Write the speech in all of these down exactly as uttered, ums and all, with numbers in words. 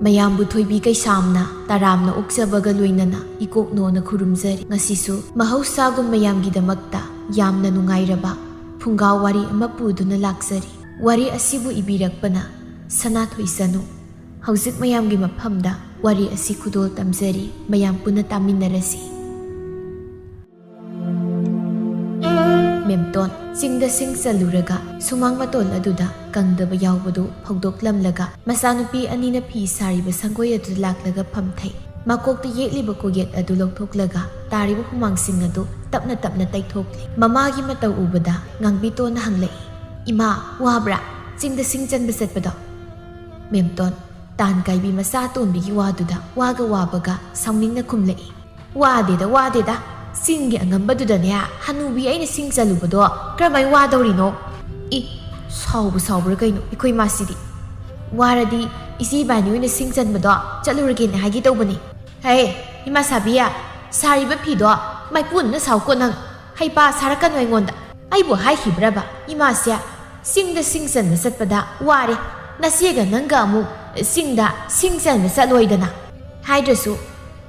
ꯃꯌꯥꯝꯕꯨ ꯊꯣꯏꯕꯤ ꯀꯩꯁꯥꯝꯅ ꯇꯔꯥꯝꯅ ꯑꯣꯛꯆꯕꯒ ꯂꯣꯏꯅꯅ ꯏꯀꯣꯛꯅꯣꯅ ꯈꯨꯔꯨꯝꯖꯔꯤ꯫ ꯉꯁꯤꯁꯨ ꯃꯍꯧꯁꯥꯒꯨꯝ ꯃꯌꯥꯝꯒꯤꯗꯃꯛꯇ ꯌꯥꯝꯅ ꯅꯨꯡꯉꯥꯏꯔꯕ ꯐꯨꯡꯒꯥ ꯋꯥꯔꯤ ꯑꯃ ꯄꯨꯗꯨꯅ ꯂꯥꯛꯆꯔꯤ꯫ ꯋꯥꯔꯤ ꯑꯁꯤꯕꯨ ꯏꯕꯤꯔꯛꯄꯅ ꯁꯅꯥꯊꯣꯏ ꯁꯅꯨ꯫ ꯍꯧꯖꯤꯛ ꯃꯌꯥꯝꯒꯤ ꯃꯐꯝꯗ ꯋꯥꯔꯤ ꯑꯁꯤ ꯈꯨꯗꯣꯜ ꯇꯝꯖꯔꯤ, ꯃꯌꯥꯝ ꯄꯨꯟꯅ ꯇꯥꯃꯤꯟꯅꯔꯁꯤ꯫ ꯃꯦꯝꯇꯣꯟ ꯆꯤꯡꯗ ꯁꯤꯡ ꯆꯜꯂꯨꯔꯒ ꯁꯨꯃꯥꯡ ꯃꯇꯣꯜ ꯑꯗꯨꯗ ꯀꯪꯗꯕ ꯌꯥꯎꯕꯗꯨ ꯐꯧꯗꯣꯛꯂꯝꯂꯒ ꯃꯆꯥꯅꯨꯄꯤ ꯑꯅꯤꯅ ꯐꯤ ꯁꯥꯔꯤꯕ ꯁꯪꯒꯣꯏ ꯑꯗꯨꯗ ꯂꯥꯛꯂꯒ ꯐꯝꯊꯩ꯫ ꯃꯀꯣꯛꯇ ꯌꯦꯠꯂꯤꯕ ꯀꯣꯛꯌꯦꯠ ꯑꯗꯨ ꯂꯧꯊꯣꯛꯂꯒ ꯇꯥꯔꯤꯕ ꯍꯨꯃꯥꯡꯁꯤꯡ ꯑꯗꯨ ꯇꯞꯅ ꯇꯞꯅ ꯇꯩꯊꯣꯛꯂꯤ꯫ ꯃꯃꯥꯒꯤ ꯃꯇꯧ ꯎꯕꯗ ꯉꯥꯡꯕꯤꯇꯣꯟꯅ ꯍꯪꯂꯛꯏ, "ꯏꯃꯥ, ꯋꯥꯕ꯭ꯔꯥ ꯆꯤꯡꯗ ꯁꯤꯡ ꯆꯟꯕ ꯆꯠꯄꯗꯣ?" ꯃꯦꯝꯇꯣꯟ ꯇꯥꯟ ꯀꯥꯏꯕꯤ ꯃꯆꯥ ꯑꯇꯣꯝꯕꯤꯒꯤ ꯋꯥꯗꯨꯗ ꯋꯥꯒ ꯋꯥꯕꯒ ꯁꯥꯎꯅꯤꯡꯅ ꯈꯨꯝꯂꯛꯏ, "ꯋꯥꯗꯦꯗ, ꯋꯥꯗꯦꯗ꯫ ꯆꯤꯡꯒꯤ ꯑꯉꯝꯕꯗꯨꯗꯅꯦ ꯍꯅꯨꯕꯤ ꯑꯩꯅ ꯁꯤꯡ ꯆꯜꯂꯨꯕꯗꯣ ꯀꯔꯝꯍꯥꯏ ꯋꯥꯗꯧꯔꯤꯅꯣ? ꯏ, ꯁꯥꯎꯕ ꯁꯥꯎꯕ꯭ꯔꯥ ꯀꯩꯅꯣ ꯑꯩꯈꯣꯏ ꯃꯥꯁꯤꯗꯤ꯫ ꯋꯥꯔꯗꯤ ꯏꯆꯦ ꯏꯕꯥꯅꯤ ꯑꯣꯏꯅ ꯁꯤꯡ ꯆꯟꯕꯗꯣ ꯆꯠꯂꯨꯔꯒꯦꯅ ꯍꯥꯏꯒꯦ ꯇꯧꯕꯅꯤ꯫" "ꯍꯦ, ꯏꯃꯥ ꯁꯥꯕꯤ, ꯁꯥꯔꯤꯕ ꯐꯤꯗꯣ ꯃꯥꯏꯄꯨꯅꯅ ꯁꯥꯎꯀꯣ ꯅꯪ꯫ ꯍꯩꯄꯥ ꯁꯥꯔꯛꯀꯅꯨ ꯑꯩꯉꯣꯟꯗ꯫ ꯑꯩꯕꯨ ꯍꯥꯏꯈꯤꯕ꯭ꯔꯕ ꯏꯃꯥꯁꯦ? ꯆꯤꯡꯗ ꯁꯤꯡ ꯆꯟꯕ ꯆꯠꯄꯗ ꯋꯥꯔꯦ꯫ ꯅꯆꯦꯒ ꯅꯪꯒ ꯑꯃꯨꯛ ꯆꯤꯡꯗ ꯁꯤꯡ ꯆꯟꯕ ꯆꯠꯂꯣꯏꯗꯅ?" "ꯍꯥꯏꯗ꯭ꯔꯁꯨ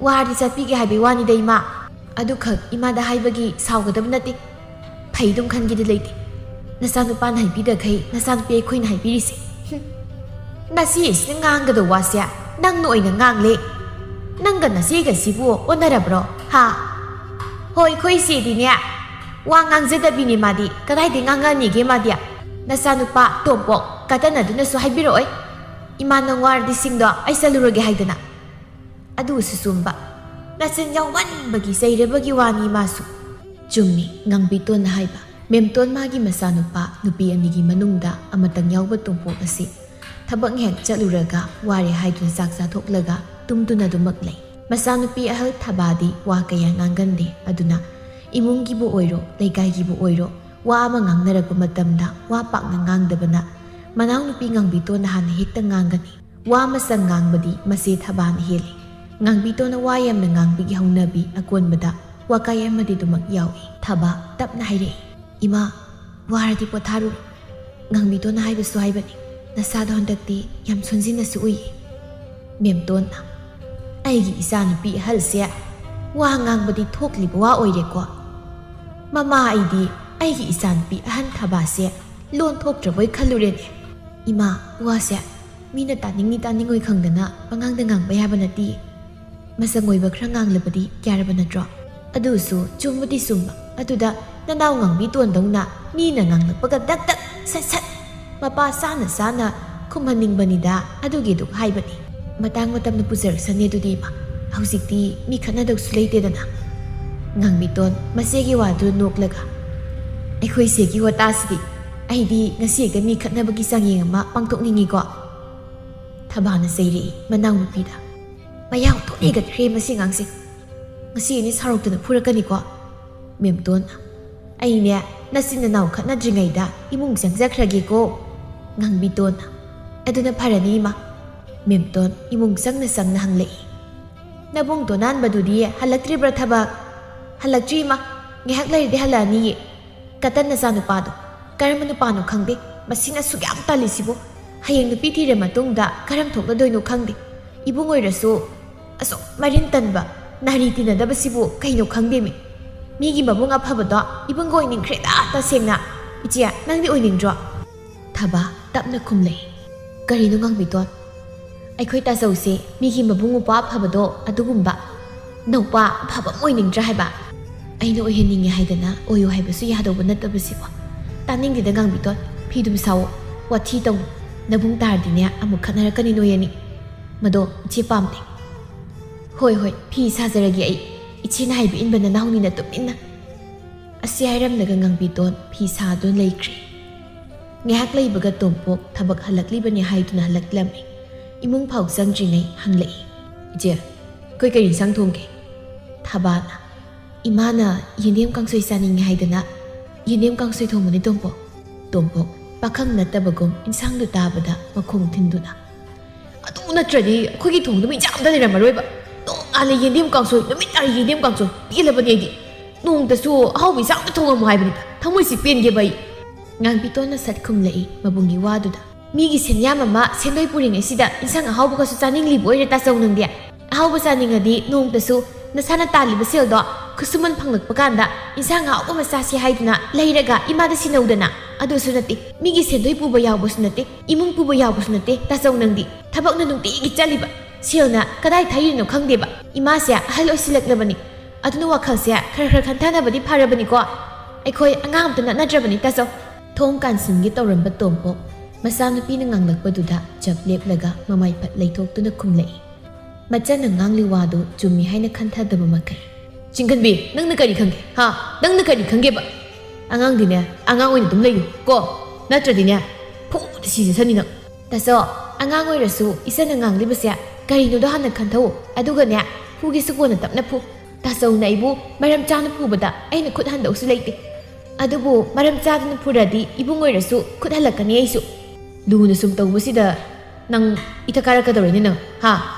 ꯋꯥꯔꯗꯤ ꯆꯠꯄꯤꯒꯦ ꯍꯥꯏꯕꯒꯤ ꯋꯥꯅꯤꯗ ꯏꯃꯥ꯫ ꯑꯗꯨꯈꯛ ꯏꯃꯥꯗ ꯍꯥꯏꯕꯒꯤ ꯁꯥꯎꯒꯗꯕ ꯅꯠꯇꯦ꯫ ꯐꯩꯗꯨꯝ ꯈꯟꯒꯦꯗꯤ ꯂꯩꯇꯦ꯫ ꯅꯆꯥꯅꯨꯄꯥꯅ ꯍꯥꯏꯕꯤꯗꯈꯩ ꯅꯆꯥꯅꯨꯄꯤ ꯑꯩꯈꯣꯏꯅ ꯍꯥꯏꯕꯤꯔꯤꯁꯦ꯫" "ꯍꯨꯝ꯫ ꯅꯆꯦ ꯑꯁꯤꯅ ꯉꯥꯡꯒꯗꯧ ꯋꯥꯁꯦ ꯅꯪꯅ ꯑꯣꯏꯅ ꯉꯥꯡꯂꯦ꯫ ꯅꯪꯒ ꯅꯆꯦꯒꯁꯤꯕꯨ ꯑꯣꯟꯅꯔꯕ꯭ꯔꯣ? ꯍꯥ?" "ꯍꯣꯏ, ꯑꯩꯈꯣꯏ ꯏꯆꯦꯗꯤꯅꯦ ꯋꯥ ꯉꯥꯡꯖꯗꯕꯤꯅꯦ ꯃꯥꯗꯤ꯫ ꯀꯗꯥꯏꯗꯩ ꯉꯥꯡꯉꯛꯑꯅꯤꯒꯦ ꯃꯥꯗꯤ? ꯅꯆꯥꯅꯨꯄꯥ ꯇꯣꯝꯄꯣꯛ ꯀꯇꯟ ꯑꯗꯨꯅꯁꯨ ꯍꯥꯏꯕꯤꯔꯛꯑꯣꯏ꯫ ꯏꯃꯥ ꯅꯪ ꯋꯥꯔꯗꯤ ꯁꯤꯡꯗꯣ ꯑꯩ ꯆꯠꯂꯨꯔꯒꯦ ꯍꯥꯏꯗꯅ꯫" ꯑꯗꯨꯁꯨ ꯆꯨꯝꯕ꯫ ꯅꯆꯤꯟ ꯌꯥꯎꯃꯟꯕꯒꯤ ꯆꯩꯔꯕꯒꯤ ꯋꯥꯅꯤ ꯃꯥꯁꯨ꯫ ꯆꯨꯝꯃꯤ ꯉꯥꯡꯕꯤꯇꯣꯟꯅ ꯍꯥꯏꯕ꯫ ꯃꯦꯝꯇꯣꯟ ꯃꯥꯒꯤ ꯃꯆꯥꯅꯨꯄꯥ ꯅꯨꯄꯤ ꯑꯅꯤꯒꯤ ꯃꯅꯨꯡꯗ ꯑꯃꯇꯪ ꯌꯥꯎꯕ ꯇꯣꯝꯄꯣꯛ ꯑꯁꯤ ꯊꯕꯛ ꯉꯥꯏꯍꯥꯛ ꯆꯠꯂꯨꯔꯒ ꯋꯥꯔꯦ ꯍꯥꯏꯗꯨꯅ ꯆꯥꯛ ꯆꯥꯊꯣꯛꯂꯒ ꯇꯨꯝꯗꯨꯅ ꯑꯗꯨꯃꯛ ꯂꯩ꯫ ꯃꯆꯥꯅꯨꯄꯤ ꯑꯍꯜ ꯊꯕꯥꯗꯤ ꯋꯥ ꯀꯌꯥ ꯉꯥꯡꯒꯟꯗꯦ꯫ ꯑꯗꯨꯅ ꯏꯃꯨꯡꯒꯤꯕꯨ ꯑꯣꯏꯔꯣ, ꯂꯩꯀꯥꯏꯒꯤꯕꯨ ꯑꯣꯏꯔꯣ, ꯋꯥ ꯑꯃ ꯉꯥꯡꯅꯔꯛꯄ ꯃꯇꯝꯗ ꯋꯥ ꯄꯥꯛꯅ ꯉꯥꯡꯗꯕꯅ ꯃꯅꯥꯎꯅꯨꯄꯤ ꯉꯥꯡꯕꯤꯇꯣꯟꯅ ꯍꯥꯟꯅ ꯍꯦꯛꯇ ꯉꯥꯡꯒꯅꯤ꯫ ꯋꯥ ꯃꯆꯪ ꯉꯥꯡꯕꯗꯤ ꯃꯆꯦ ꯊꯕꯥꯅ ꯍꯦꯜꯂꯤ꯫ ꯉꯥꯡꯕꯤꯇꯣꯟꯅ ꯋꯥ ꯌꯥꯝꯅ ꯉꯥꯡꯕꯒꯤ ꯍꯧꯅꯕꯤ ꯑꯀꯣꯟꯕꯗ ꯋꯥꯀꯥꯏ ꯑꯃꯗꯤ ꯑꯗꯨꯃꯛ ꯌꯥꯎꯏ꯫ ꯊꯕꯥ ꯇꯞꯅ ꯍꯥꯏꯔꯛꯏ, "ꯏꯃꯥ, ꯋꯥꯔꯗꯤ ꯄꯣꯊꯥꯔꯨꯔꯣ꯫ ꯉꯥꯡꯕꯤꯇꯣꯟꯅ ꯍꯥꯏꯕꯁꯨ ꯍꯥꯏꯕꯅꯤ, ꯅꯁꯥꯗꯣ ꯍꯟꯗꯛꯇꯤ ꯌꯥꯝ ꯁꯣꯟꯖꯤꯟꯅꯁꯨ ꯎꯏ꯫" ꯃꯦꯝꯇꯣꯟꯅ, "ꯑꯩꯒꯤ ꯏꯆꯥꯅꯨꯄꯤ ꯑꯍꯜꯁꯦ ꯋꯥ ꯉꯥꯡꯕꯗꯤ ꯊꯣꯛꯂꯤꯕ ꯋꯥ ꯑꯣꯏꯔꯦꯀꯣ꯫ ꯃꯃꯥ ꯑꯩꯗꯤ ꯑꯩꯒꯤ ꯏꯆꯥꯅꯨꯄꯤ ꯑꯍꯟ ꯊꯕꯥꯁꯦ ꯂꯣꯟ ꯊꯣꯛꯇ꯭ꯔꯕꯣꯏ ꯈꯜꯂꯨꯔꯦꯅꯦ꯫ ꯏꯃꯥ, ꯋꯥꯁꯦ ꯃꯤꯅ ꯇꯥꯅꯤꯡꯅꯤ ꯇꯥꯅꯤꯡꯉꯣꯏ ꯈꯪꯗꯅ ꯄꯉꯥꯡꯗ ꯉꯥꯡꯕ ꯌꯥꯕ ꯅꯠꯇꯦ꯫ ꯃꯆꯪ ꯑꯣꯏꯕ ꯈꯔ ꯉꯥꯡꯂꯕꯗꯤ ꯌꯥꯔꯕ ꯅꯠꯇ꯭ꯔꯣ? ꯑꯗꯨꯁꯨ ꯆꯨꯝꯕꯨꯗꯤ ꯆꯨꯝꯕ꯫ ꯑꯗꯨꯗ ꯅꯅꯥꯎ ꯉꯥꯡꯕꯤꯇꯣꯟꯗꯧꯅ ꯃꯤꯅ ꯉꯥꯡꯂꯛꯄꯒ ꯗꯛ ꯗꯛ ꯁꯠ ꯁꯠ ꯃꯄꯥ ꯆꯥꯅ ꯆꯥꯅ ꯈꯨꯝꯍꯟꯅꯤꯡꯕꯅꯤꯗ, ꯑꯗꯨꯒꯤꯗꯨ ꯍꯥꯏꯕꯅꯤ꯫ ꯃꯇꯥꯡ ꯃꯇꯝꯅ ꯄꯨꯖꯔꯛꯁꯅꯤ ꯑꯗꯨꯗꯤ ꯏꯃꯥ꯫ ꯍꯧꯖꯤꯛꯇꯤ ꯃꯤ ꯈꯠꯅꯗꯧꯁꯨ ꯂꯩꯇꯦꯗꯅ꯫" ꯉꯥꯡꯕꯤꯇꯣꯟ ꯃꯆꯦꯒꯤ ꯋꯥꯗꯨ ꯅꯣꯛꯂꯒ, "ꯑꯩꯈꯣꯏ ꯁꯦꯒꯤ ꯋꯥꯇꯥꯁꯤꯗꯤ ꯑꯩꯗꯤ ꯉꯁꯤ ꯍꯦꯛꯇ ꯃꯤ ꯈꯠꯅꯕꯒꯤ ꯆꯥꯡꯌꯦꯡ ꯑꯃ ꯄꯥꯡꯊꯣꯛꯅꯤꯡꯉꯤꯀꯣ꯫" ꯊꯕꯥꯅ ꯆꯩꯔꯛꯏ ꯃꯅꯥꯎꯅꯨꯄꯤꯗ꯫ "ꯃꯌꯥ ꯍꯣꯡꯊꯣꯛ ꯍꯦꯟꯒꯠꯈ꯭ꯔꯦ ꯃꯁꯤ ꯑꯉꯥꯡꯁꯦ꯫ ꯉꯁꯤ ꯑꯩꯅ ꯁꯥꯎꯔꯛꯇꯅ ꯐꯨꯔꯛꯀꯅꯤꯀꯣ꯫" ꯃꯦꯝꯇꯣꯟ, "ꯑꯩꯅꯦ ꯅꯆꯤꯟ ꯅꯅꯥꯎ ꯈꯠꯅꯗ꯭ꯔꯤꯉꯩꯗ ꯏꯃꯨꯡ ꯆꯪꯖꯈ꯭ꯔꯒꯦꯀꯣ꯫" ꯉꯥꯡꯕꯤꯇꯣꯟ, "ꯑꯗꯨꯅ ꯐꯔꯅꯤ ꯏꯃꯥ꯫" ꯃꯦꯝꯇꯣꯟ ꯏꯃꯨꯡ ꯆꯪꯅ ꯆꯪꯅ ꯍꯪꯂꯛꯏ, "ꯅꯕꯨꯡ ꯇꯣꯅꯥꯟꯕꯗꯨꯗꯤ ꯍꯜꯂꯛꯇ꯭ꯔꯤꯕ꯭ꯔꯥ ꯊꯕꯛ?" "ꯍꯜꯂꯛꯇ꯭ꯔꯤ ꯏꯃꯥ, ꯉꯥꯏꯍꯥꯛ ꯂꯩꯔꯗꯤ ꯍꯜꯂꯛꯑꯅꯤꯌꯦ꯫ ꯀꯇꯟ ꯅꯆꯥꯅꯨꯄꯥꯗꯣ ꯀꯔꯝꯕ ꯅꯨꯄꯥꯅꯣ ꯈꯪꯗꯦ, ꯃꯁꯤꯅ ꯑꯁꯨꯛ ꯌꯥꯝ ꯇꯜꯂꯤꯁꯤꯕꯨ꯫ ꯍꯌꯦꯡ ꯅꯨꯄꯤ ꯊꯤꯔ ꯃꯇꯨꯡꯗ ꯀꯔꯝ ꯊꯣꯛꯂꯗꯣꯏꯅꯣ ꯈꯪꯗꯦ꯫ ꯏꯕꯨꯡ ꯑꯣꯏꯔꯁꯨ ꯑꯁꯨꯛ ꯃꯔꯤꯟ ꯇꯟꯕ, ꯅꯥꯔꯤ ꯇꯤꯟꯅꯗꯕꯁꯤꯕꯨ ꯀꯩꯅꯣ ꯈꯪꯗꯦꯃꯤ꯫ ꯃꯤꯒꯤ ꯃꯕꯨꯡ ꯑꯐꯕꯗꯣ ꯏꯕꯨꯡꯒ ꯑꯣꯏꯅꯤꯡꯈ꯭ꯔꯦꯗ ꯇꯁꯦꯡꯅ꯫ ꯏꯆꯦ, ꯅꯪꯗꯤ ꯑꯣꯏꯅꯤꯡꯗ꯭ꯔꯣ?" ꯊꯕꯥ ꯇꯞꯅ ꯈꯨꯝꯂꯛꯏ, "ꯀꯔꯤꯅꯣ ꯉꯥꯡꯕꯤꯇꯣꯟ? ꯑꯩꯈꯣꯏ ꯇꯥꯆꯧꯁꯦ ꯃꯤꯒꯤ ꯃꯕꯨꯡ ꯃꯧꯄ꯭ꯋꯥ ꯑꯐꯕꯗꯣ ꯑꯗꯨꯒꯨꯝꯕ ꯅꯧꯄꯥ ꯑꯐꯕ ꯑꯃ ꯑꯣꯏꯅꯤꯡꯗ꯭ꯔꯥ ꯍꯥꯏꯕ? ꯑꯩꯅ ꯑꯣꯏꯍꯟꯅꯤꯡꯉꯦ ꯍꯥꯏꯗꯅ ꯑꯣꯏꯌꯨ ꯍꯥꯏꯕꯁꯨ ꯌꯥꯗꯧꯕ ꯅꯠꯇꯕꯁꯤꯕꯨ꯫ ꯇꯥꯅꯤꯡꯗꯦꯗ ꯉꯥꯡꯕꯤꯇꯣꯟ, ꯐꯤꯗꯨꯝ ꯁꯥꯎꯑꯣ, ꯋꯥꯊꯤ ꯇꯧꯅꯨ꯫ ꯅꯕꯨꯡ ꯇꯥꯔꯗꯤꯅꯦ ꯑꯃꯨꯛ ꯈꯠꯅꯔꯛꯀꯅꯤ ꯅꯣꯏ ꯑꯅꯤ꯫ ꯃꯗꯣ ꯏꯆꯦ ꯄꯥꯝꯗꯦ꯫" "ꯍꯣꯏ ꯍꯣꯏ, ꯐꯤ ꯁꯥꯖꯔꯒꯦ ꯑꯩ꯫ ꯏꯆꯦꯅ ꯍꯥꯏꯕ ꯏꯟꯕ ꯅꯅꯥꯎꯅꯤꯅ ꯇꯨꯃꯤꯟꯅ꯫" ꯑꯁꯤ ꯍꯥꯏꯔꯝꯂꯒ ꯉꯥꯡꯕꯤꯇꯣꯟ ꯐꯤ ꯁꯥꯗꯨꯅ ꯂꯩꯈ꯭ꯔꯦ꯫ ꯉꯥꯏꯍꯥꯛ ꯂꯩꯕꯒ ꯇꯣꯝꯄꯣꯛ ꯊꯕꯛ ꯍꯜꯂꯛꯂꯤꯕꯅꯤ ꯍꯥꯏꯗꯨꯅ ꯍꯜꯂꯛꯂꯝꯃꯤ꯫ ꯏꯃꯨꯡ ꯐꯥꯎ ꯆꯪꯗ꯭ꯔꯤꯉꯩ ꯍꯪꯂꯛꯏ, "ꯏꯆꯦ, ꯑꯩꯈꯣꯏ ꯀꯔꯤ ꯏꯟꯁꯥꯡ ꯊꯣꯡꯒꯦ?" ꯊꯕꯥꯅ, "ꯏꯃꯥꯅ ꯌꯦꯟꯗꯦꯝ ꯀꯥꯡꯁꯣꯏ ꯆꯥꯅꯤꯡꯉꯦ ꯍꯥꯏꯗꯅ ꯌꯦꯟꯗꯦꯝ ꯀꯥꯡꯁꯣꯏ ꯊꯣꯡꯕꯅꯤ ꯇꯣꯝꯄꯣꯛ꯫" ꯇꯣꯝꯄꯣꯛ ꯄꯥꯈꯪ ꯅꯠꯇꯕꯒꯨꯝ ꯏꯟꯁꯥꯡꯗꯨ ꯇꯥꯕꯗ ꯃꯈꯣꯡ ꯊꯤꯟꯗꯨꯅ, "ꯑꯗꯨ ꯅꯠꯇ꯭ꯔꯗꯤ ꯑꯩꯈꯣꯏꯒꯤ ꯊꯣꯡꯗꯨꯕꯨ ꯏꯟꯁꯥꯡ ꯑꯝꯇ ꯂꯩꯔꯝꯃꯔꯣꯏꯕ꯫ ꯅꯣꯡꯉꯥꯜꯂꯦ ꯌꯦꯟꯗꯦꯝ ꯀꯥꯡꯁꯣꯏ, ꯅꯨꯃꯤꯠ ꯇꯥꯔꯦ ꯌꯦꯟꯗꯦꯝ ꯀꯥꯡꯁꯣꯏ꯫ ꯄꯦꯜꯂꯕꯅꯤ ꯑꯩꯗꯤ꯫ ꯅꯣꯡꯃꯇꯁꯨ ꯑꯍꯥꯎꯕ ꯏꯟꯁꯥꯡ ꯑꯝꯇ ꯊꯣꯡꯉꯝꯃꯨ ꯍꯥꯏꯕꯅꯤꯗ꯫ ꯊꯃꯣꯏꯁꯤ ꯄꯦꯟꯒꯦꯕ ꯑꯩ꯫" ꯉꯥꯡꯕꯤꯇꯣꯟꯅ ꯁꯠ ꯈꯨꯝꯂꯛꯏ ꯃꯕꯨꯡꯒꯤ ꯋꯥꯗꯨꯗ꯫ ꯃꯤꯒꯤ ꯁꯦꯟꯌꯥꯝ ꯑꯃ ꯁꯦꯟꯗꯣꯏ ꯄꯨꯔꯤꯉꯩꯁꯤꯗ ꯏꯟꯁꯥꯡ ꯑꯍꯥꯎꯕꯒꯁꯨ ꯆꯥꯅꯤꯡꯂꯤꯕ ꯑꯣꯏꯔꯦ ꯇꯥꯆꯧ ꯅꯪꯗꯤ꯫ ꯑꯍꯥꯎꯕ ꯆꯥꯅꯤꯡꯉꯗꯤ ꯅꯣꯡꯃꯇꯁꯨ ꯅꯁꯥꯅ ꯇꯥꯜꯂꯤꯕ ꯁꯦꯜꯗꯣ ꯈꯨꯠꯁꯨꯃꯟ ꯐꯪꯂꯛꯄ ꯀꯥꯟꯗ ꯏꯟꯁꯥꯡ ꯑꯍꯥꯎꯕ ꯑꯃ ꯆꯥꯁꯤ ꯍꯥꯏꯗꯨꯅ ꯂꯩꯔꯒ ꯏꯃꯥꯗ ꯁꯤꯟꯅꯧꯗꯅ꯫ ꯑꯗꯨꯁꯨ ꯅꯠꯇꯦ, ꯃꯤꯒꯤ ꯁꯦꯟꯗꯣꯏ ꯄꯨꯕ ꯌꯥꯎꯕꯁꯨ ꯅꯠꯇꯦ, ꯏꯃꯨꯡ ꯄꯨꯕ ꯌꯥꯎꯕꯁꯨ ꯅꯠꯇꯦ ꯇꯥꯆꯧ ꯅꯪꯗꯤ꯫ ꯊꯕꯛꯅ ꯅꯨꯡꯇꯤꯒꯤ ꯆꯠꯂꯤꯕ, ꯁꯦꯜꯅ ꯀꯗꯥꯏ ꯊꯩꯔꯤꯅꯣ ꯈꯪꯗꯦꯕ꯫ ꯏꯃꯥꯁꯦ ꯑꯍꯜ ꯑꯣꯏꯁꯤꯜꯂꯛꯂꯕꯅꯤ, ꯑꯗꯨꯅ ꯋꯥꯈꯜꯁꯦ ꯈꯔ ꯈꯔ ꯈꯟꯊꯅꯕꯗꯤ ꯐꯔꯕꯅꯤꯀꯣ꯫ ꯑꯩꯈꯣꯏ ꯑꯉꯥꯡ ꯑꯝꯇ ꯅꯠꯅꯗ꯭ꯔꯕꯅꯤ ꯇꯥꯆꯧ꯫ ꯊꯣꯡ ꯀꯥꯟꯁꯤꯟꯒꯦ ꯇꯧꯔꯝꯕ ꯇꯣꯝꯄꯣꯛ ꯃꯆꯥꯅꯨꯄꯤꯅ ꯉꯥꯡꯂꯛꯄꯗꯨꯗ ꯆꯞ ꯂꯦꯞꯂꯒ ꯃꯃꯥꯏ ꯐꯠ ꯂꯩꯊꯣꯛꯇꯨꯅ ꯈꯨꯝꯂꯛꯏ꯫ ꯃꯆꯟꯅ ꯉꯥꯡꯂꯤ ꯋꯥꯗꯨ ꯆꯨꯝꯃꯤ ꯍꯥꯏꯅ ꯈꯟꯊꯗꯕ ꯃꯈꯩ꯫ ꯆꯤꯡꯈꯟꯕꯤ, ꯅꯪꯅ ꯀꯔꯤ ꯈꯪꯒꯦ? ꯍꯥ? ꯅꯪꯅ ꯀꯔꯤ ꯈꯪꯒꯦꯕ? ꯑꯉꯥꯡꯗꯤꯅꯦ, ꯑꯉꯥꯡ ꯑꯣꯏꯅ ꯑꯗꯨꯝ ꯂꯩꯌꯨ ꯀꯣ, ꯅꯠꯇ꯭ꯔꯗꯤꯅꯦ, ꯐꯨꯗ ꯁꯤꯖꯁꯅꯤ ꯅꯪ꯫ ꯇꯥꯆꯧ, ꯑꯉꯥꯡ ꯑꯣꯏꯔꯁꯨ ꯏꯆꯟꯅ ꯉꯥꯡꯂꯤꯕꯁꯦ ꯀꯔꯤꯅꯣꯗꯣ ꯍꯥꯟꯅ ꯈꯟꯊꯧ, ꯑꯗꯨꯒꯅꯦ, ꯐꯨꯒꯦꯁꯨ ꯀꯣꯟꯅ ꯇꯞꯅ ꯐꯨ꯫ ꯇꯥꯆꯧꯅ ꯑꯩꯕꯨ ꯃꯔꯝ ꯆꯥꯅ ꯐꯨꯕꯗ ꯑꯩꯅ ꯈꯨꯠ ꯍꯟꯗꯧꯁꯨ ꯂꯩꯇꯦ꯫ ꯑꯗꯨꯕꯨ ꯃꯔꯝ ꯆꯥꯗꯅ ꯐꯨꯔꯗꯤ ꯏꯕꯨꯡ ꯑꯣꯏꯔꯁꯨ ꯈꯨꯠ ꯍꯜꯂꯛꯀꯅꯤ ꯑꯩꯁꯨ꯫ ꯂꯨꯅ ꯁꯨꯝ ꯇꯧꯕꯁꯤꯗ ꯅꯪ ꯏꯊꯛ ꯀꯥꯔꯛꯀꯗꯧꯔꯦꯅꯦ ꯅꯪ, ꯍꯥ?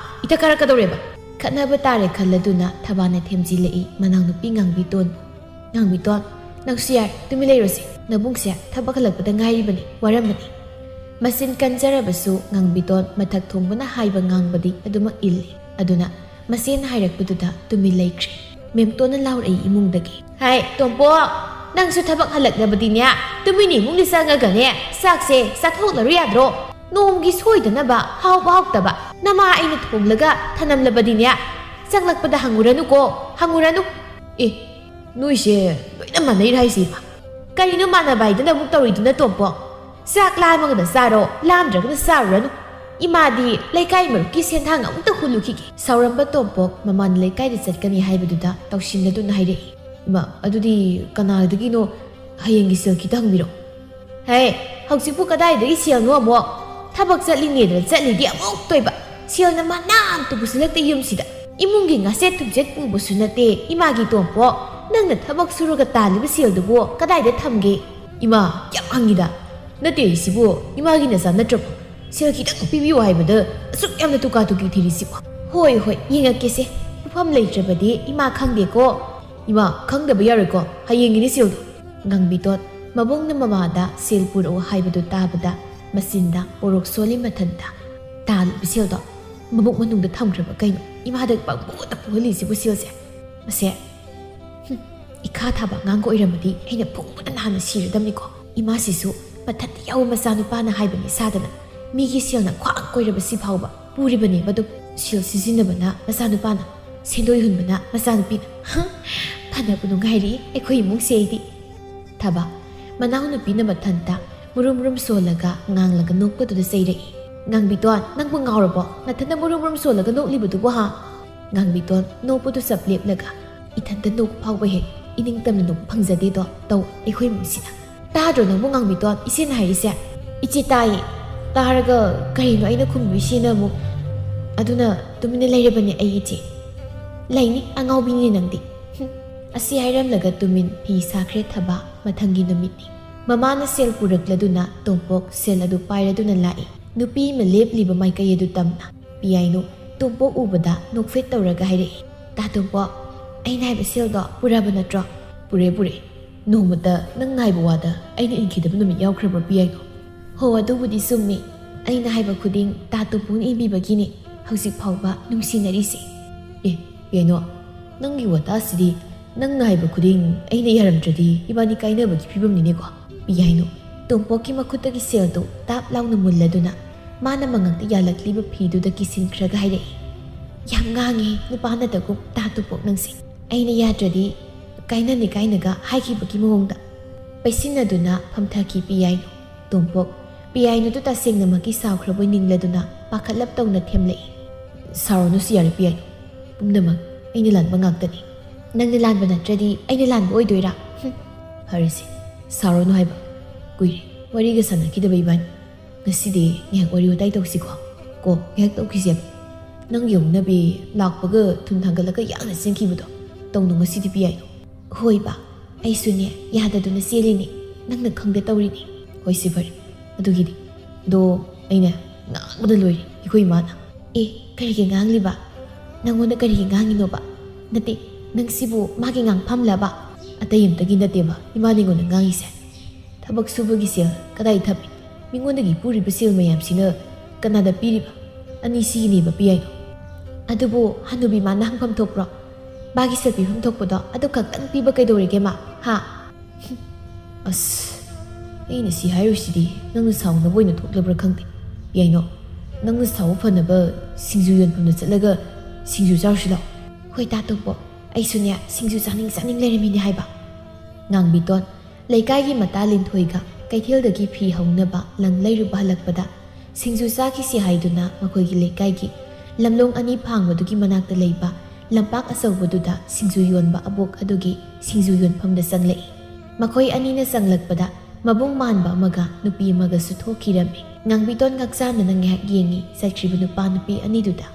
ꯏꯊꯛ ꯀꯥꯔꯛꯀꯗꯧꯔꯦꯕ꯫ ꯈꯠꯅꯕ ꯇꯥꯔꯦ ꯈꯜꯂꯗꯨꯅ ꯊꯕꯥꯅ ꯊꯦꯝꯖꯤꯜꯂꯛꯏ ꯃꯅꯥꯎꯅꯨꯄꯤ ꯉꯥꯡꯕꯤꯇꯣꯟ꯫ ꯉꯥꯡꯕꯤꯇꯣꯟ, ꯅꯪꯁꯨ ꯌꯥꯔꯦ, ꯇꯨꯃꯤꯟ ꯂꯩꯔꯣꯁꯦ꯫ ꯅꯕꯨꯡꯁꯦ ꯊꯕꯛ ꯍꯜꯂꯛꯄꯗ ꯉꯥꯏꯔꯤꯕꯅꯤ, ꯋꯥꯔꯝꯃꯅꯤ꯫ ꯃꯆꯤꯟ ꯀꯟꯖꯔꯕꯁꯨ ꯉꯥꯡꯕꯤꯇꯣꯟ ꯃꯊꯛ ꯊꯣꯡꯕꯅ ꯍꯥꯏꯕ ꯉꯥꯡꯕꯗꯤ ꯑꯗꯨꯃꯛ ꯏꯜꯂꯤ꯫ ꯑꯗꯨꯅ ꯃꯆꯦꯅ ꯍꯥꯏꯔꯛꯄꯗꯨꯗ ꯇꯨꯃꯤꯟ ꯂꯩꯈ꯭ꯔꯦ꯫ ꯃꯦꯝꯇꯣꯟꯅ ꯂꯥꯎꯔꯛꯏ ꯏꯃꯨꯡꯗꯒꯤ꯫ ꯍꯥꯏ, ꯇꯣꯝꯄꯣ, ꯅꯪꯁꯨ ꯊꯕꯛ ꯍꯜꯂꯛꯂꯕꯗꯤꯅꯦ, ꯇꯨꯃꯤꯟꯅ ꯏꯃꯨꯡꯗ ꯆꯪꯉꯒꯅꯦ, ꯆꯥꯛꯁꯦ ꯆꯥꯊꯣꯛꯂꯔꯨ ꯌꯥꯗ꯭ꯔꯣ? ꯅꯣꯡꯃꯒꯤ ꯁꯣꯏꯗꯅꯕ ꯍꯥꯎꯕ ꯍꯥꯎꯇꯕ ꯅꯃꯥ ꯑꯩꯅ ꯊꯣꯡꯂꯒ ꯊꯅꯝꯂꯕꯗꯤꯅꯦ, ꯆꯪꯂꯛꯄꯗ ꯍꯪꯉꯨꯔꯅꯨꯀꯣ, ꯍꯪꯉꯨꯔꯅꯨ꯫ ꯑꯦ, ꯅꯣꯏꯁꯦ ꯂꯣꯏꯅ ꯃꯥꯟꯅꯩꯔ ꯍꯥꯏꯁꯤꯕ? ꯀꯔꯤꯅꯣ ꯃꯥꯟꯅꯕ ꯍꯥꯏꯗꯅ ꯑꯃꯨꯛ ꯇꯧꯔꯤꯗꯨꯅ, ꯇꯣꯝꯄꯣ? ꯆꯥꯛ ꯂꯥꯝꯃꯒꯅ ꯆꯥꯔꯣ, ꯂꯥꯝꯗ꯭ꯔꯒꯅ ꯆꯥꯔꯨꯔꯅꯨ꯫ ꯏꯃꯥꯗꯤ ꯂꯩꯀꯥꯏ ꯃꯔꯨꯞꯀꯤ ꯁꯦꯟꯊꯥꯡ ꯑꯃꯨꯛꯇ ꯍꯨꯜꯂꯨꯈꯤꯒꯦ꯫ ꯁꯥꯎꯔꯝꯕ ꯇꯣꯝꯄꯣꯛ ꯃꯃꯥꯟ ꯂꯩꯀꯥꯏꯗ ꯆꯠꯀꯅꯤ ꯍꯥꯏꯕꯗꯨꯗ ꯇꯧꯁꯤꯟꯅꯗꯨꯅ ꯍꯥꯏꯔꯛꯏ꯫ ꯏꯃꯥ, ꯑꯗꯨꯗꯤ ꯀꯅꯥꯗꯒꯤꯅꯣ ꯍꯌꯦꯡꯒꯤ ꯁꯦꯜ ꯈꯤꯇ ꯍꯪꯕꯤꯔꯣ꯫ ꯍꯦ, ꯍꯧꯖꯤꯛꯄꯨ ꯀꯗꯥꯏꯗꯒꯤ ꯁꯦꯜꯅꯣ ꯑꯃꯨꯛ? ꯊꯕꯛ ꯆꯠꯂꯤꯅꯦꯗꯅ ꯆꯠꯂꯤꯗꯤ ꯑꯃꯨꯛ ꯇꯣꯏꯕ꯫ ꯁꯦꯜꯅ ꯃꯅꯥ ꯑꯝꯇ ꯄꯨꯁꯤꯜꯂꯛꯇꯦ ꯌꯨꯝꯁꯤꯗ꯫ ꯏꯃꯨꯡꯒꯤ ꯉꯥꯁꯦꯠ ꯊꯨꯝꯆꯦꯠ ꯄꯨꯕꯁꯨ ꯅꯠꯇꯦ ꯏꯃꯥꯒꯤ ꯇꯣꯝꯄꯣꯛ꯫ ꯅꯪꯅ ꯊꯕꯛ ꯁꯨꯔꯒ ꯇꯥꯜꯂꯤꯕ ꯁꯦꯜꯗꯨꯕꯨ ꯀꯗꯥꯏꯗ ꯊꯝꯒꯦ? ꯏꯃꯥ, ꯌꯥꯝ ꯍꯪꯉꯤꯗ꯫ ꯅꯠꯇꯦ, ꯁꯤꯕꯨ ꯏꯃꯥꯒꯤ ꯅꯆꯥ ꯅꯠꯇ꯭ꯔꯕꯣ? ꯁꯦꯜ ꯈꯤꯇꯪ ꯄꯤꯕꯤꯌꯨ ꯍꯥꯏꯕꯗ ꯑꯁꯨꯛ ꯌꯥꯝꯅ ꯇꯨꯀꯥ ꯇꯨꯀꯤ ꯊꯤꯔꯤꯁꯤꯕꯣ? ꯍꯣꯏ, ꯍꯣꯏ, ꯌꯦꯡꯉꯛꯀꯦꯁꯦ꯫ ꯄꯨꯐꯝ ꯂꯩꯇ꯭ꯔꯕꯗꯤ ꯏꯃꯥ ꯈꯪꯗꯦꯀꯣ꯫ ꯏꯃꯥ, ꯈꯪꯗꯕ ꯌꯥꯔꯣꯏꯀꯣ, ꯍꯌꯦꯡꯒꯤꯅꯤ ꯁꯦꯜꯗꯣ꯫ ꯉꯥꯡꯕꯤꯇꯣꯟ ꯃꯕꯨꯡꯅ ꯃꯃꯥꯗ ꯁꯦꯜ ꯄꯨꯔꯛꯎ ꯍꯥꯏꯕꯗꯨ ꯇꯥꯕꯗ ꯃꯆꯤꯟꯗ ꯄꯣꯔꯣꯛ ꯁꯣꯜꯂꯤ ꯃꯊꯟꯇ ꯇꯥꯜꯂꯤꯕ ꯁꯦꯜꯗꯣ ꯃꯕꯨꯛ ꯃꯅꯨꯡꯗ ꯊꯝꯈ꯭ꯔꯕ ꯀꯩꯅꯣ? ꯏꯃꯥꯗ ꯄꯪꯄꯨꯗ ꯄꯨꯍꯜꯂꯤꯁꯤꯕꯨ ꯁꯦꯜꯁꯦ꯫ ꯃꯁꯦ, ꯍꯨꯝ, ꯏꯈꯥ ꯊꯥꯕ ꯑꯉꯥꯡꯒ ꯑꯣꯏꯔꯝꯃꯗꯤ ꯑꯩꯅ ꯐꯨꯕꯗ ꯅꯍꯥꯟꯅ ꯁꯤꯔꯗꯝꯅꯤꯀꯣ꯫ ꯏꯃꯥꯁꯤꯁꯨ ꯃꯊꯟꯇ ꯌꯥꯎꯕ ꯃꯆꯥꯅꯨꯄꯥꯅ ꯍꯥꯏꯕꯅꯤ ꯁꯥꯗꯅ ꯃꯤꯒꯤ ꯁꯦꯜꯅ ꯈ꯭ꯋꯥꯡ ꯀꯣꯏꯔꯕ ꯁꯤ ꯐꯥꯎꯕ ꯄꯨꯔꯤꯕꯅꯦꯕ꯫ ꯑꯗꯨꯝ ꯁꯦꯜ ꯁꯤꯖꯤꯟꯅꯕꯅ ꯃꯆꯥꯅꯨꯄꯥꯅ, ꯁꯦꯟꯗꯣꯏ ꯍꯨꯟꯕꯅ ꯃꯆꯥꯅꯨꯄꯤꯅ꯫ ꯍ, ꯐꯅꯕꯨ ꯅꯨꯡꯉꯥꯏꯔꯤ ꯑꯩꯈꯣꯏ ꯏꯃꯨꯡꯁꯦ ꯑꯩꯗꯤ꯫ ꯊꯕ, ꯃꯅꯥꯎꯅꯨꯄꯤꯅ ꯃꯊꯟꯇ ꯃꯨꯔꯨꯝ ꯃꯨꯔꯨꯝ ꯁꯣꯜꯂꯒ ꯉꯥꯡꯂꯒ ꯅꯣꯛꯄꯗꯨꯗ ꯆꯩꯔꯛꯏ꯫ "ꯉꯥꯡꯕꯤꯇꯣꯟ, ꯅꯪꯕꯨ ꯉꯥꯎꯔꯕꯣ? ꯅꯊꯟꯇ ꯃꯨꯔꯨꯝ ꯃꯨꯔꯨꯝ ꯁꯣꯜꯂꯒ ꯅꯣꯛꯂꯤꯕꯗꯨꯕꯨ ꯍꯥ?" ꯉꯥꯡꯕꯤꯇꯣꯟ ꯅꯣꯛꯄꯗꯨ ꯆꯞ ꯂꯦꯞꯂꯒ ꯏꯊꯟꯇ ꯅꯣꯛꯄ ꯐꯥꯎꯕ ꯍꯦꯛ ꯏꯅꯤꯡꯇꯝꯅ ꯅꯣꯛꯄ ꯐꯪꯖꯗꯦꯗꯣ ꯇꯧ ꯑꯩꯈꯣꯏ ꯏꯃꯨꯡꯁꯤꯅ꯫ "ꯇꯥꯗ꯭ꯔꯣ ꯅꯪꯕꯨ ꯉꯥꯡꯕꯤꯇꯣꯟ ꯏꯆꯦꯅ ꯍꯥꯏꯔꯤꯁꯦ?" "ꯏꯆꯦ ꯇꯥꯏꯌꯦ꯫ ꯇꯥꯔꯒ ꯀꯔꯤꯅꯣ ꯑꯩꯅ ꯈꯨꯝꯕꯤꯁꯤꯅ ꯑꯃꯨꯛ?" "ꯑꯗꯨꯅ ꯇꯨꯃꯤꯟꯅ ꯂꯩꯔꯕꯅꯦ ꯑꯩ ꯏꯆꯦ꯫" "ꯂꯩꯅꯤ, ꯑꯉꯥꯎꯕꯤꯅꯤ ꯅꯪꯗꯤ꯫" ꯍꯨꯝ꯫ ꯑꯁꯤ ꯍꯥꯏꯔꯝꯂꯒ ꯇꯨꯃꯤꯟ ꯐꯤ ꯁꯥꯈ꯭ꯔꯦ ꯊꯕ꯫ ꯃꯊꯪꯒꯤ ꯅꯨꯃꯤꯠꯅꯤ꯫ ꯃꯃꯥꯅ ꯁꯦꯜ ꯄꯨꯔꯛꯂꯗꯨꯅ ꯇꯣꯝꯄꯣꯛ ꯁꯦꯜ ꯑꯗꯨ ꯄꯥꯏꯔꯗꯨꯅ ꯂꯥꯛꯏ꯫ ꯅꯨꯄꯤ ꯑꯃ ꯂꯦꯞꯂꯤꯕ ꯃꯥꯏꯀꯩ ꯑꯗꯨ ꯇꯝꯅ꯫ ꯄꯤꯌꯥꯏꯅꯨ ꯇꯣꯝꯄꯣꯛ ꯎꯕꯗ ꯅꯣꯛꯐꯦꯠ ꯇꯧꯔꯒ ꯍꯥꯏꯔꯛꯏ, "ꯇꯥ ꯇꯣꯝꯄꯣꯛ, ꯑꯩꯅ ꯍꯥꯏꯕ ꯁꯦꯜꯗꯣ ꯄꯨꯔꯕ ꯅꯠꯇ꯭ꯔꯣ?" "ꯄꯨꯔꯦ, ꯄꯨꯔꯦ꯫ ꯅꯣꯡꯃꯇ ꯅꯪꯅ ꯍꯥꯏꯕ ꯋꯥꯗ ꯑꯩꯅ ꯏꯟꯈꯤꯗꯕ ꯅꯨꯃꯤꯠ ꯌꯥꯎꯈ꯭ꯔꯕ꯭ꯔꯣ, ꯄꯤꯌꯥꯏꯅꯨ?" "ꯍꯣ, ꯑꯗꯨꯕꯨꯗꯤ ꯆꯨꯝꯃꯤ꯫ ꯑꯩꯅ ꯍꯥꯏꯕ ꯈꯨꯗꯤꯡ ꯇꯥ ꯇꯣꯝꯄꯣꯛꯅ ꯏꯟꯕꯤꯕꯒꯤꯅꯤ ꯍꯧꯖꯤꯛ ꯐꯥꯎꯕ ꯅꯨꯡꯁꯤꯅꯔꯤꯁꯦ꯫" "ꯑꯦ, ꯄꯤꯌꯥꯏꯅꯨ, ꯅꯪꯒꯤ ꯋꯥꯇꯥꯁꯤꯗꯤ ꯅꯪꯅ ꯍꯥꯏꯕ ꯈꯨꯗꯤꯡ ꯑꯩꯅ ꯌꯥꯔꯝꯗ꯭ꯔꯗꯤ ꯏꯕꯥꯅꯤ ꯀꯥꯏꯅꯕꯒꯤ ꯐꯤꯕꯝꯅꯤꯅꯦꯀꯣ꯫" ꯄꯤꯌꯥꯏꯅꯨ ꯇꯣꯝꯄꯣꯛꯀꯤ ꯃꯈꯨꯠꯇꯒꯤ ꯁꯦꯜꯗꯨ ꯇꯥꯞ ꯂꯥꯎꯅ ꯃꯨꯜꯂꯗꯨꯅ ꯃꯥꯅ ꯃꯉꯛꯇ ꯌꯥꯜꯂꯛꯂꯤꯕ ꯐꯤꯗꯨꯗ ꯀꯤꯁꯤꯟꯈ꯭ꯔꯒ ꯍꯥꯏꯔꯛꯏ, "ꯌꯥꯝ ꯉꯥꯡꯉꯦ ꯅꯨꯄꯥ ꯅꯠꯇꯒꯨꯝ ꯇꯥ ꯇꯣꯝꯄꯣꯛ ꯅꯪꯁꯦ꯫ ꯑꯩꯅ ꯌꯥꯗ꯭ꯔꯗꯤ ꯀꯥꯏꯅꯅꯤ ꯀꯥꯏꯅꯒ ꯍꯥꯏꯈꯤꯕꯒꯤ ꯃꯑꯣꯡꯗ꯫" ꯄꯩꯁꯤꯟꯅꯗꯨꯅ ꯐꯝꯊꯈꯤ ꯄꯤꯌꯥꯏꯅꯨ꯫ ꯇꯣꯝꯄꯣꯛ ꯄꯤꯌꯥꯏꯅꯨꯗꯨ ꯇꯁꯦꯡꯅꯃꯛꯀꯤ ꯁꯥꯎꯈ꯭ꯔꯕꯣꯏ ꯅꯤꯡꯂꯗꯨꯅ ꯄꯥꯈꯠꯂꯞ ꯇꯧꯅ ꯊꯦꯝꯂꯛꯏ, "ꯁꯥꯎꯔꯅꯨꯁꯤ ꯌꯥꯔꯦ ꯄꯤꯌꯥꯏꯅꯨ꯫ ꯄꯨꯝꯅꯃꯛ ꯑꯩꯅ ꯂꯥꯟꯕ ꯉꯥꯛꯇꯅꯤ꯫ ꯅꯪꯅ ꯂꯥꯟꯕ ꯅꯠꯇ꯭ꯔꯗꯤ ꯑꯩꯅ ꯂꯥꯟꯕ ꯑꯣꯏꯗꯣꯏꯔꯥ? ꯍꯨꯝ, ꯐꯔꯦꯁꯦ, ꯁꯥꯎꯔꯅꯨ ꯍꯥꯏꯕ꯫ ꯀꯨꯏꯔꯦ ꯋꯥꯔꯤꯒ ꯁꯥꯟꯅꯈꯤꯗꯕ ꯏꯕꯥꯅꯤ꯫ ꯉꯁꯤꯗꯤ ꯉꯥꯏꯍꯥꯛ ꯋꯥꯔꯤ ꯋꯥꯇꯥꯏ ꯇꯧꯁꯤꯀꯣ꯫ ꯀꯣ, ꯉꯥꯏꯍꯥꯛ ꯇꯧꯈꯤꯁꯦꯕ꯫ ꯅꯪꯒꯤ ꯍꯧꯅꯕꯤ ꯂꯥꯛꯄꯒ ꯊꯨꯝ ꯊꯥꯡꯒꯠꯂꯒ ꯌꯥꯝꯅ ꯆꯦꯟꯈꯤꯕꯗꯣ ꯇꯧꯅꯨ ꯉꯁꯤꯗꯤ ꯄꯤꯌꯥꯏꯅꯨ꯫" "ꯍꯣꯏꯕ, ꯑꯩꯁꯨꯅꯦ ꯌꯥꯗꯗꯨꯅ ꯆꯦꯜꯂꯤꯅꯦ꯫ ꯅꯪꯅ ꯈꯪꯗ ꯇꯧꯔꯤꯅꯦ꯫" "ꯍꯣꯏꯁꯦ ꯐꯔꯦ꯫ ꯑꯗꯨꯒꯤꯗꯤ, ꯑꯗꯣ ꯑꯩꯅ ꯉꯥꯡꯕꯗ ꯂꯣꯏꯔꯦ ꯑꯩꯈꯣꯏ ꯏꯃꯥꯅ꯫" "ꯑꯦ, ꯀꯔꯤꯒꯤ ꯉꯥꯡꯂꯤꯕ? ꯅꯪꯉꯣꯟꯗ ꯀꯔꯤꯒꯤ ꯉꯥꯡꯉꯤꯅꯣꯕ? ꯅꯠꯇꯦ, ꯅꯪꯁꯤꯕꯨ ꯃꯥꯒꯤ ꯉꯥꯡꯐꯝꯂꯕ?" "ꯑꯇꯩ ꯑꯝꯇꯒꯤ ꯅꯠꯇꯦꯕ ꯏꯃꯥꯅ ꯑꯩꯉꯣꯟꯗ ꯉꯥꯡꯉꯤꯁꯦ꯫ ꯊꯕꯛ ꯁꯨꯕꯒꯤ ꯁꯦꯜ ꯀꯗꯥꯏ ꯊꯝꯃꯤ? ꯃꯤꯉꯣꯟꯗꯒꯤ ꯄꯨꯔꯤꯕ ꯁꯦꯜ ꯃꯌꯥꯝꯁꯤꯅ ꯀꯅꯥꯗ ꯄꯤꯔꯤꯕ? ꯑꯅꯤꯁꯤꯒꯤꯅꯦꯕ ꯄꯤ ꯍꯥꯏꯗꯣ꯫ ꯑꯗꯨꯕꯨ ꯍꯅꯨꯕꯤ ꯃꯥꯅ ꯍꯪꯐꯝ ꯊꯣꯛꯄ꯭ꯔꯣ? ꯃꯥꯒꯤ ꯁꯦꯜ ꯄꯤꯐꯝ ꯊꯣꯛꯄꯗꯣ ꯑꯗꯨ ꯈꯛꯇꯪ ꯄꯤꯕ ꯀꯩꯗꯧꯔꯤꯒꯦ ꯃꯥ? ꯍꯥ? ꯑꯁ, ꯑꯩꯅ ꯁꯤ ꯍꯥꯏꯔꯨꯁꯤꯗꯤ ꯅꯪꯅ ꯁꯥꯎꯅꯕ ꯑꯣꯏꯅ ꯊꯣꯛꯂꯕ꯭ꯔꯥ ꯈꯪꯗꯦ꯫ ꯌꯥꯏꯅꯣ, ꯅꯪꯅ ꯁꯥꯎꯕ ꯐꯅꯕ ꯁꯤꯡꯖꯨ ꯌꯣꯟꯐꯝꯗ ꯆꯠꯂꯒ ꯁꯤꯡꯖꯨ ꯆꯥꯔꯨꯁꯤ ꯂꯥꯛꯑꯣ꯫ ꯍꯣꯏ ꯇꯥ ꯇꯣꯝꯄꯣ, ꯑꯩꯁꯨꯅꯦ ꯁꯤꯡꯖꯨ ꯆꯥꯅꯤꯡ ꯆꯥꯅꯤꯡ ꯂꯩꯔꯝꯃꯤꯅꯦ ꯍꯥꯏꯕ꯫ ꯉꯥꯡꯕꯤꯇꯣꯟ, ꯂꯩꯀꯥꯏꯒꯤ ꯃꯇꯥ ꯂꯤꯟꯊꯣꯏꯒ ꯀꯩꯊꯦꯜꯗꯒꯤ ꯐꯤ ꯍꯧꯅꯕ ꯂꯪ ꯂꯩꯔꯨꯕ ꯍꯜꯂꯛꯄꯗ ꯁꯤꯡꯖꯨ ꯆꯥꯈꯤꯁꯤ ꯍꯥꯏꯗꯨꯅ ꯃꯈꯣꯏꯒꯤ ꯂꯩꯀꯥꯏꯒꯤ ꯂꯝꯂꯣꯡ ꯑꯅꯤ ꯐꯥꯡꯕꯗꯨꯒꯤ ꯃꯅꯥꯛꯇ ꯂꯩꯕ ꯂꯝꯄꯥꯛ ꯑꯆꯧꯕꯗꯨꯗ ꯁꯤꯡꯖꯨ ꯌꯣꯟꯕ ꯑꯕꯣꯛ ꯑꯗꯨꯒꯤ ꯁꯤꯡꯖꯨ ꯌꯣꯟꯐꯝꯗ ꯆꯪꯂꯛꯏ꯫ ꯃꯈꯣꯏ ꯑꯅꯤꯅ ꯆꯪꯂꯛꯄꯗ ꯃꯕꯨꯡ ꯃꯥꯟꯕ ꯑꯃꯒ ꯅꯨꯄꯤ ꯑꯃꯒꯁꯨ ꯊꯣꯛꯈꯤꯔꯝꯃꯤ꯫ ꯉꯥꯡꯕꯤꯇꯣꯟ ꯉꯛꯆꯥꯟꯅꯅ ꯉꯥꯏꯍꯥꯛ ꯌꯦꯡꯉꯤ ꯆꯠꯈ꯭ꯔꯤꯕ ꯅꯨꯄꯥ ꯅꯨꯄꯤ ꯑꯅꯤꯗꯨꯗ꯫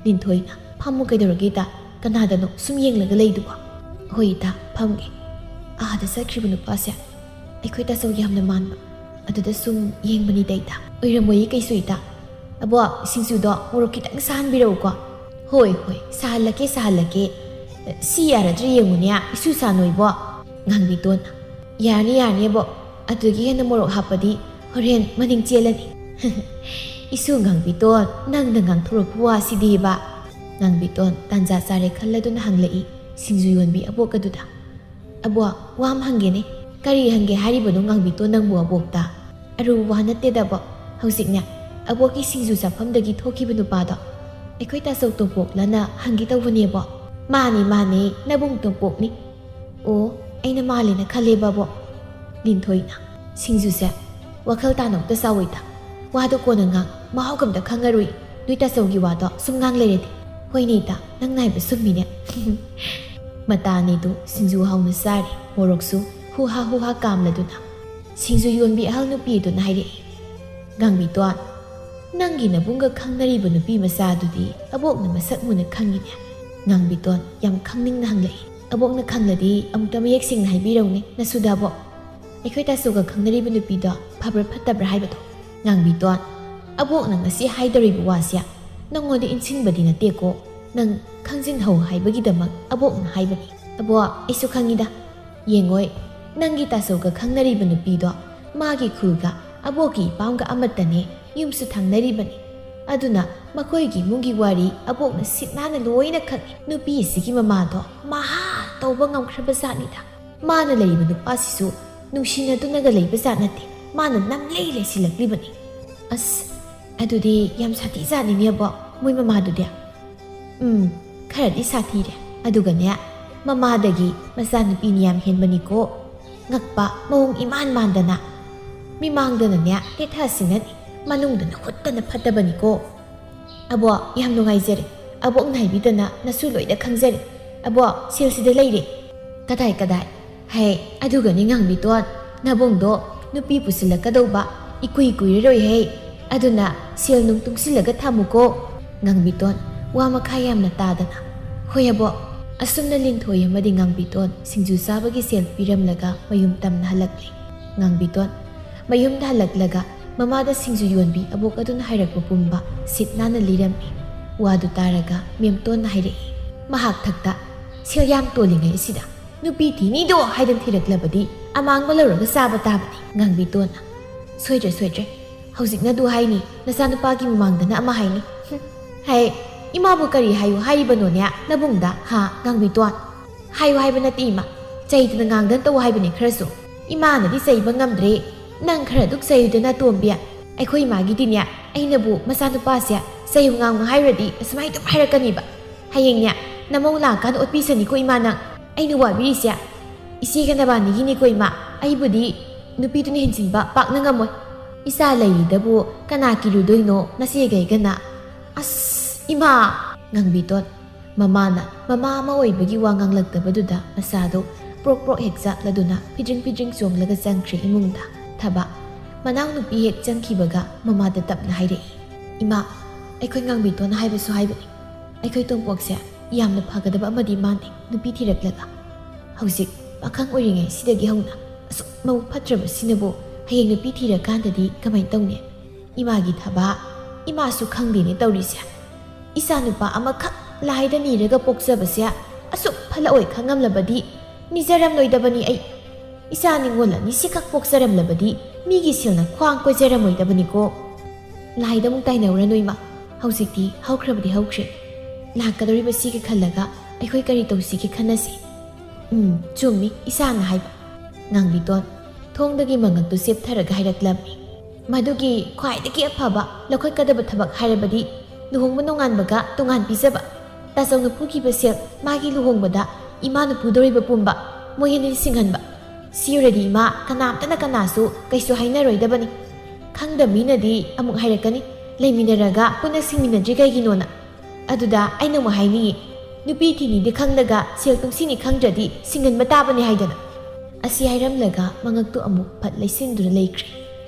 ꯂꯤꯟꯊꯣꯏꯅ, "ꯐꯝꯃꯨ ꯀꯩꯗꯧꯔꯒꯦ ꯏꯇꯥ? ꯀꯅꯥꯗꯅꯣ ꯁꯨꯝ ꯌꯦꯡꯂꯒ ꯂꯩꯗꯨꯕꯣ?" "ꯍꯣꯏ ꯏꯇꯥ, ꯐꯝꯒꯦ꯫ ꯑꯥꯗ ꯆꯠꯈ꯭ꯔꯤꯕ ꯅꯨꯄꯥꯁꯦ ꯑꯩꯈꯣꯏ ꯇꯥꯆꯧꯒꯤ ꯌꯥꯝꯅ ꯃꯥꯟꯕ꯫ ꯑꯗꯨꯗ ꯁꯨꯝ ꯌꯦꯡꯕꯅꯤꯗ ꯏꯇꯥ꯫" "ꯑꯣꯏꯔꯝꯃꯣꯏꯌꯦ ꯀꯩꯁꯨ ꯏꯇꯥ꯫ ꯑꯕꯣ, ꯁꯤꯡꯖꯨꯗꯣ ꯃꯣꯔꯣꯛ ꯈꯤꯇꯪ ꯁꯥꯍꯟꯕꯤꯔꯛꯎꯀꯣ꯫" "ꯍꯣꯏ, ꯍꯣꯏ, ꯁꯥꯍꯜꯂꯛꯀꯦ, ꯁꯥꯍꯜꯂꯛꯀꯦ꯫ ꯁꯤ ꯌꯥꯔꯗ꯭ꯔꯥ ꯌꯦꯡꯉꯨꯅꯦ, ꯏꯁꯨ ꯁꯥꯅꯣꯏꯕꯣ꯫" ꯉꯥꯡꯕꯤꯇꯣꯟ, "ꯌꯥꯔꯅꯤ, ꯌꯥꯔꯅꯤ ꯑꯕꯣ꯫ ꯑꯗꯨꯗꯒꯤ ꯍꯦꯟꯅ ꯃꯣꯔꯣꯛ ꯍꯥꯞꯄꯗꯤ ꯍꯣꯔꯦꯟ ꯃꯅꯤꯡ ꯆꯦꯜꯂꯅꯤ꯫" "ꯏꯁꯨ ꯉꯥꯡꯕꯤꯇꯣꯟ, ꯅꯪꯅ ꯉꯥꯡꯊꯣꯔꯛꯄ ꯋꯥꯁꯤꯗꯤꯕ꯫" ꯉꯥꯡꯕꯤꯇꯣꯟ ꯇꯥꯟꯖꯥ ꯆꯥꯔꯦ ꯈꯜꯂꯗꯨꯅ ꯍꯪꯂꯛꯏ ꯁꯤꯡꯖꯨ ꯌꯣꯟꯕꯤ ꯑꯕꯣꯛ ꯑꯗꯨꯗ꯫ "ꯑꯕꯣ, ꯋꯥ ꯑꯃ ꯍꯪꯒꯦꯅꯦ꯫ ꯀꯔꯤ ꯍꯪꯒꯦ ꯍꯥꯏꯔꯤꯕꯅꯣ ꯉꯥꯡꯕꯤꯇꯣꯟ ꯅꯪꯕꯨ ꯑꯕꯣꯛꯇ? ꯑꯔꯨꯕ ꯋꯥ ꯅꯠꯇꯦꯗ ꯑꯕꯣ꯫ ꯍꯧꯖꯤꯛꯅꯦ, ꯑꯕꯣꯛꯀꯤ ꯁꯤꯡꯖꯨ ꯆꯥꯐꯝꯗꯒꯤ ꯊꯣꯛꯈꯤꯕ ꯅꯨꯄꯥꯗꯣ ꯑꯩꯈꯣꯏ ꯇꯥꯆꯧ ꯇꯣꯝꯄꯣꯛꯂꯅ ꯍꯪꯒꯦ ꯇꯧꯕꯅꯦꯕꯣ꯫" "ꯃꯥꯅꯤ, ꯃꯥꯅꯤ, ꯅꯕꯨꯡ ꯇꯣꯝꯄꯣꯛꯅꯤ꯫" "ꯑꯣ, ꯑꯩꯅ ꯃꯥꯜꯂꯦꯅ ꯈꯜꯂꯦꯕ ꯑꯕꯣꯛ꯫" ꯂꯤꯟꯊꯣꯏꯅ, "ꯁꯤꯡꯖꯨꯁꯦ ꯋꯥꯈꯜ ꯇꯥꯅ ꯑꯝꯇ ꯆꯥꯎ ꯏꯇꯥ꯫ ꯋꯥꯗꯣ ꯀꯣꯟꯅ ꯉꯥꯡ, ꯃꯍꯥꯎꯒ ꯑꯝꯇ ꯈꯪꯉꯔꯣꯏ꯫ ꯅꯣꯏ ꯇꯥꯆꯧꯒꯤ ꯋꯥꯗꯣ ꯁꯨꯝ ꯉꯥꯡ ꯂꯩꯔꯗꯤ꯫" "ꯍꯣꯏꯅꯦ ꯏꯇꯥ, ꯅꯪ ꯅꯥꯏꯕ ꯆꯨꯝꯃꯤꯅꯦ꯫" ꯃꯇꯥ ꯑꯅꯤꯗꯨ ꯁꯤꯡꯖꯨ ꯍꯥꯎꯅ ꯆꯥꯔꯤ, ꯃꯣꯔꯣꯛꯁꯨ ꯍꯨꯍꯥ ꯍꯨꯍꯥ ꯀꯥꯝꯂꯗꯨꯅ꯫ ꯁꯤꯡꯖꯨ ꯌꯣꯟꯕꯤ ꯑꯍꯜ ꯅꯨꯄꯤ ꯑꯗꯨꯅ ꯍꯥꯏꯔꯛꯏ, "ꯉꯥꯡꯕꯤꯇꯣꯟ, ꯅꯪꯒꯤ ꯅꯕꯨꯡꯒ ꯈꯪꯅꯔꯤꯕ ꯅꯨꯄꯤ ꯃꯆꯥꯗꯨꯗꯤ ꯑꯕꯣꯛꯅ ꯃꯁꯛ ꯃꯨꯟꯅ ꯈꯪꯉꯤꯅꯦ꯫" ꯉꯥꯡꯕꯤꯇꯣꯟ ꯌꯥꯝ ꯈꯪꯅꯤꯡꯅ ꯍꯪꯂꯛꯏ꯫ "ꯑꯕꯣꯛꯅ ꯈꯪꯂꯗꯤ ꯑꯃꯨꯛꯇ ꯃꯌꯦꯛ ꯁꯦꯡꯅ ꯍꯥꯏꯕꯤꯔꯧꯅꯦ, ꯅꯁꯨꯗ ꯑꯕꯣꯛ꯫ ꯑꯩꯈꯣꯏ ꯇꯥꯆꯧꯒ ꯈꯪꯅꯔꯤꯕ ꯅꯨꯄꯤꯗꯣ ꯐꯕ꯭ꯔꯥ ꯐꯠꯇꯕ꯭ꯔꯥ ꯍꯥꯏꯕꯗꯣ꯫" ꯉꯥꯡꯕꯤꯇꯣꯟ, "ꯑꯕꯣꯛꯅ ꯉꯁꯤ ꯍꯥꯏꯗꯧꯔꯤꯕ ꯋꯥꯁꯦ ꯅꯪꯉꯣꯟꯗ ꯏꯟꯁꯤꯟꯕꯗꯤ ꯅꯠꯇꯦꯀꯣ꯫ ꯅꯪ ꯈꯪꯖꯤꯟꯍꯧ ꯍꯥꯏꯕꯒꯤꯗꯃꯛ ꯑꯕꯣꯛꯅ ꯍꯥꯏꯕꯅꯤ꯫" "ꯑꯕꯣꯛ, ꯑꯩꯁꯨ ꯈꯪꯉꯤꯗ꯫ ꯌꯦꯡꯉꯣꯏ, ꯅꯪꯒꯤ ꯇꯥꯆꯧꯒ ꯈꯪꯅꯔꯤꯕ ꯅꯨꯄꯤꯗꯣ ꯃꯥꯒꯤ ꯈꯨꯜꯒ ꯑꯕꯣꯛꯀꯤ ꯏꯄꯥꯝꯒ ꯑꯃꯠꯇꯅꯦ, ꯌꯨꯝꯁꯨ ꯊꯪꯅꯔꯤꯕꯅꯤ꯫ ꯑꯗꯨꯅ ꯃꯈꯣꯏꯒꯤ ꯏꯃꯨꯡꯒꯤ ꯋꯥꯔꯤ ꯑꯕꯣꯛꯅ ꯁꯤꯠ ꯅꯥꯟꯅ ꯂꯣꯏꯅ ꯈꯪꯏ꯫ ꯅꯨꯄꯤ ꯑꯁꯤꯒꯤ ꯃꯃꯥꯗꯣ ꯃꯍꯥ ꯇꯧꯕ ꯉꯝꯈ꯭ꯔꯕ ꯖꯥꯠꯅꯤꯗ꯫ ꯃꯥꯅ ꯂꯩꯔꯤꯕ ꯅꯨꯄꯥꯁꯤꯁꯨ ꯅꯨꯡꯁꯤꯅꯗꯨꯅꯒ ꯂꯩꯕ ꯖꯥꯠ ꯅꯠꯇꯦ꯫ ꯃꯥꯅ ꯅꯝꯂꯩ ꯂꯩꯁꯤꯜꯂꯛꯂꯤꯕꯅꯤ꯫ ꯑꯁ, ꯑꯗꯨꯗꯤ ꯌꯥꯝ ꯁꯥꯊꯤ ꯖꯥꯠꯅꯤꯅꯦ ꯑꯕꯣꯛ, ꯃꯣꯏ ꯃꯃꯥꯗꯨꯗꯤ꯫ ꯎꯝ, ꯈꯔꯗꯤ ꯁꯥꯊꯤꯔꯦ꯫ ꯑꯗꯨꯒꯅꯦ, ꯃꯃꯥꯗꯒꯤ ꯃꯆꯥꯅꯨꯄꯤꯅ ꯌꯥꯝ ꯍꯦꯟꯕꯅꯤꯀꯣ꯫ ꯉꯛꯄ ꯃꯑꯣꯡ ꯏꯃꯥꯟ ꯃꯥꯟꯗꯅ꯫ ꯃꯤꯃꯥꯡꯗꯅꯅꯦ ꯇꯦꯊ ꯁꯤꯡꯅꯅꯤ, ꯃꯅꯨꯡꯗꯅ ꯍꯨꯠꯇꯅ ꯐꯠꯇꯕꯅꯤꯀꯣ꯫ ꯑꯕꯣꯛ, ꯌꯥꯝ ꯅꯨꯡꯉꯥꯏꯖꯔꯦ꯫ ꯑꯕꯣꯛꯅ ꯍꯥꯏꯕꯤꯗꯅ ꯅꯁꯨ ꯂꯣꯏꯅ ꯈꯪꯖꯔꯦ꯫ ꯑꯕꯣꯛ, ꯁꯦꯜꯁꯤꯗ ꯂꯩꯔꯦ꯫ ꯀꯗꯥꯏ, ꯀꯗꯥꯏ? ꯍꯦ, ꯑꯗꯨꯒꯅꯤ ꯉꯥꯡꯕꯤꯇꯣꯟ, ꯅꯕꯨꯡꯗꯣ ꯅꯨꯄꯤ ꯄꯨꯁꯤꯜꯂꯛꯀꯗꯧꯕ ꯏꯀꯨꯏ ꯀꯨꯏꯔꯔꯣꯏ ꯍꯦ꯫ ꯑꯗꯨꯅ ꯁꯦꯜ ꯅꯨꯡ ꯇꯨꯡꯁꯤꯜꯂꯒ ꯊꯝꯃꯨꯀꯣ꯫ ꯉꯥꯡꯕꯤꯇꯣꯟ ꯋꯥ ꯃꯈꯥ ꯌꯥꯝꯅ ꯇꯥꯗꯅ, "ꯍꯣꯏ ꯑꯕꯣꯛ"꯫ ꯑꯁꯨꯝꯅ ꯂꯤꯟꯊꯣꯏ ꯑꯃꯗꯤ ꯉꯥꯡꯕꯤꯇꯣꯟ ꯁꯤꯡꯖꯨ ꯆꯥꯕꯒꯤ ꯁꯦꯜ ꯄꯤꯔꯝꯂꯒ ꯃꯌꯨꯝ ꯇꯝꯅ ꯍꯜꯂꯛꯂꯦ꯫ ꯉꯥꯡꯕꯤꯇꯣꯟ ꯃꯌꯨꯝꯗ ꯍꯜꯂꯛꯂꯒ ꯃꯃꯥꯗ ꯁꯤꯡꯖꯨ ꯌꯣꯟꯕꯤ ꯑꯕꯣꯛ ꯑꯗꯨꯅ ꯍꯥꯏꯔꯛꯄ ꯄꯨꯝꯕ ꯁꯤꯠ ꯅꯥꯟꯅ ꯂꯤꯔꯝꯃꯤ꯫ ꯋꯥꯗꯨ ꯇꯥꯔꯒ ꯃꯦꯝꯇꯣꯟꯅ ꯍꯥꯏꯔꯛꯏ, "ꯃꯍꯥꯛ ꯊꯛꯇ ꯁꯦꯜ ꯌꯥꯝ ꯇꯣꯜꯂꯤꯉꯩ ꯑꯁꯤꯗ ꯅꯨꯄꯤ ꯊꯤꯅꯤꯗꯣ ꯍꯥꯏꯗꯅ ꯊꯤꯔꯛꯂꯕꯗꯤ ꯑꯃꯥꯡꯕ ꯂꯧꯔꯒ ꯆꯥꯕ ꯇꯥꯕꯅꯤ"꯫ ꯉꯥꯡꯕꯤꯇꯣꯟꯅ, "ꯁꯣꯏꯗ꯭ꯔꯦ, ꯁꯣꯏꯗ꯭ꯔꯦ꯫ ꯍꯧꯖꯤꯛꯅ ꯑꯗꯨ ꯍꯥꯏꯅꯤ, ꯅꯆꯥꯅꯨꯄꯥꯒꯤ ꯃꯃꯥꯡꯗꯅ ꯑꯃ ꯍꯥꯏꯅꯤ꯫ ꯍꯨꯝ, ꯍꯥꯏ, ꯏꯃꯥꯕꯨ ꯀꯔꯤ ꯍꯥꯏꯌꯨ ꯍꯥꯏꯔꯤꯕꯅꯣꯅꯦ ꯅꯕꯨꯡꯗ, ꯍꯥ, ꯉꯥꯡꯕꯤꯇꯣꯟ? ꯍꯥꯏꯌꯨ ꯍꯥꯏꯕ ꯅꯠꯇꯦ ꯏꯃꯥ, ꯆꯩꯗꯅ ꯉꯥꯡꯗꯅ ꯇꯧ ꯍꯥꯏꯕꯅꯤ ꯈꯔꯁꯨ꯫ ꯏꯃꯥꯅꯗꯤ ꯆꯩꯕ ꯉꯝꯗ꯭ꯔꯦ, ꯅꯪ ꯈꯔ ꯑꯗꯨꯛ ꯆꯩꯌꯨꯗꯅ ꯇꯣꯝꯕꯤ꯫ ꯑꯩꯈꯣꯏ ꯏꯃꯥꯒꯤꯗꯤꯅꯦ, ꯑꯩꯅꯕꯨ ꯃꯆꯥꯅꯨꯄꯥꯁꯦ ꯆꯩꯌꯨ ꯉꯥꯡꯉꯨ ꯍꯥꯏꯔꯨꯔꯗꯤ ꯑꯁꯨꯃꯥꯏꯅ ꯑꯗꯨꯝ ꯍꯥꯏꯔꯛꯀꯅꯤꯕ꯫ ꯍꯌꯦꯡꯅꯦ, ꯅꯃꯧ ꯂꯥꯛꯑꯀꯥꯟꯗ ꯑꯣꯠꯄꯤꯁꯅꯤꯀꯣ ꯏꯃꯥ ꯅꯪ꯫ ꯑꯩꯅ ꯋꯥꯕꯤꯔꯤꯁꯦ ꯏꯆꯦꯒ ꯅꯕꯥꯅꯤꯒꯤꯅꯤꯀꯣ ꯏꯃꯥ꯫ ꯑꯩꯕꯨꯗꯤ ꯅꯨꯄꯤꯗꯨꯅ ꯍꯦꯟꯖꯤꯟꯕ ꯄꯥꯛꯅ ꯉꯝꯃꯣꯏ꯫ ꯏꯆꯥ ꯂꯩꯔꯤꯗꯕꯨ ꯀꯅꯥ ꯀꯤꯔꯨꯗꯣꯏꯅꯣ ꯅꯆꯦꯒꯩꯒꯅ?" "ꯑꯁ, ꯏꯃꯥ!" ꯉꯥꯡꯕꯤꯇꯣꯟ꯫ ꯃꯃꯥꯅ ꯃꯃꯥ ꯑꯃ ꯑꯣꯏꯕꯒꯤ ꯋꯥ ꯉꯥꯡꯂꯛꯇꯕꯗꯨꯗ ꯃꯆꯥꯗꯨ ꯄ꯭ꯔꯣꯛ ꯄ꯭ꯔꯣꯛ ꯍꯦꯛ ꯆꯥꯛꯂꯗꯨꯅ ꯐꯤꯗ꯭ꯔꯤꯡ ꯐꯤꯗ꯭ꯔꯤꯡ ꯆꯣꯡꯂꯒ ꯆꯪꯈ꯭ꯔꯦ ꯏꯃꯨꯡꯗ꯫ ꯊꯕ ꯃꯅꯥꯎꯅꯨꯄꯤ ꯍꯦꯛ ꯆꯪꯈꯤꯕꯒ ꯃꯃꯥꯗ ꯇꯞꯅ ꯍꯥꯏꯔꯛꯏ, "ꯏꯃꯥ, ꯑꯩꯈꯣꯏ ꯉꯥꯡꯕꯤꯇꯣꯟꯅ ꯍꯥꯏꯕꯁꯨ ꯍꯥꯏꯕꯅꯤ꯫ ꯑꯩꯈꯣꯏ ꯇꯣꯝꯄꯣꯛꯁꯦ ꯌꯥꯝꯅ ꯐꯒꯗꯕ ꯑꯃꯗꯤ ꯃꯥꯟꯅꯩ ꯅꯨꯄꯤ ꯊꯤꯔꯛꯂꯒ꯫ ꯍꯧꯖꯤꯛ ꯄꯥꯈꯪ ꯑꯣꯏꯔꯤꯉꯩ ꯁꯤꯗꯒꯤ ꯍꯧꯅ ꯑꯁꯨꯛ ꯃꯕꯨꯛ ꯐꯠꯇ꯭ꯔꯕꯁꯤꯅꯕꯨ ꯍꯌꯦꯡ ꯅꯨꯄꯤ ꯊꯤꯔꯀꯥꯟꯗꯗꯤ ꯀꯃꯥꯏꯅ ꯇꯧꯅꯤ? ꯏꯃꯥꯒꯤ ꯊꯕꯛ, ꯏꯃꯥꯁꯨ ꯈꯪꯗꯦꯅꯦ ꯇꯧꯔꯤꯁꯦ꯫ ꯏꯆꯥ ꯅꯨꯄꯥ ꯑꯃꯈꯛ ꯂꯥꯏꯗ ꯅꯤꯔꯒ ꯄꯣꯛꯆꯕꯁꯦ ꯑꯁꯨꯛ ꯐꯠꯂꯛꯑꯣꯏ ꯈꯪꯉꯝꯂꯕꯗꯤ ꯅꯤꯖꯔꯝꯂꯣꯏꯗꯕꯅꯤ ꯑꯩ꯫ ꯏꯆꯥ ꯅꯤꯉꯣꯜ ꯑꯅꯤ ꯁꯤꯈꯛ ꯄꯣꯛꯆꯔꯝꯂꯕꯗꯤ ꯃꯤꯒꯤ ꯁꯦꯜꯅ ꯈ꯭ꯋꯥꯡ ꯀꯣꯏꯖꯔꯝꯃꯣꯏꯗꯕꯅꯤꯀꯣ꯫ ꯂꯥꯏꯗ ꯑꯃꯨꯛ ꯇꯥꯏꯅꯧꯔꯅꯨ ꯏꯃꯥ꯫ ꯍꯧꯖꯤꯛꯇꯤ ꯍꯧꯈ꯭ꯔꯕꯗꯤ ꯍꯧꯈ꯭ꯔꯦ꯫ ꯂꯥꯛꯀꯗꯧꯔꯤꯕꯁꯤꯒꯤ ꯈꯜꯂꯒ ꯑꯩꯈꯣꯏ ꯀꯔꯤ ꯇꯧꯁꯤꯒꯦ ꯈꯟꯅꯁꯤ꯫ ꯎꯝ, ꯆꯨꯝꯃꯤ ꯏꯆꯥꯅ ꯍꯥꯏꯕ꯫ ꯉꯥꯡꯕꯤꯇꯣꯟ ꯊꯣꯡꯗꯒꯤ ꯃꯉꯛꯇꯨ ꯆꯦꯞꯊꯔꯒ ꯍꯥꯏꯔꯛꯂꯝꯃꯤ꯫ ꯃꯗꯨꯒꯤ ꯈ꯭ꯋꯥꯏꯗꯒꯤ ꯑꯐꯕ ꯂꯧꯈꯠꯀꯗꯕ ꯊꯕꯛ ꯍꯥꯏꯔꯕꯗꯤ ꯂꯨꯍꯣꯡꯕ ꯅꯣꯡꯉꯥꯟꯕꯒ ꯇꯣꯉꯥꯟ ꯄꯤꯖꯕ꯫ ꯇꯥꯆꯧꯅ ꯄꯨꯈꯤꯕ ꯁꯦꯜ ꯃꯥꯒꯤ ꯂꯨꯍꯣꯡꯕꯗ ꯏꯃꯥꯅ ꯄꯨꯗꯧꯔꯤꯕ ꯄꯨꯝꯕ ꯃꯣꯏ ꯑꯅꯤ ꯁꯤꯡꯍꯟꯕ꯫ ꯁꯤ ꯑꯣꯏꯔꯗꯤ ꯏꯃꯥ ꯀꯅꯥꯝꯇꯅ ꯀꯅꯥꯁꯨ ꯀꯩꯁꯨ ꯍꯥꯏꯅꯔꯣꯏꯗꯕꯅꯤ꯫ ꯈꯪꯗꯕ ꯃꯤꯅꯗꯤ ꯑꯃꯨꯛ ꯍꯥꯏꯔꯛꯀꯅꯤ, "ꯂꯩꯃꯤꯟꯅꯔꯒ ꯄꯨꯟꯅ ꯁꯤꯡꯃꯤꯟꯅꯗ꯭ꯔꯤ ꯀꯩꯒꯤꯅꯣꯅ?" ꯑꯗꯨꯗ ꯑꯩꯅ ꯑꯃꯨꯛ ꯍꯥꯏꯅꯤꯡꯉꯤ, ꯅꯨꯄꯤ ꯊꯤꯅꯤꯗꯤ ꯈꯪꯂꯒ ꯁꯦꯜ ꯇꯨꯡꯁꯤꯅꯤ ꯈꯪꯗ꯭ꯔꯗꯤ ꯁꯤꯡꯒꯟꯕ ꯇꯥꯕꯅꯤ ꯍꯥꯏꯗꯅ꯫ ꯑꯁꯤ ꯍꯥꯏꯔꯝꯂꯒ ꯃꯉꯛꯇꯨ ꯑꯃꯨꯛ ꯐꯠ ꯂꯩꯁꯤꯟꯗꯨꯅ ꯂꯩꯈ꯭ꯔꯦ꯫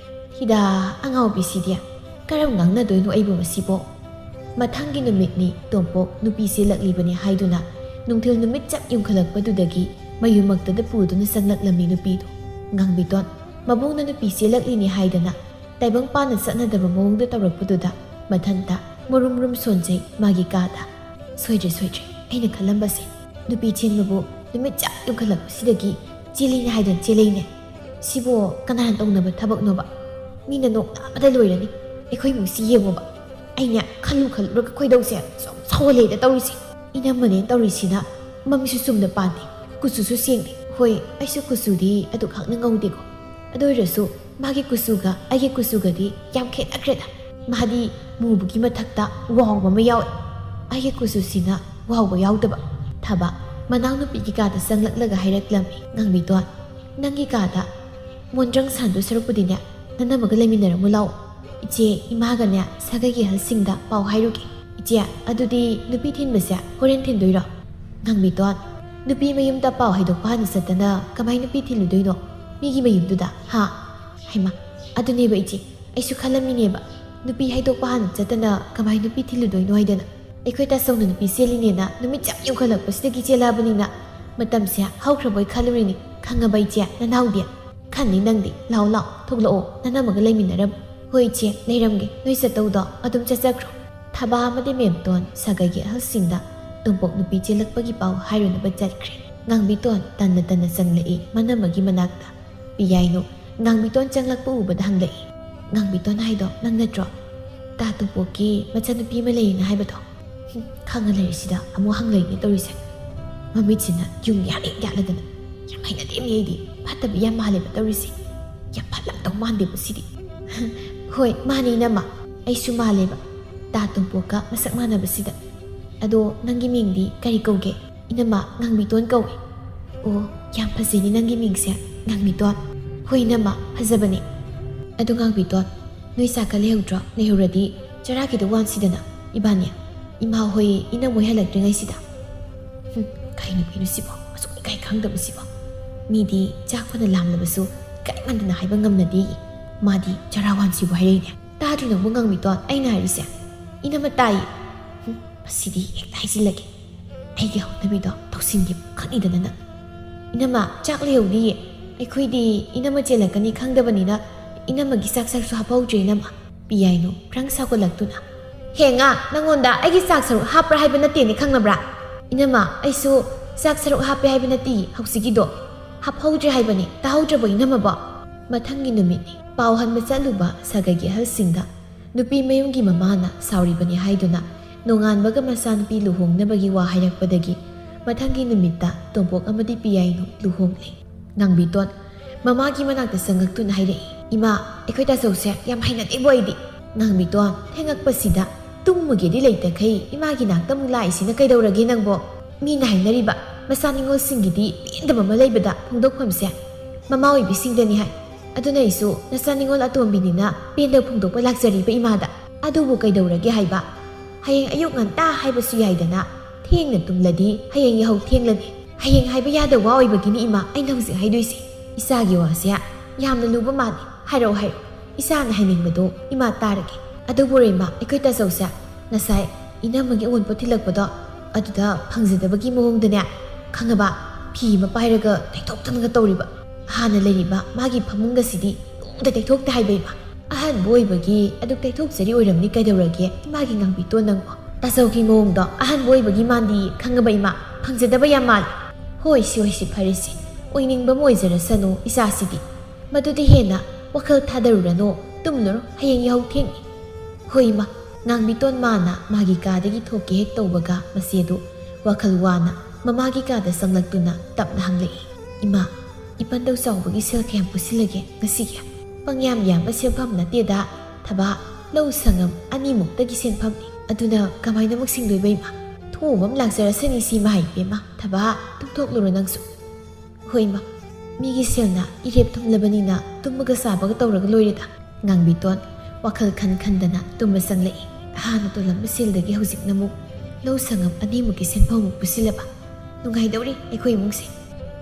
ꯍꯤꯗꯥ, ꯑꯉꯥꯎꯕꯤꯁꯤꯗꯤ ꯀꯔꯝ ꯉꯥꯡꯅꯗꯣꯏꯅꯣ ꯑꯩꯕꯨ ꯉꯁꯤꯕꯣ? ꯃꯊꯪꯒꯤ ꯅꯨꯃꯤꯠꯅꯤ ꯇꯣꯝꯄꯣꯛ ꯅꯨꯄꯤ ꯆꯦꯜꯂꯛꯂꯤꯕꯅꯤ ꯍꯥꯏꯗꯨꯅ ꯅꯨꯡꯊꯤꯜ ꯅꯨꯃꯤꯠ ꯆꯞ ꯌꯨꯡꯈꯠꯂꯛꯄꯗꯨꯗꯒꯤ ꯃꯌꯨꯝꯃꯛꯇꯗ ꯄꯨꯗꯨꯅ ꯆꯪꯂꯛꯂꯝꯃꯤ ꯅꯨꯄꯤꯗꯨ꯫ ꯉꯥꯡꯕꯤꯇꯣꯟ ꯃꯕꯨꯡꯅ ꯅꯨꯄꯤ ꯆꯦꯜꯂꯛꯂꯤꯅꯤ ꯍꯥꯏꯗꯅ ꯇꯥꯏꯕꯪꯄꯥꯟꯅ ꯆꯠꯅꯗꯕ ꯃꯑꯣꯡꯗ ꯇꯧꯔꯛꯄꯗꯨꯗ ꯃꯊꯟꯇ ꯃꯨꯔꯨꯝ ꯃꯨꯔꯨꯝ ꯁꯣꯟꯖꯩ ꯃꯥꯒꯤ ꯀꯥꯗ꯫ "ꯁꯣꯏꯗ꯭ꯔꯦ, ꯁꯣꯏꯗ꯭ꯔꯦ꯫ ꯑꯩꯅ ꯈꯜꯂꯝꯕꯁꯦ, ꯅꯨꯄꯤ ꯆꯦꯟꯕꯕꯨ ꯅꯨꯃꯤꯠ ꯆꯞ ꯌꯨꯡꯈꯠꯂꯛꯄꯁꯤꯗꯒꯤ ꯆꯦꯜꯂꯤꯅꯦ ꯍꯥꯏꯗꯅ ꯆꯦꯜꯂꯛꯏꯅꯦ꯫ ꯁꯤꯕꯨ ꯀꯅꯥꯅ ꯇꯧꯅꯕ ꯊꯕꯛꯅꯣꯕ? ꯃꯤꯅ ꯅꯣꯛꯅꯕꯗ ꯂꯣꯏꯔꯅꯤ꯫ ꯑꯩꯈꯣꯏ ꯏꯃꯨꯡꯁꯤ ꯌꯦꯡꯉꯣꯕ꯫ ꯑꯩꯅ ꯈꯜꯂꯨ ꯈꯜꯂꯨꯔꯒ ꯈꯣꯏꯗꯧꯁꯦ ꯁꯨꯝ ꯁꯥꯎꯒꯠꯂꯦꯗ ꯇꯧꯔꯤꯁꯦ꯫ ꯏꯅꯝꯃꯅꯦꯅ ꯇꯧꯔꯤꯁꯤꯅ ꯃꯃꯤꯁꯨ ꯆꯨꯝꯅ ꯄꯥꯟꯗꯦ, ꯀꯨꯆꯨꯁꯨ ꯁꯦꯡꯗꯦ꯫ ꯍꯣꯏ, ꯑꯩꯁꯨ ꯀꯨꯆꯨꯗꯤ ꯑꯗꯨꯛ ꯍꯛꯅ ꯉꯧꯗꯦꯀꯣ꯫ ꯑꯗꯨ ꯑꯣꯏꯔꯁꯨ ꯃꯥꯒꯤ ꯀꯨꯆꯨꯒ ꯑꯩꯒꯤ ꯀꯨꯆꯨꯒꯗꯤ ꯌꯥꯝ ꯈꯦꯠꯅꯈ꯭ꯔꯦꯗ꯫ ꯃꯥꯗꯤ ꯃꯨꯕꯒꯤ ꯃꯊꯛꯇ ꯋꯥꯎꯕ ꯑꯃ ꯌꯥꯎꯋꯦ꯫ ꯑꯩꯒꯤ ꯀꯨꯆꯨꯁꯤꯅ ꯋꯥꯎꯕ ꯌꯥꯎꯗꯕ꯫ ꯊꯕ ꯃꯅꯥꯎꯅꯨꯄꯤꯒꯤ ꯀꯥꯗ ꯆꯪꯂꯛꯂꯒ ꯍꯥꯏꯔꯛꯂꯝꯃꯤ, "ꯉꯥꯡꯕꯤꯇꯣꯟ, ꯅꯪꯒꯤ ꯀꯥꯗ ꯃꯣꯟꯗ꯭ꯔꯪ ꯁꯥꯟꯗꯣꯏ ꯁꯔꯨꯛꯄꯨꯗꯤꯅꯦ, ꯅꯅꯝꯃꯒ ꯂꯩꯃꯤꯟꯅꯔꯝꯃꯨ ꯂꯥꯛꯑꯣ꯫ ꯏꯆꯦ, ꯏꯃꯥꯒꯅꯦ ꯁꯥꯒꯩꯒꯤ ꯑꯍꯜꯁꯤꯡꯗ ꯄꯥꯎ ꯍꯥꯏꯔꯨꯒꯦ꯫" "ꯏꯆꯦ, ꯑꯗꯨꯗꯤ ꯅꯨꯄꯤ ꯊꯤꯟꯕꯁꯦ ꯍꯣꯔꯦꯟ ꯊꯤꯟꯗꯣꯏꯔꯣ?" "ꯉꯥꯡꯕꯤꯇꯣꯟ, ꯅꯨꯄꯤ ꯃꯌꯨꯝꯗ ꯄꯥꯎ ꯍꯥꯏꯗꯣꯛꯄ ꯍꯥꯟꯅ ꯆꯠꯇꯅ ꯀꯃꯥꯏ ꯅꯨꯄꯤ ꯊꯤꯜꯂꯨꯗꯣꯏꯅꯣ? ꯃꯤꯒꯤ ꯃꯌꯨꯝꯗꯨꯗ, ꯍꯥ?" "ꯍꯩꯃꯥ, ꯑꯗꯨꯅꯦꯕ ꯏꯆꯦ, ꯑꯩꯁꯨ ꯈꯜꯂꯝꯃꯤꯅꯦꯕ, ꯅꯨꯄꯤ ꯍꯥꯏꯗꯣꯛꯄ ꯍꯥꯟꯅ ꯆꯠꯇꯅ ꯀꯃꯥꯏ ꯅꯨꯄꯤ ꯊꯤꯜꯂꯨꯗꯣꯏꯅꯣ ꯍꯥꯏꯗꯅ꯫ ꯑꯩꯈꯣꯏ ꯇꯥꯆꯧꯅ ꯅꯨꯄꯤ ꯆꯦꯜꯂꯤꯅꯦꯅ ꯅꯨꯃꯤꯠ ꯆꯞ ꯌꯨꯡꯈꯠꯂꯛꯄꯁꯤꯗꯒꯤ ꯆꯦꯜꯂꯛꯑꯕꯅꯤꯅ ꯃꯇꯝꯁꯦ ꯍꯧꯈ꯭ꯔꯕꯣꯏ ꯈꯜꯂꯨꯔꯤꯅꯤ꯫ ꯈꯪꯉꯕ ꯏꯆꯦ, ꯅꯅꯥꯎꯗꯤ?" "ꯈꯟꯅꯤ ꯅꯪꯗꯤ꯫ ꯂꯥꯎ ꯂꯥꯎ, ꯊꯣꯛꯂꯛꯑꯣ, ꯅꯅꯝꯃꯒ ꯂꯩꯃꯤꯟꯅꯔꯝꯃꯨ꯫" "ꯍꯣꯏ ꯏꯆꯦ, ꯂꯩꯔꯝꯒꯦ꯫ ꯅꯣꯏ ꯆꯠꯇꯧꯗꯣ ꯑꯗꯨꯝ ꯆꯠꯆꯈ꯭ꯔꯣ꯫" ꯊꯕꯥ ꯑꯃꯗꯤ ꯃꯦꯝꯇꯣꯟ ꯁꯥꯒꯩꯒꯤ ꯑꯍꯜꯁꯤꯡꯗ ꯇꯣꯝꯄꯣꯛ ꯅꯨꯄꯤ ꯆꯦꯜꯂꯛꯄꯒꯤ ꯄꯥꯎ ꯍꯥꯏꯔꯨꯅꯕ ꯆꯠꯈ꯭ꯔꯦ꯫ ꯉꯥꯡꯕꯤꯇꯣꯟ ꯇꯟꯅ ꯇꯟꯅ ꯆꯪꯂꯛꯏ ꯃꯅꯝꯃꯒꯤ ꯃꯅꯥꯛꯇ꯫ ꯄꯤꯌꯥꯏꯅꯨ ꯉꯥꯡꯕꯤꯇꯣꯟ ꯆꯪꯂꯛꯄ ꯎꯕꯗ ꯍꯪꯂꯛꯏ꯫ "ꯉꯥꯡꯕꯤꯇꯣꯟ ꯍꯥꯏꯗꯣ ꯅꯪ ꯅꯠꯇ꯭ꯔꯣ? ꯇꯥ ꯇꯣꯝꯄꯣꯛꯀꯤ ꯃꯆꯥꯅꯨꯄꯤ ꯑꯃ ꯂꯩꯌꯦꯅ ꯍꯥꯏꯕꯗꯣ?" "ꯍꯨꯝ, ꯈꯪꯉ ꯂꯩꯔꯤꯁꯤꯗ ꯑꯃꯨꯛ ꯍꯪꯂꯛꯏꯅꯦ ꯇꯧꯔꯤꯁꯦ꯫ ꯃꯃꯤꯠꯁꯤꯅ ꯌꯨꯡ ꯌꯥꯠꯂꯦ ꯌꯥꯠꯂꯗꯅ꯫ ꯌꯥꯝ ꯍꯩꯅꯗꯦꯅꯦ ꯑꯩꯗꯤ꯫ ꯐꯠꯇꯕ ꯌꯥꯝ ꯃꯥꯜꯂꯦꯕ ꯇꯧꯔꯤꯁꯦ꯫ ꯌꯥꯝ ꯐꯠꯂꯝꯗꯧ ꯃꯥꯟꯗꯦꯕ ꯁꯤꯗꯤ꯫" "ꯍꯣꯏ, ꯃꯥꯅꯦ ꯏꯅꯝꯃ꯫ ꯑꯩꯁꯨ ꯃꯥꯜꯂꯦꯕ꯫ ꯇꯥ ꯇꯣꯝꯄꯣꯛꯀ ꯃꯁꯛ ꯃꯥꯟꯅꯕꯁꯤꯗ꯫ ꯑꯗꯣ ꯅꯪꯒꯤ ꯃꯤꯡꯗꯤ ꯀꯔꯤ ꯀꯧꯒꯦ?" "ꯏꯅꯝꯃ, ꯉꯥꯡꯕꯤꯇꯣꯟ ꯀꯧꯏ꯫" "ꯑꯣ, ꯌꯥꯝ ꯐꯖꯩꯅꯦ ꯅꯪꯒꯤ ꯃꯤꯡꯁꯦ, ꯉꯥꯡꯕꯤꯇꯣꯟ꯫" "ꯍꯣꯏ ꯏꯅꯝꯃ, ꯐꯖꯕꯅꯦ꯫" "ꯑꯗꯣ ꯉꯥꯡꯕꯤꯇꯣꯟ, ꯅꯣꯏ ꯆꯥꯛꯀ ꯂꯩꯍꯧꯗ꯭ꯔꯣ? ꯂꯩꯍꯧꯔꯗꯤ ꯆꯔꯥ ꯈꯤꯇ ꯋꯥꯟꯁꯤꯗꯅ ꯏꯕꯥꯅꯤ, ꯏꯃꯥ ꯍꯣꯏ ꯏꯅꯝꯃ ꯍꯣꯏ ꯍꯜꯂꯛꯇ꯭ꯔꯤꯉꯩꯁꯤꯗ꯫" "ꯍꯨꯝ, ꯀꯩ ꯅꯨꯄꯤꯅꯣ ꯁꯤꯕꯣ? ꯑꯁꯨꯛ ꯏꯀꯥꯏ ꯈꯪꯗꯕ ꯁꯤꯕꯣ꯫ ꯃꯤꯗꯤ ꯆꯥꯛ ꯐꯅ ꯂꯥꯝꯂꯕꯁꯨ ꯏꯀꯥꯏꯃꯟꯗꯅ ꯍꯥꯏꯕ ꯉꯝꯅꯗꯦ꯫ ꯃꯥꯗꯤ ꯆꯔꯥ ꯋꯥꯟꯁꯤꯕꯨ ꯍꯥꯏꯔꯛꯏꯅꯦ꯫ ꯇꯥꯗ꯭ꯔꯤ ꯅꯪꯕꯨ ꯉꯥꯡꯕꯤꯇꯣꯟ ꯑꯩꯅ ꯍꯥꯏꯔꯤꯁꯦ?" "ꯏꯅꯝꯃ ꯇꯥꯏꯌꯦ꯫" "ꯍꯨꯝ, ꯃꯁꯤꯗꯤ ꯍꯦꯛꯇ ꯍꯥꯏꯖꯤꯜꯂꯒꯦ꯫ ꯑꯩꯒꯤ ꯍꯧꯅꯕꯤꯗꯣ ꯇꯧꯁꯤꯟꯒꯦ ꯈꯪꯉꯤꯗꯅ ꯅꯪ꯫" "ꯏꯅꯝꯃ, ꯆꯥꯛ ꯂꯩꯍꯧꯗꯤꯌꯦ꯫ ꯑꯩꯈꯣꯏꯗꯤ ꯏꯅꯝꯃ ꯆꯦꯜꯂꯛꯀꯅꯤ ꯈꯪꯗꯕꯅꯤꯅ ꯏꯅꯝꯃꯒꯤ ꯆꯥꯛ ꯁꯔꯨꯛꯁꯨ ꯍꯥꯞꯍꯧꯗ꯭ꯔꯦ ꯏꯅꯝꯃ꯫" ꯄꯤꯌꯥꯏꯅꯨ ꯄ꯭ꯔꯪ ꯁꯥꯎꯒꯠꯂꯛꯇꯨꯅ꯫ "ꯍꯦꯡꯉꯥ, ꯅꯪꯉꯣꯟꯗ ꯑꯩꯒꯤ ꯆꯥꯛ ꯁꯔꯨꯛ ꯍꯥꯞꯄ꯭ꯔꯥ ꯍꯥꯏꯕ ꯅꯠꯇꯦꯅꯦ, ꯈꯪꯉꯕ꯭ꯔꯥ? ꯏꯅꯝꯃ, ꯑꯩꯁꯨ ꯆꯥꯛ ꯁꯔꯨꯛ ꯍꯥꯞꯄꯦ ꯍꯥꯏꯕ ꯅꯠꯇꯦ ꯍꯧꯖꯤꯛꯀꯤꯗꯣ꯫ ꯍꯥꯞꯍꯧꯗ꯭ꯔꯦ ꯍꯥꯏꯕꯅꯦ, ꯇꯥꯍꯧꯗ꯭ꯔꯕꯣ ꯏꯅꯝꯃꯕꯣ?" ꯃꯊꯪꯒꯤ ꯅꯨꯃꯤꯠꯅꯤ꯫ ꯄꯥꯎ ꯍꯟꯕ ꯆꯠꯂꯨꯕ ꯁꯥꯒꯩꯒꯤ ꯑꯍꯜꯁꯤꯡꯗ ꯅꯨꯄꯤ ꯃꯌꯨꯝꯒꯤ ꯃꯃꯥꯅ ꯁꯥꯎꯔꯤꯕꯅꯤ ꯍꯥꯏꯗꯨꯅ ꯅꯣꯡꯉꯥꯟꯕꯒ ꯃꯆꯥꯅꯨꯄꯤ ꯂꯨꯍꯣꯡꯅꯕꯒꯤ ꯋꯥ ꯍꯥꯏꯔꯛꯄꯗꯒꯤ ꯃꯊꯪꯒꯤ ꯅꯨꯃꯤꯠꯇ ꯇꯣꯝꯄꯣꯛ ꯑꯃꯗꯤ ꯄꯤꯌꯥꯏꯅꯨ ꯂꯨꯍꯣꯡꯂꯦ꯫ ꯉꯥꯡꯕꯤꯇꯣꯟ ꯃꯃꯥꯒꯤ ꯃꯅꯥꯛꯇ ꯆꯪꯉꯛꯇꯨꯅ ꯍꯥꯏꯔꯛꯏ, "ꯏꯃꯥ, ꯑꯩꯈꯣꯏ ꯇꯥꯆꯧꯁꯦ ꯌꯥꯝ ꯍꯩꯅꯗꯦꯕꯣ ꯑꯩꯗꯤ꯫" ꯉꯥꯡꯕꯤꯇꯣꯟ ꯊꯦꯡꯉꯛꯄꯁꯤꯗ ꯇꯨꯝꯃꯨꯒꯦꯗꯤ ꯂꯩꯇꯈꯩ ꯏꯃꯥꯒꯤ ꯅꯥꯛꯇ ꯑꯃꯨꯛ ꯂꯥꯛꯏꯁꯤꯅ ꯀꯩꯗꯧꯔꯒꯦ ꯅꯪꯕꯣ? ꯃꯤꯅ ꯍꯥꯏꯅꯔꯤꯕ ꯃꯆꯥ ꯅꯤꯉꯣꯜꯁꯤꯡꯒꯤꯗꯤ ꯄꯦꯟꯗꯕ ꯑꯃ ꯂꯩꯕꯗ ꯐꯣꯡꯗꯣꯛꯐꯝꯁꯦ ꯃꯃꯥ ꯑꯣꯏꯕꯤꯁꯤꯡꯗꯅꯤ ꯍꯥꯏ꯫ ꯑꯗꯨꯅ ꯑꯩꯁꯨ ꯅꯆꯥ ꯅꯤꯉꯣꯜ ꯑꯇꯣꯝꯕꯤꯅꯤꯅ ꯄꯦꯟꯗꯕ ꯐꯣꯡꯗꯣꯛꯄ ꯂꯥꯛꯆꯔꯤꯕ ꯏꯃꯥꯗ꯫ ꯑꯗꯨꯕꯨ ꯀꯩꯗꯧꯔꯒꯦ ꯍꯥꯏꯕ? ꯍꯌꯦꯡ ꯑꯌꯨꯛ ꯉꯟꯇꯥ ꯍꯥꯏꯕꯁꯨ ꯌꯥꯏꯗꯅ꯫ ꯊꯦꯡꯅ ꯇꯨꯝꯂꯗꯤ ꯍꯌꯦꯡ ꯌꯥꯍꯧ ꯊꯦꯡꯂꯅꯤ꯫ ꯍꯌꯦꯡ ꯍꯥꯏꯕ ꯌꯥꯗꯕ ꯋꯥ ꯑꯣꯏꯕꯒꯤꯅꯤ ꯏꯃꯥ ꯑꯩꯅ ꯍꯧꯖꯤꯛ ꯍꯥꯏꯗꯣꯏꯁꯦ꯫ ꯏꯆꯥꯒꯤ ꯋꯥꯁꯦ ꯌꯥꯝꯅ ꯂꯨꯕ ꯃꯥꯜꯂꯤ꯫ ꯍꯥꯏꯔꯛꯑꯣ, ꯍꯥꯏꯔꯛꯑꯣ꯫ ꯏꯆꯥꯅ ꯍꯥꯏꯅꯤꯡꯕꯗꯣ ꯏꯃꯥ ꯇꯥꯔꯒꯦ꯫ ꯑꯗꯨꯕꯨ ꯔꯦꯃꯥ, ꯑꯩꯈꯣꯏ ꯇꯥꯆꯧꯁꯦ ꯉꯁꯥꯏ ꯏꯅꯝꯃꯒꯤ ꯑꯑꯣꯟꯄꯣꯠ ꯊꯤꯜꯂꯛꯄꯗꯣ ꯑꯗꯨꯗ ꯐꯪꯖꯗꯕꯒꯤ ꯃꯑꯣꯡꯗꯅꯦ, ꯈꯪꯉꯕ? ꯐꯤ ꯑꯃ ꯄꯥꯏꯔꯒ ꯇꯩꯊꯣꯛꯇꯅꯒ ꯇꯧꯔꯤꯕ꯫ ꯍꯥꯟꯅ ꯂꯩꯔꯤꯕ ꯃꯥꯒꯤ ꯐꯃꯨꯡꯒꯁꯤꯗꯤ ꯅꯣꯡꯃꯇ ꯇꯩꯊꯣꯛꯇꯦ ꯍꯥꯏꯕ ꯏꯃꯥ꯫ ꯑꯍꯟꯕ ꯑꯣꯏꯕꯒꯤ ꯑꯗꯨꯛ ꯇꯩꯊꯣꯛꯆꯔꯤ ꯑꯣꯏꯔꯝꯅꯤ, ꯀꯩꯗꯧꯔꯒꯦ? ꯏꯃꯥꯒꯤ ꯉꯥꯡꯕꯤꯇꯣꯟ ꯅꯪꯕꯣ꯫ ꯇꯥꯆꯧꯒꯤ ꯃꯑꯣꯡꯗꯣ ꯑꯍꯟꯕ ꯑꯣꯏꯕꯒꯤ ꯃꯥꯟꯗꯤ ꯈꯪꯉꯕ ꯏꯃꯥ? ꯐꯪꯖꯗꯕ ꯌꯥꯝ ꯃꯥꯜꯂꯤ꯫ ꯍꯣꯏ, ꯁꯤ ꯑꯣꯏꯁꯤ ꯐꯔꯦꯁꯦ꯫ ꯑꯣꯏꯅꯤꯡꯕ ꯑꯃ ꯑꯣꯏꯖꯔꯁꯅꯨ ꯏꯆꯥꯁꯤꯗꯤ꯫ "ꯃꯗꯨꯗꯤ ꯍꯦꯟꯅ ꯋꯥꯈꯜ ꯊꯥꯗꯔꯨꯔꯅꯨ, ꯇꯨꯝꯂꯨꯔꯣ, ꯍꯌꯦꯡ ꯌꯥꯍꯧ ꯊꯦꯡꯅꯤ꯫" "ꯍꯣꯏ, ꯏꯃꯥ꯫" ꯉꯥꯡꯕꯤꯇꯣꯟ ꯃꯥꯅ ꯃꯥꯒꯤ ꯀꯥꯗꯒꯤ ꯊꯣꯛꯀꯦ ꯍꯦꯛ ꯇꯧꯕꯒ, ꯃꯆꯦꯗꯨ ꯋꯥꯈꯜ ꯋꯥꯅ ꯃꯃꯥꯒꯤ ꯀꯥꯗ ꯆꯪꯂꯛꯇꯨꯅ ꯇꯞꯅ ꯍꯪꯂꯛꯏ, "ꯏꯃꯥ, ꯏꯄꯟꯗꯧ ꯆꯥꯎꯕꯒꯤ ꯁꯦꯜ ꯀꯌꯥꯝ ꯄꯨꯁꯤꯜꯂꯒꯦ ꯉꯁꯤꯒꯤ?" "ꯄꯪꯌꯥꯝ ꯌꯥꯝꯕ ꯁꯦꯜꯐꯝ ꯅꯠꯇꯦꯗ, ꯊꯕꯥ, ꯂꯧ ꯁꯪꯉꯝ ꯑꯅꯤꯃꯨꯛꯇꯒꯤ ꯁꯦꯟꯐꯝꯅꯤ꯫ ꯑꯗꯨꯅ ꯀꯃꯥꯏꯅ ꯑꯃꯨꯛ ꯁꯤꯡꯗꯣꯏꯕ, ꯏꯃꯥ? ꯊꯣꯡꯕ ꯑꯃ ꯂꯥꯛꯆꯔꯁꯅꯤ ꯁꯤ, ꯏꯃꯥ, ꯏꯕꯦꯝꯃ꯫ ꯊꯕꯥ, ꯇꯨꯝꯊꯣꯛꯂꯨꯔꯣ ꯅꯪꯁꯨ꯫" "ꯍꯣꯏ, ꯏꯃꯥ꯫ ꯃꯤꯒꯤ ꯁꯦꯜꯅ ꯏꯔꯦꯞ ꯊꯨꯝꯂꯕꯅꯤꯅ ꯇꯨꯝꯕꯒ ꯆꯥꯕꯒ ꯇꯧꯔꯒ ꯂꯣꯏꯔꯦꯗ꯫" ꯉꯥꯡꯕꯤꯇꯣꯟ ꯋꯥꯈꯜ ꯈꯟ ꯈꯟꯗꯅ ꯇꯨꯝꯕ ꯆꯪꯂꯛꯏ꯫ ꯍꯥꯟꯅ ꯇꯣꯜꯂꯝꯕ ꯁꯦꯜꯗꯒꯤ ꯍꯧꯖꯤꯛꯅ ꯑꯃꯨꯛ ꯂꯧ ꯁꯪꯉꯝ ꯑꯅꯤꯃꯨꯛꯀꯤ ꯁꯦꯟꯐꯝ ꯑꯃꯨꯛ ꯄꯨꯁꯤꯜꯂꯕ꯫ "ꯅꯨꯡꯉꯥꯏꯗꯧꯔꯤ ꯑꯩꯈꯣꯏ ꯏꯃꯨꯡꯁꯦ꯫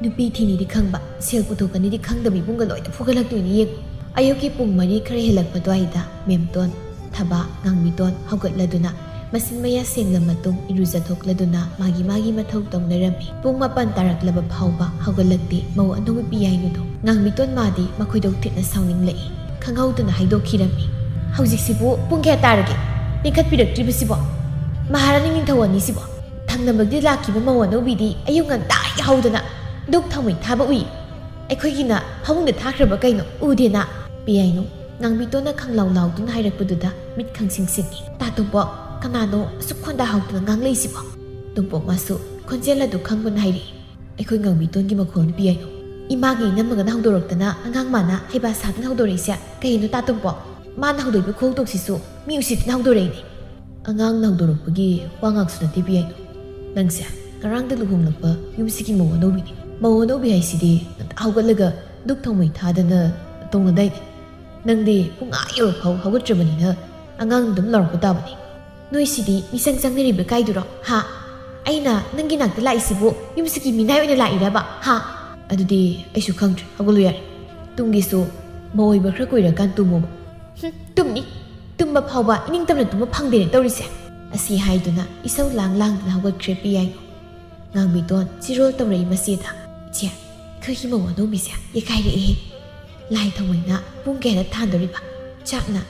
ꯅꯨꯄꯤ ꯊꯤꯅꯤꯗꯤ ꯈꯪꯕ, ꯁꯦꯜ ꯄꯨꯊꯣꯛꯀꯅꯤꯗꯤ ꯈꯪꯗꯕ ꯏꯕꯨꯡꯒ ꯂꯣꯏꯅ ꯐꯨꯒꯠꯂꯛꯇꯣꯏꯅꯤ ꯌꯦꯡꯉꯨ꯫" ꯑꯌꯨꯛꯀꯤ ꯄꯨꯡ ꯃꯔꯤ ꯈꯔ ꯍꯦꯜꯂꯛꯄ ꯑꯗꯨꯋꯥꯏꯗ ꯃꯦꯝꯇꯣꯟ, ꯊꯕꯥ, ꯉꯥꯡꯕꯤꯇꯣꯟ ꯍꯧꯒꯠꯂꯗꯨꯅ ꯃꯆꯤꯟ ꯃꯌꯥ ꯁꯦꯡꯂ ꯃꯇꯨꯡ ꯏꯔꯨꯖꯊꯣꯛꯂꯗꯨꯅ ꯃꯥꯒꯤ ꯃꯥꯒꯤ ꯃꯊꯧ ꯇꯧꯅꯔꯝꯃꯤ꯫ ꯄꯨꯡ ꯃꯥꯄꯟ ꯇꯥꯔꯛꯂꯕ ꯐꯥꯎꯕ ꯍꯧꯒꯠꯂꯛꯇꯦ ꯃꯧ ꯑꯅꯧꯕꯤ ꯄꯤꯌꯥꯏꯅꯨꯗꯣ꯫ ꯉꯥꯡꯕꯤꯇꯣꯟ ꯃꯥꯗꯤ ꯃꯈꯣꯏꯗꯧ ꯊꯤꯠꯅ ꯁꯥꯎꯅꯤꯡꯂꯛꯏ꯫ ꯈꯪꯍꯧꯗꯅ ꯍꯥꯏꯗꯣꯛꯈꯤꯔꯝꯃꯤ꯫ "ꯍꯧꯖꯤꯛꯁꯤꯕꯨ ꯄꯨꯡ ꯀꯌꯥ ꯇꯥꯔꯒꯦ? ꯂꯦꯡꯈꯠꯄꯤꯔꯛꯇ꯭ꯔꯤꯕꯁꯤꯕꯣ? ꯃꯍꯥꯔꯥꯅꯤ ꯅꯤꯡꯊꯧ ꯑꯅꯤꯁꯤꯕꯣ?" ꯊꯪꯅꯕꯗꯒꯤ ꯂꯥꯛꯈꯤꯕ ꯃꯧ ꯑꯅꯧꯕꯤꯗꯤ ꯑꯌꯨꯛ ꯉꯟꯇꯥ ꯌꯥꯍꯧꯗꯅ ꯙꯨꯛ ꯊꯥꯎꯃꯩ ꯊꯥꯕ ꯎꯏ꯫ ꯑꯩꯈꯣꯏꯒꯤꯅ ꯐꯃꯨꯡꯗ ꯊꯥꯈ꯭ꯔꯕ ꯀꯩꯅꯣ? ꯎꯗꯦꯅ꯫ ꯄꯤꯌꯥꯏꯅꯨ, ꯉꯥꯡꯕꯤꯇꯣꯟꯅ ꯈꯪꯂꯥꯎ ꯂꯥꯎꯗꯨꯅ ꯍꯥꯏꯔꯛꯄꯗꯨꯗ ꯃꯤꯠ ꯈꯪꯁꯤꯡ ꯁꯤꯡꯏ꯫ "ꯇꯥ ꯇꯣꯝꯄꯣꯛ, ꯀꯅꯥꯅꯣ ꯑꯁꯨꯛ ꯈꯣꯟꯗꯥ ꯍꯧꯗꯨꯅ ꯉꯥꯡꯂꯛꯏꯁꯤꯕꯣ?" ꯇꯣꯝꯄꯣꯛ ꯃꯥꯁꯨ ꯈꯣꯟꯖꯦꯜ ꯑꯗꯨ ꯈꯪꯕꯅ ꯍꯥꯏꯔꯛꯏ꯫ "ꯑꯩꯈꯣꯏ ꯉꯥꯡꯕꯤꯇꯣꯟꯒꯤ ꯃꯈꯣꯜ ꯄꯤꯌꯥꯏꯅꯨ꯫ ꯏꯃꯥꯒꯤ ꯏꯅꯝꯃꯒꯅ ꯍꯧꯗꯣꯔꯛꯇꯅ ꯑꯉꯥꯡ ꯃꯥꯅ ꯍꯩꯕꯥ ꯁꯥꯗꯨꯅ ꯍꯧꯗꯣꯔꯛꯏꯁꯦ ꯀꯩꯅꯣ ꯇꯥ ꯇꯣꯝꯄꯣꯛ? ꯃꯥꯅ ꯍꯧꯗꯣꯛꯏꯕ ꯈꯨꯍꯧꯗꯣꯛꯁꯤꯁꯨ ꯃꯤ ꯎꯁꯤꯠꯇꯅ ꯍꯧꯗꯣꯔꯛꯏꯅꯦ꯫" "ꯑꯉꯥꯡꯅ ꯍꯧꯗꯣꯔꯛꯄꯒꯤ ꯋꯥ ꯉꯥꯛꯁꯨ ꯅꯠꯇꯦ ꯄꯤꯌꯥꯏꯅꯨ꯫ ꯅꯪꯁꯦ ꯉꯔꯥꯡꯗ ꯂꯨꯍꯣꯡꯂꯛꯄ ꯌꯨꯝꯁꯤꯒꯤ ꯃꯧ ꯑꯅꯧꯕꯤꯅꯤ꯫ ꯃꯧ ꯑꯅꯧꯕꯤ ꯍꯥꯏꯁꯤꯗꯤ ꯉꯟꯇꯥ ꯍꯧꯒꯠꯂꯒ ꯙꯨꯛ ꯊꯥꯎꯃꯩ ꯊꯥꯗꯅ ꯇꯧꯅꯗꯥꯏꯅꯦ꯫ ꯅꯪꯗꯤ ꯄꯨꯡ ꯑꯥ ꯌꯧꯔꯐꯥꯎ ꯍꯧꯒꯠꯇ꯭ꯔꯕꯅꯤꯅ ꯑꯉꯥꯡ ꯑꯗꯨꯝ ꯂꯥꯎꯔꯛꯄ ꯇꯥꯕꯅꯤ꯫" "ꯅꯣꯏꯁꯤꯗꯤ ꯃꯤꯆꯪ ꯆꯪꯅꯔꯤꯕ ꯀꯥꯏꯗꯨꯔꯣ, ꯍꯥ? ꯑꯩꯅ ꯅꯪꯒꯤ ꯅꯥꯛꯇ ꯂꯥꯛꯏꯁꯤꯕꯨ ꯌꯨꯝꯁꯤꯒꯤ ꯃꯤꯅꯥꯏ ꯑꯣꯏꯅ ꯂꯥꯛꯏꯔꯕ, ꯍꯥ?" "ꯑꯗꯨꯗꯤ ꯑꯩꯁꯨ ꯈꯪꯗ꯭ꯔꯦ, ꯍꯧꯒꯠꯂꯨ ꯌꯥꯔꯦ꯫ ꯇꯨꯝꯒꯦꯁꯨ ꯃꯧ ꯑꯣꯏꯕ ꯈꯔ ꯀꯨꯏꯔꯀꯥꯟ ꯇꯨꯝꯃꯣꯕ꯫" "ꯍꯨꯝ, ꯇꯨꯝꯅꯤ꯫ ꯇꯨꯝꯕ ꯐꯥꯎꯕ ꯏꯅꯤꯡꯇꯝꯅ ꯇꯨꯝꯕ ꯐꯪꯗꯦꯅꯦ ꯇꯧꯔꯤꯁꯦ꯫" ꯑꯁꯤ ꯍꯥꯏꯗꯨꯅ ꯏꯁꯧ ꯂꯥꯡ ꯂꯥꯡꯗꯨꯅ ꯍꯧꯒꯠꯈ꯭ꯔꯦ ꯄꯤꯌꯥꯏꯅꯨ꯫ ꯉꯥꯡꯕꯤꯇꯣꯟ ꯆꯤꯔꯣꯜ ꯇꯧꯔꯛꯏ ꯃꯆꯦꯗ꯫ "ꯏꯆꯦ, ꯑꯩꯈꯣꯏꯒꯤ ꯃꯧ ꯑꯅꯧꯕꯤꯁꯦ ꯌꯦꯛꯈꯥꯏꯔꯛꯑꯦꯍꯦ꯫ ꯂꯥꯏ ꯊꯥꯎꯃꯩꯅ ꯄꯨꯡ ꯀꯌꯥꯗ ꯊꯥꯟꯗꯣꯔꯤꯕ? ꯆꯥꯛꯅ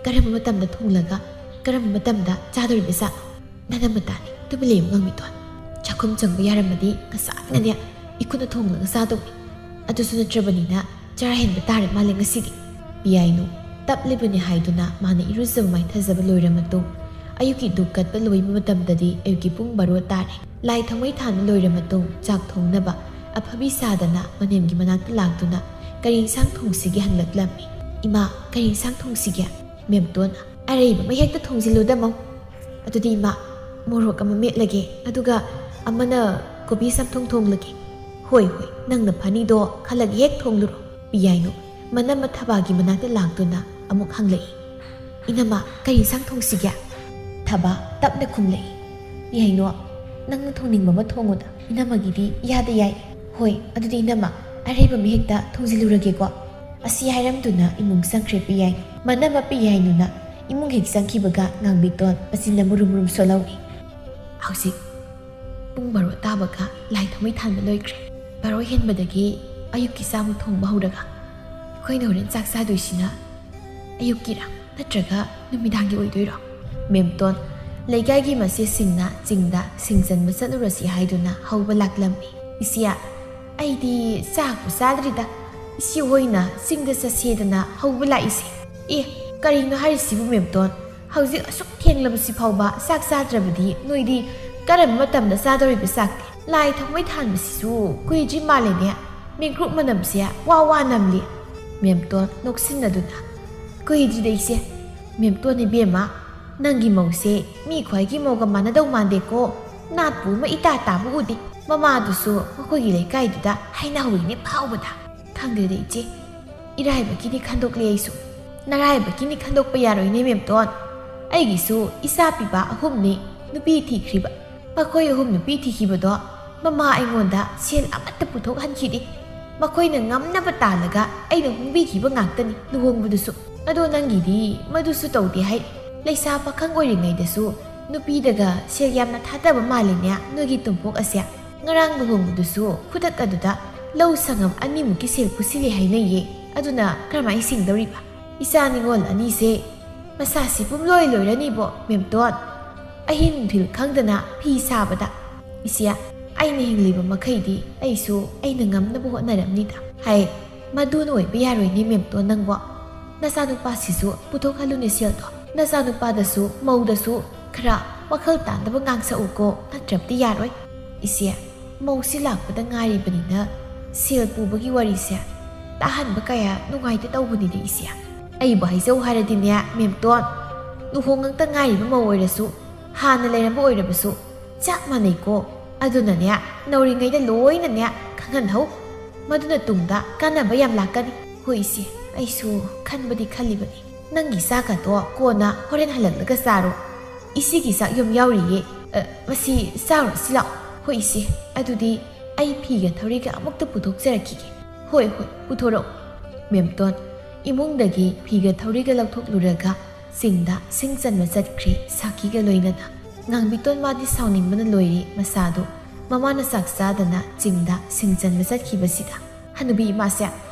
ꯀꯔꯝꯕ ꯃꯇꯝꯗ ꯊꯣꯡꯂꯒ ꯀꯔꯝꯕ ꯃꯇꯝꯗ ꯆꯥꯗꯣꯔꯤꯕ ꯖꯥꯠꯅꯣ?" "ꯅꯅꯝꯃ ꯇꯥꯅꯤ, ꯇꯨꯃꯤꯟ ꯂꯩꯌꯨ ꯉꯥꯡꯕꯤꯇꯣꯟ꯫ ꯆꯥꯛꯈꯨꯝ ꯆꯪꯕ ꯌꯥꯔꯝꯃꯗꯤ ꯉꯁꯥꯏꯅꯅꯦ ꯏꯈꯨꯠꯅ ꯊꯣꯡꯂꯒ ꯆꯥꯗꯧꯅꯤ꯫ ꯑꯗꯨꯁꯨ ꯅꯠꯇ꯭ꯔꯕꯅꯤꯅ ꯆꯔꯥ ꯍꯦꯟꯕ ꯇꯥꯔꯦ ꯃꯥꯜꯂꯦ ꯉꯁꯤꯗꯤ꯫ ꯄꯤꯌꯥꯏꯅꯨ ꯇꯞꯂꯤꯕꯅꯤ ꯍꯥꯏꯗꯨꯅ ꯃꯥꯅ ꯏꯔꯨꯖꯕ ꯃꯥꯏꯊꯖꯕ ꯂꯣꯏꯔ ꯃꯇꯨꯡ, ꯑꯌꯨꯛꯀꯤ ꯙꯨꯛ ꯀꯠꯄ ꯂꯣꯏꯕ ꯃꯇꯝꯗꯗꯤ ꯑꯌꯨꯛꯀꯤ ꯄꯨꯡ ꯕꯥꯔꯣ ꯇꯥꯔꯦ꯫ ꯂꯥꯏ ꯊꯥꯎꯃꯩ ꯊꯥꯟꯕ ꯂꯣꯏꯔ ꯃꯇꯨꯡ ꯆꯥꯛ ꯊꯣꯡꯅꯕ ꯑꯐꯕꯤ ꯁꯥꯗꯅ ꯃꯅꯦꯝꯒꯤ ꯃꯅꯥꯛꯇ ꯂꯥꯛꯇꯨꯅ "ꯀꯔꯤ ꯏꯟꯁꯥꯡ ꯊꯣꯡꯁꯤꯒꯦ?" ꯍꯪꯂꯛꯂꯝꯃꯤ꯫ "ꯏꯃꯥ, ꯀꯔꯤ ꯏꯟꯁꯥꯡ ꯊꯣꯡꯁꯤꯒꯦ?" ꯃꯦꯝꯇꯣꯟ "ꯑꯔꯩꯕ ꯑꯃ ꯍꯦꯛꯇ ꯊꯣꯡꯖꯤꯜꯂꯨꯗ ꯃꯧ꯫ ꯑꯗꯨꯗꯤ ꯏꯃꯥ, ꯃꯣꯔꯣꯛ ꯑꯃ ꯃꯦꯠꯂꯒꯦ, ꯑꯗꯨꯒ ꯑꯃꯅ ꯀꯣꯕꯤ ꯆꯝꯊꯣꯡ ꯊꯣꯡꯂꯒꯦ꯫" "ꯍꯣꯏ, ꯍꯣꯏ, ꯅꯪꯅ ꯐꯅꯤꯗꯣ ꯈꯜꯂꯒ ꯍꯦꯛ ꯊꯣꯡꯂꯨꯔꯣ꯫" ꯄꯤꯌꯥꯏꯅꯨ ꯃꯅꯝꯃ ꯊꯕꯥꯒꯤ ꯃꯅꯥꯛꯇ ꯂꯥꯛꯇꯨꯅ ꯑꯃꯨꯛ ꯍꯪꯂꯛꯏ꯫ "ꯏꯅꯝꯃ, ꯀꯔꯤ ꯏꯟꯁꯥꯡ ꯊꯣꯡꯁꯤꯒꯦ?" ꯊꯕꯥ ꯇꯞꯅ ꯈꯨꯝꯂꯛꯏ꯫ "ꯄꯤꯌꯥꯏꯅꯨ, ꯅꯪꯅ ꯊꯣꯡꯅꯤꯡꯕ ꯑꯃ ꯊꯣꯡꯉꯨꯗ, ꯏꯅꯝꯃꯒꯤꯗꯤ ꯏꯌꯥꯗ ꯌꯥꯏ꯫" "ꯍꯣꯏ, ꯑꯗꯨꯗꯤ ꯏꯅꯝꯃ, ꯑꯔꯩꯕ ꯑꯃ ꯍꯦꯛꯇ ꯊꯣꯡꯖꯤꯜꯂꯨꯔꯒꯦꯀꯣ꯫" ꯑꯁꯤ ꯍꯥꯏꯔꯝꯗꯨꯅ ꯏꯃꯨꯡ ꯆꯪꯈ꯭ꯔꯦ ꯄꯤꯌꯥꯏꯅꯨ꯫ ꯃꯅꯝꯃ ꯄꯤꯌꯥꯏꯅꯨꯅ ꯏꯃꯨꯡ ꯍꯦꯛ ꯆꯪꯈꯤꯕꯒ ꯉꯥꯡꯕꯤꯇꯣꯟ ꯃꯆꯤꯟꯅ ꯃꯨꯔꯨꯝ ꯃꯨꯔꯨꯝ ꯁꯣꯜꯍꯧꯏ꯫ "ꯍꯧꯖꯤꯛ ꯄꯨꯡ ꯕꯥꯔꯣ ꯇꯥꯕꯒ ꯂꯥꯏ ꯊꯥꯎꯃꯩ ꯊꯥꯟꯕ ꯂꯣꯏꯈ꯭ꯔꯦ꯫ ꯕꯥꯔꯣ ꯍꯦꯟꯕꯗꯒꯤ ꯑꯌꯨꯛꯀꯤ ꯆꯥꯛꯃꯨꯛ ꯊꯣꯡꯕ ꯍꯧꯔꯒ ꯑꯩꯈꯣꯏꯅ ꯍꯣꯔꯦꯟ ꯆꯥꯛ ꯆꯥꯗꯣꯏꯁꯤꯅ ꯑꯌꯨꯛꯀꯤꯔꯥ ꯅꯠꯇ꯭ꯔꯒ ꯅꯨꯃꯤꯗꯥꯡꯒꯤ ꯑꯣꯏꯗꯣꯏꯔꯣ?" ꯃꯦꯝꯇꯣꯟ, ꯂꯩꯀꯥꯏꯒꯤ ꯃꯆꯦꯁꯤꯡꯅ ꯆꯤꯡꯗ ꯁꯤꯡ ꯆꯟꯕ ꯆꯠꯂꯨꯔꯁꯤ ꯍꯥꯏꯗꯨꯅ ꯍꯧꯕ ꯂꯥꯛꯂꯝꯃꯤ꯫ "ꯏꯆꯦ, ꯑꯩꯗꯤ ꯆꯥꯛꯄꯨ ꯆꯥꯗ꯭ꯔꯤꯗ꯫ ꯏꯆꯦ ꯍꯣꯏꯅ ꯆꯤꯡꯗ ꯆꯠꯁꯦꯗꯅ ꯍꯧꯕ ꯂꯥꯛꯏꯁꯦ꯫" "ꯑꯦ, ꯀꯔꯤꯅꯣ ꯍꯥꯏꯔꯤꯁꯤꯕꯨ ꯃꯦꯝꯇꯣꯟ? ꯍꯧꯖꯤꯛ ꯑꯁꯨꯛ ꯊꯦꯡꯂꯕꯁꯤ ꯐꯥꯎꯕ ꯆꯥꯛ ꯆꯥꯗ꯭ꯔꯕꯗꯤ ꯅꯣꯏꯗꯤ ꯀꯔꯝꯕ ꯃꯇꯝꯗ ꯆꯥꯗꯧꯔꯤꯕ ꯆꯥꯛꯇꯤ? ꯂꯥꯏ ꯊꯥꯎꯃꯩ ꯊꯥꯟꯕꯁꯤꯁꯨ ꯀꯨꯏꯗ꯭ꯔꯤ ꯃꯥꯜꯂꯦꯅꯦ꯫ ꯃꯤꯡꯀ꯭ꯔꯨꯞ ꯃꯅꯝꯁꯦ ꯋꯥ ꯋꯥ ꯅꯝꯂꯤ꯫" ꯃꯦꯝꯇꯣꯟ ꯅꯣꯛꯁꯤꯟꯅꯗꯨꯅ, "ꯀꯨꯏꯗ꯭ꯔꯤꯗ ꯏꯆꯦ꯫ ꯃꯦꯝꯇꯣꯟ ꯏꯕꯦꯝꯃ, ꯅꯪꯒꯤ ꯃꯧꯁꯦ ꯃꯤ ꯈ꯭ꯋꯥꯏꯒꯤ ꯃꯧꯒ ꯃꯥꯟꯅꯗꯧ ꯃꯥꯟꯗꯦꯀꯣ꯫ ꯅꯥꯠꯄꯨ ꯑꯃ ꯏꯇꯥ ꯇꯥꯕ ꯎꯗꯦ꯫ ꯃꯃꯥꯗꯨꯁꯨ ꯃꯈꯣꯏꯒꯤ ꯂꯩꯀꯥꯏꯗꯨꯗ ꯍꯥꯏꯅꯍꯧꯋꯤꯅꯦ ꯐꯥꯎꯕꯗ꯫" "ꯈꯪꯗꯦꯗ ꯏꯆꯦ, ꯏꯔꯥꯏꯕꯛꯀꯤꯅꯤ ꯈꯟꯗꯣꯛꯂꯦ ꯑꯩꯁꯨ꯫" "ꯅꯔꯥꯏꯕꯛꯀꯤꯅꯤ ꯈꯟꯗꯣꯛꯄ ꯌꯥꯔꯣꯏꯅꯦ ꯃꯦꯝꯇꯣꯟ꯫ ꯑꯩꯒꯤꯁꯨ ꯏꯆꯥ ꯄꯤꯕ ꯑꯍꯨꯝꯅꯤ ꯅꯨꯄꯤ ꯊꯤꯈ꯭ꯔꯤꯕ꯫ ꯃꯈꯣꯏ ꯑꯍꯨꯝ ꯅꯨꯄꯤ ꯊꯤꯈꯤꯕꯗꯣ ꯃꯃꯥ ꯑꯩꯉꯣꯟꯗ ꯁꯦꯜ ꯑꯃꯠꯇ ꯄꯨꯊꯣꯛꯍꯟꯈꯤꯗꯦ꯫ ꯃꯈꯣꯏꯅ ꯉꯝꯅꯕ ꯇꯥꯜꯂꯒ ꯑꯩꯅ ꯍꯣꯡꯕꯤꯈꯤꯕ ꯉꯥꯛꯇꯅꯤ ꯂꯨꯍꯣꯡꯕꯗꯨꯁꯨ꯫ ꯑꯗꯣ ꯅꯪꯒꯤꯗꯤ ꯃꯗꯨꯁꯨ ꯇꯧꯗꯦ ꯍꯥꯏ꯫ ꯂꯩꯁꯥ ꯄꯥꯈꯪ ꯑꯣꯏꯔꯤꯉꯩꯗꯁꯨ ꯅꯨꯄꯤꯗꯒ ꯁꯦꯜ ꯌꯥꯝꯅ ꯊꯥꯗꯕ ꯃꯥꯜꯂꯤꯅꯦ ꯅꯣꯏꯒꯤ ꯇꯨꯝꯄꯣꯛ ꯑꯁꯦ꯫ ꯉꯔꯥꯡ ꯂꯨꯍꯣꯡꯕꯗꯨꯁꯨ ꯈꯨꯗꯛ ꯑꯗꯨꯗ ꯂꯧ ꯁꯪꯉꯝ ꯑꯅꯤꯃꯨꯛꯀꯤ ꯁꯦꯜ ꯄꯨꯁꯤꯜꯂꯤ ꯍꯥꯏꯅꯩꯌꯦ꯫ ꯑꯗꯨꯅ ꯀꯔꯝꯍꯥꯏꯅ ꯁꯤꯡꯗꯧꯔꯤꯕ? ꯏꯆꯥ ꯅꯤꯉꯣꯜ ꯑꯅꯤꯁꯦ ꯃꯁꯥꯁꯤ ꯄꯨꯝꯂꯣꯏ ꯂꯣꯏꯔꯅꯤꯕꯣ ꯃꯦꯝꯇꯣꯟ꯫ ꯑꯍꯤꯡ ꯅꯨꯡꯊꯤꯜ ꯈꯪꯗꯅ ꯐꯤ ꯁꯥꯕꯗ꯫ ꯏꯆꯦ, ꯑꯩꯅ ꯍꯤꯡꯂꯤꯕ ꯃꯈꯩꯗꯤ ꯑꯩꯁꯨ ꯑꯩꯅ ꯉꯝꯅꯕ ꯍꯣꯠꯅꯔꯝꯅꯤꯗ꯫ ꯍꯥꯏ, "ꯃꯗꯨꯅ ꯑꯣꯏꯕ ꯌꯥꯔꯣꯏꯅꯦ ꯃꯦꯝꯇꯣꯟ, ꯅꯪꯕꯣ꯫ ꯅꯆꯥꯅꯨꯄꯥꯁꯤꯁꯨ ꯄꯨꯊꯣꯛꯍꯜꯂꯨꯅꯦ ꯁꯦꯜꯗꯣ꯫ ꯅꯆꯥꯅꯨꯄꯥꯗꯁꯨ ꯃꯧꯗꯁꯨ ꯈꯔ ꯋꯥꯈꯜ ꯇꯥꯗꯕ ꯉꯥꯡꯁꯛꯎꯀꯣ, ꯅꯠꯇ꯭ꯔꯕꯗꯤ ꯌꯥꯔꯣꯏ꯫ ꯏꯆꯦ, ꯃꯧꯁꯤ ꯂꯥꯛꯄꯗ ꯉꯥꯏꯔꯤꯕꯅꯤꯅ ꯁꯦꯜ ꯄꯨꯕꯒꯤ ꯋꯥꯔꯤꯁꯦ ꯇꯥꯍꯟꯕ ꯀꯌꯥ ꯅꯨꯡꯉꯥꯏꯇꯦ ꯇꯧꯕꯅꯤꯗ ꯏꯆꯦ꯫ ꯑꯩꯕꯨ ꯍꯥꯏꯖꯧ ꯍꯥꯏꯔꯗꯤꯅꯦ ꯃꯦꯝꯇꯣꯟ, ꯂꯨꯍꯣꯡꯉꯛꯇ ꯉꯥꯏꯔꯤꯕ ꯃꯧ ꯑꯣꯏꯔꯁꯨ, ꯍꯥꯟꯅ ꯂꯩꯔꯝꯕ ꯑꯣꯏꯔꯕꯁꯨ ꯆꯞ ꯃꯥꯟꯅꯩꯀꯣ꯫ ꯑꯗꯨꯅꯅꯦ, ꯅꯧꯔꯤꯉꯩꯗ ꯂꯣꯏꯅꯅꯦ ꯈꯪꯍꯟꯍꯧ꯫ ꯃꯗꯨꯅ ꯇꯨꯡꯗ ꯀꯥꯟꯅꯕ ꯌꯥꯝ ꯂꯥꯛꯀꯅꯤ꯫" "ꯍꯣꯏ ꯏꯆꯦ, ꯑꯩꯁꯨ ꯈꯟꯕꯗꯤ ꯈꯜꯂꯤꯕꯅꯤ꯫ ꯅꯪꯒꯤ ꯆꯥꯛꯀꯗꯣ ꯀꯣꯟꯅ ꯍꯣꯔꯦꯟ ꯍꯜꯂꯛꯂꯒ ꯆꯥꯔꯣ꯫ ꯏꯆꯦꯒꯤ ꯆꯥꯛ ꯌꯨꯝ ꯌꯥꯎꯔꯤꯌꯦ꯫ ꯑ, ꯃꯁꯤ ꯆꯥꯔꯨꯔꯁꯤ ꯂꯥꯛꯑꯣ꯫" "ꯍꯣꯏ ꯏꯆꯦ, ꯑꯗꯨꯗꯤ ꯑꯩ ꯐꯤꯒ ꯊꯧꯔꯤꯒ ꯑꯃꯨꯛꯇ ꯄꯨꯊꯣꯛꯆꯔꯛꯈꯤꯒꯦ꯫" "ꯍꯣꯏ, ꯍꯣꯏ, ꯄꯨꯊꯣꯔꯛꯑꯣ꯫" ꯃꯦꯝꯇꯣꯟ ꯏꯃꯨꯡꯗꯒꯤ ꯐꯤꯒ ꯊꯧꯔꯤꯒ ꯂꯧꯊꯣꯛꯂꯨꯔꯒ ꯆꯤꯡꯗ ꯁꯤꯡ ꯆꯟꯕ ꯆꯠꯈ꯭ꯔꯦ ꯁꯥꯈꯤꯒ ꯂꯣꯏꯅꯅ꯫ ꯉꯥꯡꯕꯤꯇꯣꯟ ꯃꯥꯗꯤ ꯁꯥꯎꯅꯤꯡꯕꯅ ꯂꯣꯏꯔꯦ꯫ ꯃꯁꯥꯗꯨ ꯃꯃꯥꯅ ꯆꯥꯛ ꯆꯥꯗꯅ ꯆꯤꯡꯗ ꯁꯤꯡ ꯆꯟꯕ ꯆꯠꯈꯤꯕꯁꯤꯗ ꯍꯅꯨꯕꯤ ꯏꯃꯥꯁꯦ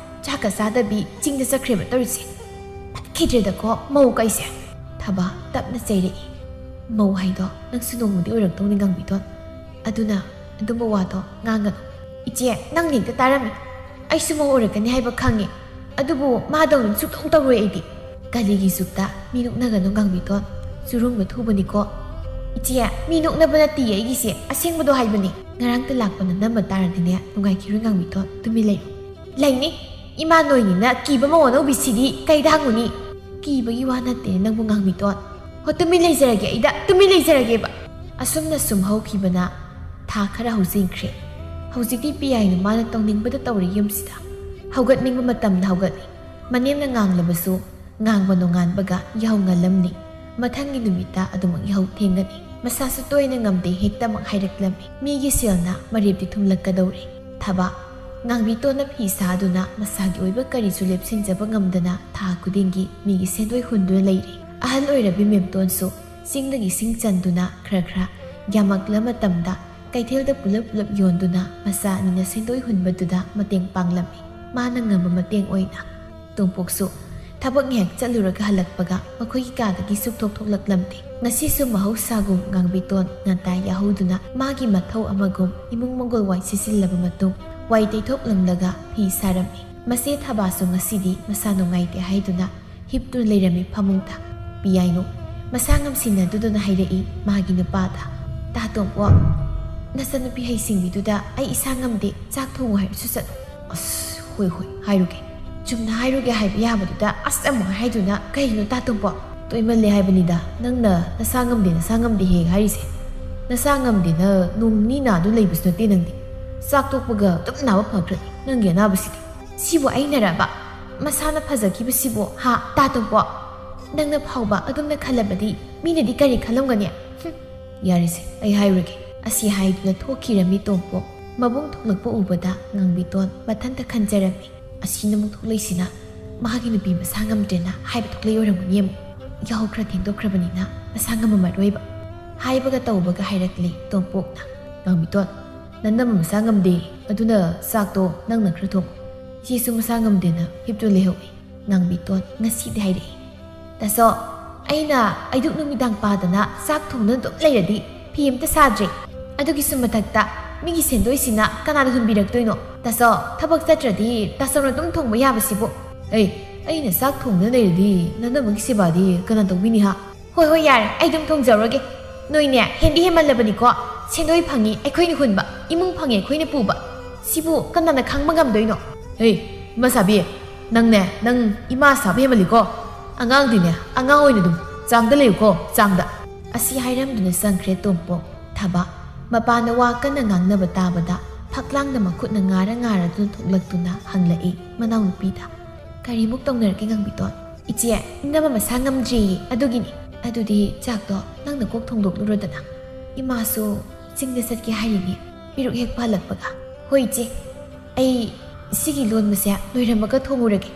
ꯆꯥꯛꯀ ꯆꯥꯗꯕꯤ ꯆꯤꯡꯗ ꯆꯠꯈ꯭ꯔꯦꯕ ꯇꯧꯔꯤꯁꯦ꯫ ꯐꯠꯈꯤꯗ꯭ꯔꯦꯗꯀꯣ ꯃꯧ ꯀꯩꯁꯦ꯫ ꯊꯕꯥ ꯇꯞꯅ ꯆꯩꯔꯛꯏ꯫ "ꯃꯧ ꯍꯥꯏꯗꯣ ꯅꯪꯁꯨ ꯅꯣꯡꯃꯗꯤ ꯑꯣꯏꯔꯛꯇꯧꯅꯤ ꯉꯥꯡꯕꯤꯇꯣꯟ꯫ ꯑꯗꯨꯅ ꯑꯗꯨꯝꯕ ꯋꯥꯗꯣ ꯉꯥꯡꯒꯅꯨ꯫" "ꯏꯆꯦ, ꯅꯪꯅ ꯍꯦꯛꯇ ꯇꯥꯔꯝꯃꯤ꯫ ꯑꯩꯁꯨ ꯃꯧ ꯑꯣꯏꯔꯛꯀꯅꯤ ꯍꯥꯏꯕ ꯈꯪꯉꯤ꯫ ꯑꯗꯨꯕꯨ ꯃꯥꯗꯧꯅ ꯁꯨꯛꯇꯧ ꯇꯧꯔꯣꯏ ꯑꯩꯗꯤ꯫" "ꯀꯂꯤꯒꯤ ꯖꯨꯛꯇ ꯃꯤ ꯅꯣꯛꯅꯒꯅꯨ ꯉꯥꯡꯕꯤꯇꯣꯟ꯫ ꯆꯨꯔꯨꯡꯕ ꯊꯨꯕꯅꯤꯀꯣ꯫" "ꯏꯆꯦ, ꯃꯤ ꯅꯣꯛꯅꯕ ꯅꯠꯇꯤꯌꯦ ꯑꯩꯒꯤꯁꯦ, ꯑꯁꯦꯡꯕꯗꯣ ꯍꯥꯏꯕꯅꯤ꯫" "ꯉꯔꯥꯡꯇ ꯂꯥꯛꯄ ꯅꯅꯝꯃ ꯇꯥꯔꯗꯤꯅꯦ ꯅꯨꯡꯉꯥꯏꯈꯤꯔꯣꯏ ꯉꯥꯡꯕꯤꯇꯣꯟ꯫ ꯇꯨꯃꯤꯟ ꯂꯩꯌꯨ꯫" "ꯂꯩꯅꯤ꯫ ꯏꯃꯥ ꯅꯣꯏꯅꯤꯅ ꯀꯤꯕ ꯃꯧ ꯑꯅꯧꯕꯤꯁꯤꯗꯤ ꯀꯩꯗ ꯍꯪꯉꯨꯅꯤ?" "ꯀꯤꯕꯒꯤ ꯋꯥ ꯅꯠꯇꯦ ꯅꯪꯕꯨ ꯉꯥꯡꯕꯤꯇꯣꯟ꯫" "ꯍꯣ, ꯇꯨꯃꯤꯟ ꯂꯩꯖꯔꯒꯦ ꯑꯩꯗ, ꯇꯨꯃꯤꯟ ꯂꯩꯖꯔꯒꯦꯕ꯫" ꯑꯁꯨꯝꯅ ꯁꯨꯝ ꯍꯧꯈꯤꯕꯅ ꯊꯥ ꯈꯔ ꯍꯧꯖꯤꯟꯈ꯭ꯔꯦ꯫ ꯍꯧꯖꯤꯛꯇꯤ ꯄꯤꯌꯥꯏꯅ ꯃꯥꯅ ꯇꯧꯅꯤꯡꯕꯗ ꯇꯧꯔꯤ ꯌꯨꯝꯁꯤꯗ꯫ ꯍꯧꯒꯠꯅꯤꯡꯕ ꯃꯇꯝꯗ ꯍꯧꯒꯠꯂꯤ꯫ ꯃꯅꯦꯝꯅ ꯉꯥꯡꯂꯕꯁꯨ ꯉꯥꯡꯕ ꯅꯣꯡꯉꯥꯟꯕꯒ ꯌꯥꯍꯧ ꯉꯜꯂꯝꯅꯤ꯫ ꯃꯊꯪꯒꯤ ꯅꯨꯃꯤꯠꯇ ꯑꯗꯨꯃꯛ ꯌꯥꯍꯧ ꯊꯦꯡꯒꯅꯤ꯫ ꯃꯁꯥꯁꯨ ꯇꯣꯏꯅ ꯉꯝꯗꯦ ꯍꯦꯛꯇꯃꯛ ꯍꯥꯏꯔꯛꯂꯝꯃꯤ꯫ ꯃꯤꯒꯤ ꯁꯦꯜꯅ ꯃꯔꯦꯞꯇꯤ ꯊꯨꯝꯂꯛꯀꯗꯧꯔꯦ꯫ ꯊꯕꯛ ꯉꯥꯡꯕꯤꯇꯣꯟꯅ ꯐꯤ ꯁꯥꯗꯨꯅ ꯃꯁꯥꯒꯤ ꯑꯣꯏꯕ ꯀꯔꯤꯁꯨ ꯂꯦꯞꯁꯤꯟꯖꯕ ꯉꯝꯗꯅ ꯊꯥ ꯈꯨꯗꯤꯡꯒꯤ ꯃꯤꯒꯤ ꯁꯦꯟꯗꯣꯏ ꯍꯨꯟꯗꯨꯅ ꯂꯩꯔꯤ꯫ ꯑꯍꯜ ꯑꯣꯏꯔꯕꯤ ꯃꯦꯝꯇꯣꯟꯁꯨ ꯆꯤꯡꯗꯒꯤ ꯁꯤꯡ ꯆꯟꯗꯨꯅ ꯈꯔ ꯈꯔ ꯌꯥꯝꯃꯛꯂ ꯃꯇꯝꯗ ꯀꯩꯊꯦꯜꯗ ꯄꯨꯂꯞ ꯄꯨꯂꯞ ꯌꯣꯟꯗꯨꯅ ꯃꯆꯥ ꯑꯅꯤꯅ ꯁꯦꯟꯗꯣꯏ ꯍꯨꯟꯕꯗꯨꯗ ꯃꯇꯦꯡ ꯄꯥꯡꯂꯝꯃꯤ꯫ ꯃꯥꯅ ꯉꯝꯕ ꯃꯇꯦꯡ ꯑꯣꯏꯅ꯫ ꯇꯣꯝꯄꯣꯛꯁꯨ ꯊꯕꯛ ꯉꯥꯏꯍꯥꯛ ꯆꯠꯂꯨꯔꯒ ꯍꯜꯂꯛꯄꯒ ꯃꯈꯣꯏꯒꯤ ꯀꯥꯗꯒꯤ ꯁꯨꯛꯊꯣꯛ ꯊꯣꯛꯂꯛꯂꯝꯗꯦ꯫ ꯉꯁꯤꯁꯨ ꯃꯍꯧꯁꯥꯒꯨꯝ ꯉꯥꯡꯕꯤꯇꯣꯟ ꯉꯟꯇꯥ ꯌꯥꯍꯧꯗꯨꯅ ꯃꯥꯒꯤ ꯃꯊꯧ ꯑꯃꯒꯨꯝ ꯏꯃꯨꯡ ꯃꯪꯒꯣꯜ ꯋꯥꯏ ꯁꯤꯠꯆꯤꯜꯂꯕ ꯃꯇꯨꯡ ꯋꯥꯏ ꯇꯩꯊꯣꯛꯂꯝꯂꯒ ꯐꯤ ꯁꯥꯔꯝꯃꯤ꯫ ꯃꯆꯦ ꯊꯕꯥꯁꯨ ꯉꯁꯤꯗꯤ ꯃꯁꯥ ꯅꯨꯡꯉꯥꯏꯇꯦ ꯍꯥꯏꯗꯨꯅ ꯍꯤꯞꯇꯨꯅ ꯂꯩꯔꯝꯃꯤ ꯐꯃꯨꯡꯗ꯫ ꯄꯤꯌꯥꯏꯅꯨ ꯃꯁꯥ ꯉꯝꯁꯤꯟꯅꯗꯨꯗꯨꯅ ꯍꯥꯏꯔꯛꯏ ꯃꯥꯒꯤ ꯅꯨꯄꯥꯗ, "ꯇꯥ ꯇꯣꯝꯄꯣꯛ, ꯅꯆꯟꯅꯨꯄꯤ ꯍꯩꯁꯤꯡꯕꯤꯗꯨꯗ ꯑꯩ ꯏꯁꯥ ꯉꯝꯗꯦ, ꯆꯥꯛ ꯊꯣꯡꯉꯨ ꯍꯥꯏꯔꯁꯨ ꯆꯠꯂꯨ"꯫ "ꯑꯁ, ꯍꯣꯏ ꯍꯣꯏ, ꯍꯥꯏꯔꯨꯒꯦ꯫ ꯆꯨꯝꯅ ꯍꯥꯏꯔꯨꯒꯦ ꯍꯥꯏꯕ ꯌꯥꯕꯗꯨꯗ ꯑꯁ ꯑꯃꯨꯛ ꯍꯥꯏꯗꯨꯅ ꯀꯩꯅꯣ ꯇꯥ ꯇꯣꯝꯄꯣꯛ? ꯇꯣꯏꯃꯜꯂꯦ ꯍꯥꯏꯕꯅꯤꯗ ꯅꯪꯅ ꯅꯁꯥ ꯉꯝꯗꯦ, ꯅꯁꯥ ꯉꯝꯗꯦ ꯍꯦꯛ ꯍꯥꯏꯔꯤꯁꯦ꯫ ꯅꯁꯥ ꯉꯝꯗꯦꯅ ꯅꯣꯡ ꯅꯤꯅꯤ ꯅꯥꯗꯨ ꯂꯩꯕꯁꯨ ꯅꯠꯇꯦ ꯅꯪꯗꯤ꯫ ꯆꯥꯛ ꯇꯣꯛꯄꯒ ꯑꯗꯨꯝ ꯅꯥꯕ ꯐꯈ꯭ꯔꯅꯤ ꯅꯪꯒꯤ ꯑꯅꯥꯕꯁꯤꯗꯤ꯫ ꯁꯤꯕꯨ ꯑꯩꯅꯔꯕ? ꯃꯁꯥꯅ ꯐꯖꯈꯤꯕꯁꯤꯕꯨ, ꯍꯥ, ꯇꯥ ꯇꯣꯝꯄꯣꯛ? ꯅꯪꯅ ꯐꯥꯎꯕ ꯑꯗꯨꯝꯅ ꯈꯜꯂꯕꯗꯤ ꯃꯤꯅꯗꯤ ꯀꯔꯤ ꯈꯜꯂꯝꯒꯅꯤ? ꯍꯨꯝ, ꯌꯥꯔꯦꯁꯦ, ꯑꯩ ꯍꯥꯏꯔꯨꯔꯒꯦ"꯫ ꯑꯁꯤ ꯍꯥꯏꯗꯨꯅ ꯊꯣꯛꯈꯤꯔꯝꯃꯤ ꯇꯣꯝꯄꯣꯛ꯫ ꯃꯕꯨꯡ ꯊꯣꯛꯂꯛꯄ ꯎꯕꯗ ꯉꯥꯡꯕꯤꯇꯣꯟ ꯃꯊꯟꯇ ꯈꯟꯖꯔꯝꯃꯤ, "ꯑꯁꯤꯅ ꯑꯃꯨꯛ ꯊꯣꯛꯂꯛꯏꯁꯤꯅ ꯃꯥꯒꯤ ꯅꯨꯄꯤ ꯃꯁꯥ ꯉꯝꯗ꯭ꯔꯦꯅ ꯍꯥꯏꯕ ꯊꯣꯛꯂꯛꯏ ꯑꯣꯏꯔꯝꯒꯅꯤ ꯑꯃꯨꯛ꯫ ꯌꯥꯍꯧ ꯈꯔ ꯊꯦꯡꯗꯣꯛꯈ꯭ꯔꯕꯅꯤꯅ ꯃꯁꯥ ꯉꯝꯃꯝꯃꯔꯣꯏꯕ"꯫ ꯍꯥꯏꯕꯒ ꯇꯧꯕꯒ ꯍꯥꯏꯔꯛꯂꯤ ꯇꯣꯝꯄꯣꯛꯅ, "ꯉꯥꯡꯕꯤꯇꯣꯟ, ꯅꯅꯝꯃ ꯃꯁꯥ ꯉꯝꯗꯦ, ꯑꯗꯨꯅ ꯆꯥꯛꯇꯣ ꯅꯪꯅ ꯈꯔ ꯊꯣꯡꯉꯨ꯫ ꯏꯆꯦꯁꯨ ꯃꯁꯥ ꯉꯝꯗꯦꯅ ꯍꯤꯞꯇꯨ ꯂꯩꯍꯧꯏ"꯫ ꯉꯥꯡꯕꯤꯇꯣꯟ ꯉꯁꯤꯗꯤ ꯍꯥꯏꯔꯛꯏ, "ꯇꯥꯆꯧ, ꯑꯩꯅ ꯑꯌꯨꯛ ꯅꯨꯃꯤꯗꯥꯡ ꯄꯥꯗꯅ ꯆꯥꯛ ꯊꯣꯡꯗꯨꯅ ꯑꯗꯨꯝ ꯂꯩꯔꯗꯤ ꯐꯤ ꯑꯝꯇ ꯁꯥꯗ꯭ꯔꯦ꯫ ꯑꯗꯨꯒꯤꯁꯨ ꯃꯊꯛꯇ ꯃꯤꯒꯤ ꯁꯦꯟꯗꯣꯏꯁꯤꯅ ꯀꯅꯥꯅ ꯍꯨꯟꯕꯤꯔꯛꯇꯣꯏꯅꯣ? ꯇꯥꯆꯧ, ꯊꯕꯛ ꯆꯠꯇ꯭ꯔꯗꯤ ꯇꯥꯆꯧꯅ ꯑꯗꯨꯝ ꯊꯣꯡꯕ ꯌꯥꯕꯁꯤꯕꯨ"꯫ "ꯑꯦ, ꯑꯩꯅ ꯆꯥꯛ ꯊꯣꯡꯗꯨꯅ ꯂꯩꯔꯗꯤ ꯅꯅꯝꯃꯒꯤ ꯁꯦꯕꯥꯗꯤ ꯀꯅꯥ ꯇꯧꯕꯤꯅꯤ ꯍꯥ?" "ꯍꯣꯏ, ꯍꯣꯏ, ꯌꯥꯔꯦ, ꯑꯩ ꯑꯗꯨꯝ ꯊꯣꯡꯖꯔꯨꯔꯒꯦ꯫ ꯅꯣꯏꯅꯦ, ꯍꯦꯟꯗꯤ ꯍꯦꯟꯃꯜꯂꯕꯅꯤꯀꯣ꯫ ꯁꯦꯟꯗꯣꯏ ꯐꯪꯉꯤ ꯑꯩꯈꯣꯏꯅ ꯍꯨꯟꯕ, ꯏꯃꯨꯡ ꯐꯪꯉꯤ ꯑꯩꯈꯣꯏꯅ ꯄꯨꯕ꯫ ꯁꯤꯕꯨ ꯀꯅꯥꯅ ꯈꯪꯕ ꯉꯝꯗꯣꯏꯅꯣ?" "ꯍꯦ, ꯏꯃꯥ ꯁꯥꯕꯤ, ꯅꯪꯅꯦ, ꯅꯪ ꯏꯃꯥ ꯁꯥꯕ ꯍꯦꯟꯃꯜꯂꯤꯀꯣ꯫ ꯑꯉꯥꯡꯗꯤꯅꯦ, ꯑꯉꯥꯡ ꯑꯣꯏꯅ ꯑꯗꯨꯝ ꯆꯥꯡꯗ ꯂꯩꯌꯨꯀꯣ, ꯆꯥꯡꯗ"꯫ ꯑꯁꯤ ꯍꯥꯏꯔꯝꯗꯨꯅ ꯆꯪꯈ꯭ꯔꯦ ꯇꯣꯝꯄꯣꯛ꯫ ꯊꯕꯥ ꯃꯄꯥꯅ ꯋꯥ ꯀꯟꯅ ꯉꯥꯡꯅꯕ ꯇꯥꯕꯗ ꯐꯛꯂꯥꯡꯗ ꯃꯈꯨꯠꯅ ꯉꯥꯔ ꯉꯥꯔꯗꯨꯅ ꯊꯣꯛꯂꯛꯇꯨꯅ ꯍꯪꯂꯛꯏ ꯃꯅꯥꯎꯅꯨꯄꯤꯗ, "ꯀꯔꯤꯃꯨꯛ ꯇꯧꯅꯔꯒꯦ ꯉꯥꯡꯕꯤꯇꯣꯟ?" "ꯏꯆꯦ, ꯏꯅꯝꯃ ꯃꯁꯥ ꯉꯝꯗ꯭ꯔꯦꯌꯦ, ꯑꯗꯨꯒꯤꯅꯤ꯫ ꯑꯗꯨꯗꯤ ꯆꯥꯛꯇꯣ ꯅꯪꯅ ꯀꯣꯛ ꯊꯣꯡꯗꯣꯛꯂꯨꯔꯣꯗꯅ꯫ ꯏꯃꯥꯁꯨ ꯆꯤꯡꯗ ꯆꯠꯀꯦ ꯍꯥꯏꯔꯤꯅꯦ, ꯄꯤꯔꯨꯛ ꯍꯦꯛ ꯄꯥꯜꯂꯛꯄꯒ"꯫ "ꯍꯣꯏ ꯏꯆꯦ, ꯑꯩ ꯁꯤꯒꯤ ꯂꯣꯟꯕꯁꯦ ꯂꯣꯏꯔꯝꯃꯒ ꯊꯣꯡꯉꯨꯔꯒꯦ꯫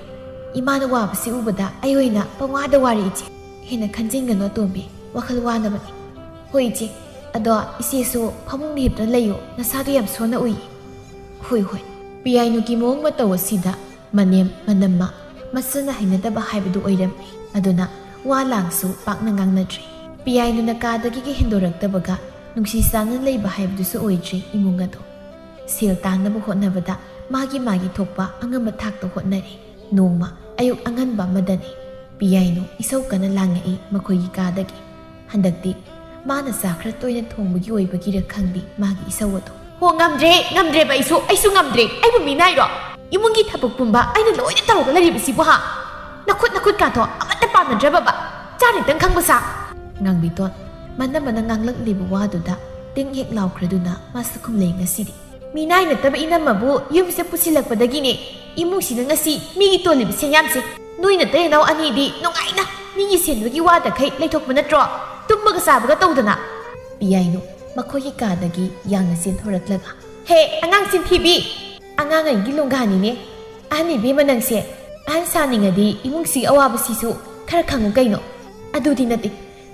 ꯏꯃꯥꯅ ꯋꯥꯕꯁꯤ ꯎꯕꯗ ꯑꯩ ꯑꯣꯏꯅ ꯄꯪꯋꯥꯗ ꯋꯥꯔꯦ ꯏꯆꯦ꯫ ꯍꯦꯟꯅ ꯈꯟꯖꯤꯟꯒꯅꯨ ꯑꯇꯣꯝꯕꯤ, ꯋꯥꯈꯜ ꯋꯥꯅꯕꯅꯤ꯫ ꯍꯣꯏ ꯏꯆꯦ, ꯑꯗꯣ ꯏꯆꯦꯁꯨ ꯐꯃꯨꯡꯗ ꯍꯤꯞꯇꯨꯅ ꯂꯩꯌꯨ, ꯅꯁꯥꯗꯣ ꯌꯥꯝ ꯁꯣꯟꯅ ꯎꯏ"꯫ "ꯍꯣꯏ, ꯍꯣꯏ"꯫ ꯄꯤꯌꯥꯏꯅꯨꯒꯤ ꯃꯑꯣꯡ ꯃꯇꯧ ꯑꯁꯤꯗ ꯃꯅꯦꯝ ꯃꯅꯝꯃ ꯃꯆꯟꯅ ꯍꯩꯅꯗꯕ ꯍꯥꯏꯕꯗꯨ ꯑꯣꯏꯔꯝꯃꯤ꯫ ꯑꯗꯨꯅ ꯋꯥ ꯂꯥꯡꯁꯨ ꯄꯥꯛꯅ ꯉꯥꯡꯅꯗ꯭ꯔꯦ꯫ ꯄꯤꯌꯥꯏꯅꯨꯅ ꯀꯥꯗꯒꯤꯒ ꯍꯦꯟꯗꯣꯔꯛꯇꯕꯒ ꯅꯨꯡꯁꯤ ꯆꯥꯟꯅꯅ ꯂꯩꯕ ꯍꯥꯏꯕꯗꯨꯁꯨ ꯑꯣꯏꯗ꯭ꯔꯦ ꯏꯃꯨꯡ ꯑꯗꯨ꯫ ꯁꯦꯜ ꯇꯥꯟꯅꯕ ꯍꯣꯠꯅꯕꯗ ꯃꯥꯒꯤ ꯃꯥꯒꯤ ꯊꯣꯛꯄ ꯑꯉꯝꯕ ꯊꯥꯛꯇ ꯍꯣꯠꯅꯔꯤ꯫ ꯅꯣꯡꯃ ꯑꯌꯨꯛ ꯑꯉꯟꯕ ꯑꯃꯗꯅꯤ꯫ ꯄꯤꯌꯥꯏꯅꯨ ꯏꯁꯧ ꯀꯟꯅ ꯂꯥꯡꯉꯛꯏ ꯃꯈꯣꯏꯒꯤ ꯀꯥꯗꯒꯤ꯫ ꯍꯟꯗꯛꯇꯤ ꯃꯥꯅ ꯆꯥꯛ ꯈꯔ ꯇꯣꯏꯅ ꯊꯣꯡꯕꯒꯤ ꯑꯣꯏꯕꯒꯤꯔ ꯈꯪꯗꯦ, ꯃꯥꯒꯤ ꯏꯁꯧ ꯑꯗꯣ꯫ "ꯍꯣ, ꯉꯝꯗ꯭ꯔꯦ, ꯉꯝꯗ꯭ꯔꯦꯕ ꯑꯩꯁꯨ, ꯑꯩꯁꯨ ꯉꯝꯗ꯭ꯔꯦ꯫ ꯑꯩꯕꯨ ꯃꯤꯅꯥꯏꯔꯣ? ꯏꯃꯨꯡꯒꯤ ꯊꯕꯛ ꯄꯨꯝꯕ ꯑꯩꯅ ꯂꯣꯏꯅ ꯇꯧꯔꯒ ꯂꯩꯔꯤꯕꯁꯤꯕꯨ, ꯍꯥ? ꯅꯈꯨꯠ, ꯅꯈꯨꯠꯀꯥꯗꯣ ꯑꯃꯠꯇ ꯄꯥꯟꯅꯗ꯭ꯔꯕꯕ? ꯆꯥꯔꯤꯇꯪ ꯈꯪꯕ ꯁꯥ?" ꯉꯥꯡꯕꯤꯇꯣꯟ ꯃꯅꯝ ꯃꯅ ꯉꯥꯡꯂꯛꯂꯤꯕ ꯋꯥꯗꯨꯗ ꯇꯤꯡ ꯍꯦꯛ ꯂꯥꯎꯈ꯭ꯔꯗꯨꯅ ꯃꯥꯁꯨ ꯈꯨꯝꯂꯩ ꯉꯁꯤꯗꯤ꯫ "ꯃꯤꯅꯥꯏ ꯅꯠꯇꯕ ꯏꯅꯝꯃꯕꯨ ꯌꯨꯝꯁꯤꯗ ꯄꯨꯁꯤꯜꯂꯛꯄꯗꯒꯤꯅꯦ ꯏꯃꯨꯡꯁꯤꯗ ꯉꯁꯤ ꯃꯤꯒꯤ ꯇꯣꯜꯂꯤꯕ ꯁꯦꯟꯌꯥꯝꯁꯦ꯫ ꯅꯣꯏ ꯅꯇꯩ ꯅꯅꯥꯎ ꯑꯅꯤꯗꯤ ꯅꯨꯡꯉꯥꯏꯅ ꯃꯤꯒꯤ ꯁꯦꯟꯗꯨꯒꯤ ꯋꯥꯗꯈꯩ ꯂꯩꯊꯣꯛꯄ ꯅꯠꯇ꯭ꯔꯣ? ꯇꯨꯝꯕꯒ ꯆꯥꯕꯒ ꯇꯧꯗꯅ?" ꯄꯤꯌꯥꯏꯅꯨ ꯃꯈꯣꯏꯒꯤ ꯀꯥꯗꯒꯤ ꯌꯥꯡꯅ ꯆꯦꯟꯊꯣꯔꯛꯂꯒ, "ꯍꯦ, ꯑꯉꯥꯡ ꯆꯤꯟꯊꯤꯕꯤ! ꯑꯉꯥꯡ ꯑꯩꯒꯤ ꯂꯣꯡꯒꯥꯅꯤꯅꯦ꯫ ꯑꯍꯟ ꯏꯕꯦꯝꯃ ꯅꯪꯁꯦ꯫ ꯑꯍꯟ ꯁꯥꯅꯤꯡꯉꯗꯤ ꯏꯃꯨꯡꯁꯤꯒꯤ ꯑꯋꯥꯕꯁꯤꯁꯨ ꯈꯔ ꯈꯪꯉꯨ ꯀꯩꯅꯣ꯫ ꯑꯗꯨꯗꯤ ꯅꯠꯇꯦ,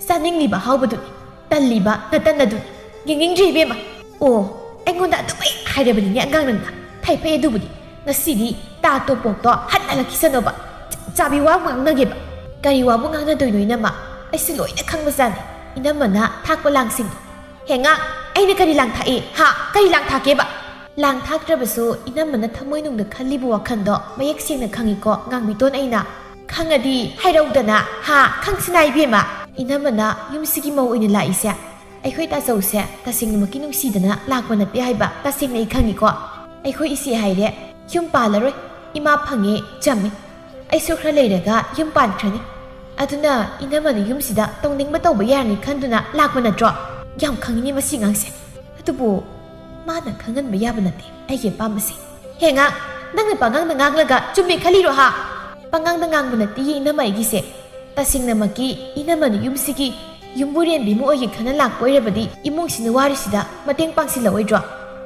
ꯆꯥꯅꯤꯡꯂꯤꯕ ꯑꯍꯥꯎꯕꯗꯨꯅꯤ, ꯇꯜꯂꯤꯕ ꯅꯇꯟ ꯑꯗꯨꯅꯤ꯫ ꯌꯦꯡꯅꯤꯡꯗ꯭ꯔꯦ ꯏꯕꯦꯝꯃ꯫ ꯑꯣ, ꯑꯩꯉꯣꯟꯗ ꯑꯗꯨꯃꯛ ꯍꯥꯏꯔꯕꯅꯤꯅꯦ ꯑꯉꯥꯡ ꯅꯪꯅ꯫ ꯐꯩ ꯐꯩ, ꯑꯗꯨꯕꯨꯗꯤ ꯉꯁꯤꯗꯤ ꯇꯥ ꯇꯣꯄꯣꯛꯇꯣ ꯍꯟꯅ ꯍꯜꯂꯛꯈꯤꯁꯅꯣꯕ꯫ ꯆꯞ ꯆꯥꯕꯤ ꯋꯥ ꯑꯃ ꯉꯥꯡꯅꯒꯦꯕ꯫ ꯀꯔꯤ ꯋꯥꯕꯨ ꯉꯥꯡꯅꯗꯣꯏꯅꯣ ꯏꯅꯝꯃ? ꯑꯩꯁꯨ ꯂꯣꯏꯅ ꯈꯪꯕꯖꯥꯠꯅꯤ꯫ ꯏꯅꯝꯃꯅ ꯊꯥꯛꯄ ꯂꯥꯡꯁꯤꯡꯗꯣ꯫ ꯍꯦ ꯉꯥ, ꯑꯩꯅ ꯀꯔꯤ ꯂꯥꯡ ꯊꯥꯛꯏ? ꯍꯥ? ꯀꯔꯤ ꯂꯥꯡ ꯊꯥꯛꯀꯦꯕ? ꯂꯥꯡ ꯊꯥꯛꯇ꯭ꯔꯕꯁꯨ ꯏꯅꯝꯃꯅ ꯊꯃꯣꯏꯅꯨꯡꯗ ꯈꯜꯂꯤꯕ ꯋꯥꯈꯜꯗꯣ ꯃꯌꯦꯛ ꯁꯦꯡꯅ ꯈꯪꯉꯤꯀꯣ, ꯉꯥꯡꯕꯤꯇꯣꯟ ꯑꯩꯅ꯫ ꯈꯪꯉꯗꯤ ꯍꯥꯏꯔꯧꯗꯅ, ꯍꯥ? ꯈꯪꯁꯤꯅ ꯏꯕꯦꯝꯃ꯫ ꯏꯅꯝꯃꯅ ꯌꯨꯝꯁꯤꯒꯤ ꯃꯧ ꯑꯣꯏꯅ ꯂꯥꯛꯏꯁꯦ ꯑꯩꯈꯣꯏ ꯇꯥꯆꯧꯁꯦ ꯇꯁꯦꯡꯅꯃꯛꯀꯤ ꯅꯨꯡꯁꯤꯗꯅ ꯂꯥꯛꯄ ꯅꯠꯇꯦ ꯍꯥꯏꯕ ꯇꯁꯦꯡꯅ ꯑꯩ ꯈꯪꯉꯤꯀꯣ꯫ ꯑꯩꯈꯣꯏ ꯏꯆꯦ ꯍꯥꯏꯔꯦ ꯌꯨꯝ ꯄꯥꯜꯂꯔꯣꯏ꯫ ꯏꯃꯥ ꯐꯪꯉꯦ, ꯆꯝꯃꯤ꯫ ꯑꯩꯁꯨ ꯈꯔ ꯂꯩꯔꯒ ꯌꯨꯝ ꯄꯥꯟꯈ꯭ꯔꯅꯤ꯫ ꯑꯗꯨꯅ ꯏꯅꯝꯃꯅ ꯌꯨꯝꯁꯤꯗ ꯇꯧꯅꯤꯡꯕ ꯇꯧꯕ ꯌꯥꯔꯅꯤ ꯈꯟꯗꯨꯅ ꯂꯥꯛꯄ ꯅꯠꯇ꯭ꯔꯣ? ꯌꯥꯝ ꯈꯪꯉꯤꯅꯦ ꯃꯁꯤ ꯑꯉꯥꯡꯁꯦ꯫ ꯑꯗꯨꯕꯨ ꯃꯥꯅ ꯈꯪꯍꯟꯕ ꯌꯥꯕ ꯅꯠꯇꯦ ꯑꯩꯒꯤ ꯑꯄꯥꯝꯕꯁꯦ꯫ ꯍꯦ ꯉꯥ, ꯅꯪꯅ ꯄꯉꯥꯡꯗ ꯉꯥꯡꯂꯒ ꯆꯨꯝꯃꯦ ꯈꯜꯂꯤꯔꯣ ꯍꯥ? ꯄꯉꯥꯡꯗ ꯉꯥꯡꯕ ꯅꯠꯇꯦ ꯏꯅꯝꯃ ꯑꯩꯒꯤꯁꯦ꯫ ꯇꯁꯦꯡꯅꯃꯛꯀꯤ ꯏꯅꯝꯃꯅ ꯌꯨꯝꯁꯤꯒꯤ ꯌꯨꯝꯕꯨꯔꯦꯟꯕꯤ ꯑꯃ ꯑꯣꯏꯒꯦ ꯈꯟꯅ ꯂꯥꯛꯄ ꯑꯣꯏꯔꯕꯗꯤ ꯏꯃꯨꯡꯁꯤꯅ ꯋꯥꯔꯤꯁꯤꯗ ꯃꯇꯦꯡ ꯄꯥꯡꯁꯤꯜꯂꯛꯑꯣꯏꯗ꯭ꯔꯣ?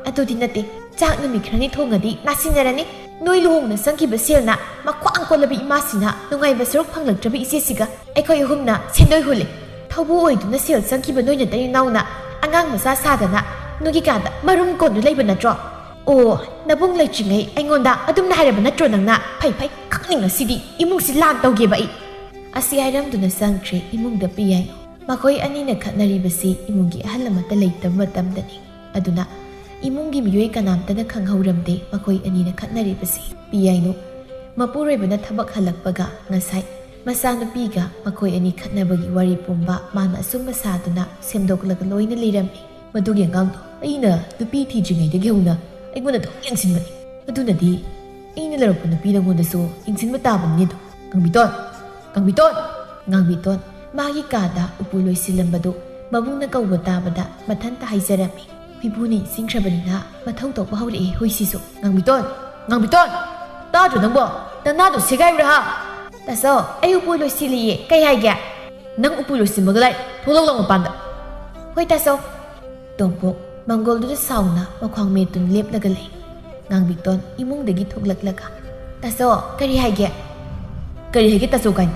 ꯑꯗꯨꯗꯤ ꯅꯠꯇꯦ꯫ ꯆꯥꯛ ꯅꯨꯃꯤꯠ ꯈꯔꯅꯤ ꯊꯣꯡꯉꯗꯤ ꯅꯥꯁꯤꯟꯅꯔꯅꯤ꯫ ꯅꯣꯏ ꯂꯨꯍꯣꯡꯅ ꯆꯪꯈꯤꯕ ꯁꯦꯜꯅ ꯃꯈ꯭ꯋꯥꯡ ꯀꯣꯜꯂꯕ ꯏꯃꯥꯁꯤꯅ ꯅꯨꯡꯉꯥꯏꯕ ꯁꯔꯨꯛ ꯐꯪꯂꯛꯇ꯭ꯔꯕ ꯏꯆꯦꯁꯤꯒ ꯑꯩꯈꯣꯏ ꯑꯍꯨꯝꯅ ꯁꯦꯟꯗꯣꯏ ꯍꯨꯜꯂꯤ꯫ ꯊꯧꯕꯨ ꯑꯣꯏꯗꯨꯅ ꯁꯦꯜ ꯆꯪꯈꯤꯕ ꯅꯣꯏ ꯅꯇꯩ ꯅꯅꯥꯎꯅ ꯑꯉꯥꯡ ꯃꯆꯥ ꯁꯥꯗꯅ ꯅꯣꯏꯒꯤ ꯀꯥꯗ ꯃꯔꯨꯝ ꯀꯣꯟꯗꯨ ꯂꯩꯕ ꯅꯠꯇ꯭ꯔꯣ? ꯑꯣ, ꯅꯕꯨꯡ ꯂꯩꯇ꯭ꯔꯤꯉꯩ ꯑꯩꯉꯣꯟꯗ ꯑꯗꯨꯝꯅ ꯍꯥꯏꯔꯕ ꯅꯠꯇ꯭ꯔꯣ ꯅꯪꯅ? ꯐꯩ ꯐꯩ, ꯈꯪꯅꯤꯡ ꯉꯁꯤꯗꯤ ꯏꯃꯨꯡꯁꯤ ꯂꯥꯟ ꯇꯧꯒꯦꯕ ꯑꯩ꯫ ꯑꯁꯤ ꯍꯥꯏꯔꯝꯗꯨꯅ ꯆꯪꯈ꯭ꯔꯦ ꯏꯃꯨꯡꯗ ꯄꯤꯌꯥꯏ꯫ ꯃꯈꯣꯏ ꯑꯅꯤꯅ ꯈꯠꯅꯔꯤꯕꯁꯤ ꯏꯃꯨꯡꯒꯤ ꯑꯍꯜ ꯑꯃꯠꯇ ꯂꯩꯇꯕ ꯃꯇꯝꯗꯅꯤ꯫ ꯑꯗꯨꯅ ꯏꯃꯨꯡꯒꯤ ꯃꯤꯑꯣꯏ ꯀꯅꯥꯝꯇꯅ ꯈꯪꯍꯧꯔꯝꯗꯦ ꯃꯈꯣꯏ ꯑꯅꯤꯅ ꯈꯠꯅꯔꯤꯕꯁꯤ꯫ ꯄꯤꯌꯥꯏꯅꯨ ꯃꯄꯨꯔꯣꯏꯕꯅ ꯊꯕꯛ ꯍꯜꯂꯛꯄꯒ ꯉꯁꯥꯏ ꯃꯆꯥꯅꯨꯄꯤꯒ ꯃꯈꯣꯏ ꯑꯅꯤ ꯈꯠꯅꯕꯒꯤ ꯋꯥꯔꯤ ꯄꯨꯝꯕ ꯃꯥꯅ ꯑꯆꯨꯝꯕ ꯁꯥꯗꯨꯅ ꯁꯦꯝꯗꯣꯛꯂꯒ ꯂꯣꯏꯅ ꯂꯤꯔꯝꯃꯤ꯫ "ꯃꯗꯨꯒꯤ ꯑꯉꯥꯡꯗꯣ ꯑꯩꯅ ꯅꯨꯄꯤ ꯊꯤꯗ꯭ꯔꯤꯉꯩꯗꯒꯤ ꯍꯧꯅ ꯑꯩꯉꯣꯟꯗ ꯑꯗꯨꯝ ꯌꯦꯡꯁꯤꯟꯕꯅꯤ꯫ ꯑꯗꯨꯅꯗꯤ ꯑꯩꯅ ꯂꯧꯔꯛꯄ ꯅꯨꯄꯤ ꯅꯪꯉꯣꯟꯗꯁꯨ ꯌꯦꯡꯁꯤꯟꯕ ꯇꯥꯕꯅꯤꯅꯦ ꯑꯗꯣ꯫ ꯉꯥꯡꯕꯤꯇꯣꯟ! ꯉꯥꯡꯕꯤꯇꯣꯟ!" ꯉꯥꯡꯕꯤꯇꯣꯟ ꯃꯥꯒꯤ ꯀꯥꯗ ꯎꯄꯨ ꯂꯣꯏꯁꯤꯜꯂꯝꯕꯗꯨ ꯃꯕꯨꯡꯅ ꯀꯧꯕ ꯇꯥꯕꯗ ꯃꯊꯟꯇ ꯍꯥꯏꯖꯔꯝꯃꯤ꯫ "ꯍꯨꯏꯕꯨ ꯅꯤꯡꯁꯤꯡꯈ꯭ꯔꯕꯅꯤꯅ ꯃꯊꯧ ꯇꯧꯕ ꯍꯧꯔꯛꯑꯦ ꯍꯨꯏꯁꯤꯁꯨ꯫ ꯉꯥꯡꯕꯤꯇꯣꯟ! ꯉꯥꯡꯕꯤꯇꯣꯟ! ꯇꯥꯗ꯭ꯔꯣ ꯅꯪꯕꯣ? ꯅꯅꯥꯗꯣ ꯁꯦꯒꯥꯏꯕ꯭ꯔꯥ ꯍꯥ?" "ꯇꯥꯆꯧ, ꯑꯩ ꯎꯄꯨ ꯂꯣꯏꯁꯤꯜꯂꯤꯌꯦ, ꯀꯩ ꯍꯥꯏꯒꯦ?" "ꯅꯪ ꯎꯄꯨ ꯂꯣꯏꯁꯤꯟꯕꯒ ꯂꯥꯏ, ꯊꯣꯛꯂꯛꯂꯣ ꯃꯄꯥꯟꯗ!" "ꯍꯣꯏ ꯇꯥꯆꯧ!" ꯇꯣꯝꯄꯣꯛ ꯃꯪꯒꯣꯜꯗꯨꯗ ꯁꯥꯎꯅ ꯃꯈ꯭ꯋꯥꯡ ꯃꯦꯠꯇꯨꯅ ꯂꯦꯞꯂꯒ ꯂꯩ꯫ ꯉꯥꯡꯕꯤꯇꯣꯟ ꯏꯃꯨꯡꯗꯒꯤ ꯊꯣꯛꯂꯛꯂꯒ, "ꯇꯥꯆꯧ, ꯀꯔꯤ ꯍꯥꯏꯒꯦ?" "ꯀꯔꯤ ꯍꯥꯏꯒꯦ ꯇꯥꯆꯧ ꯀꯥꯏꯅ?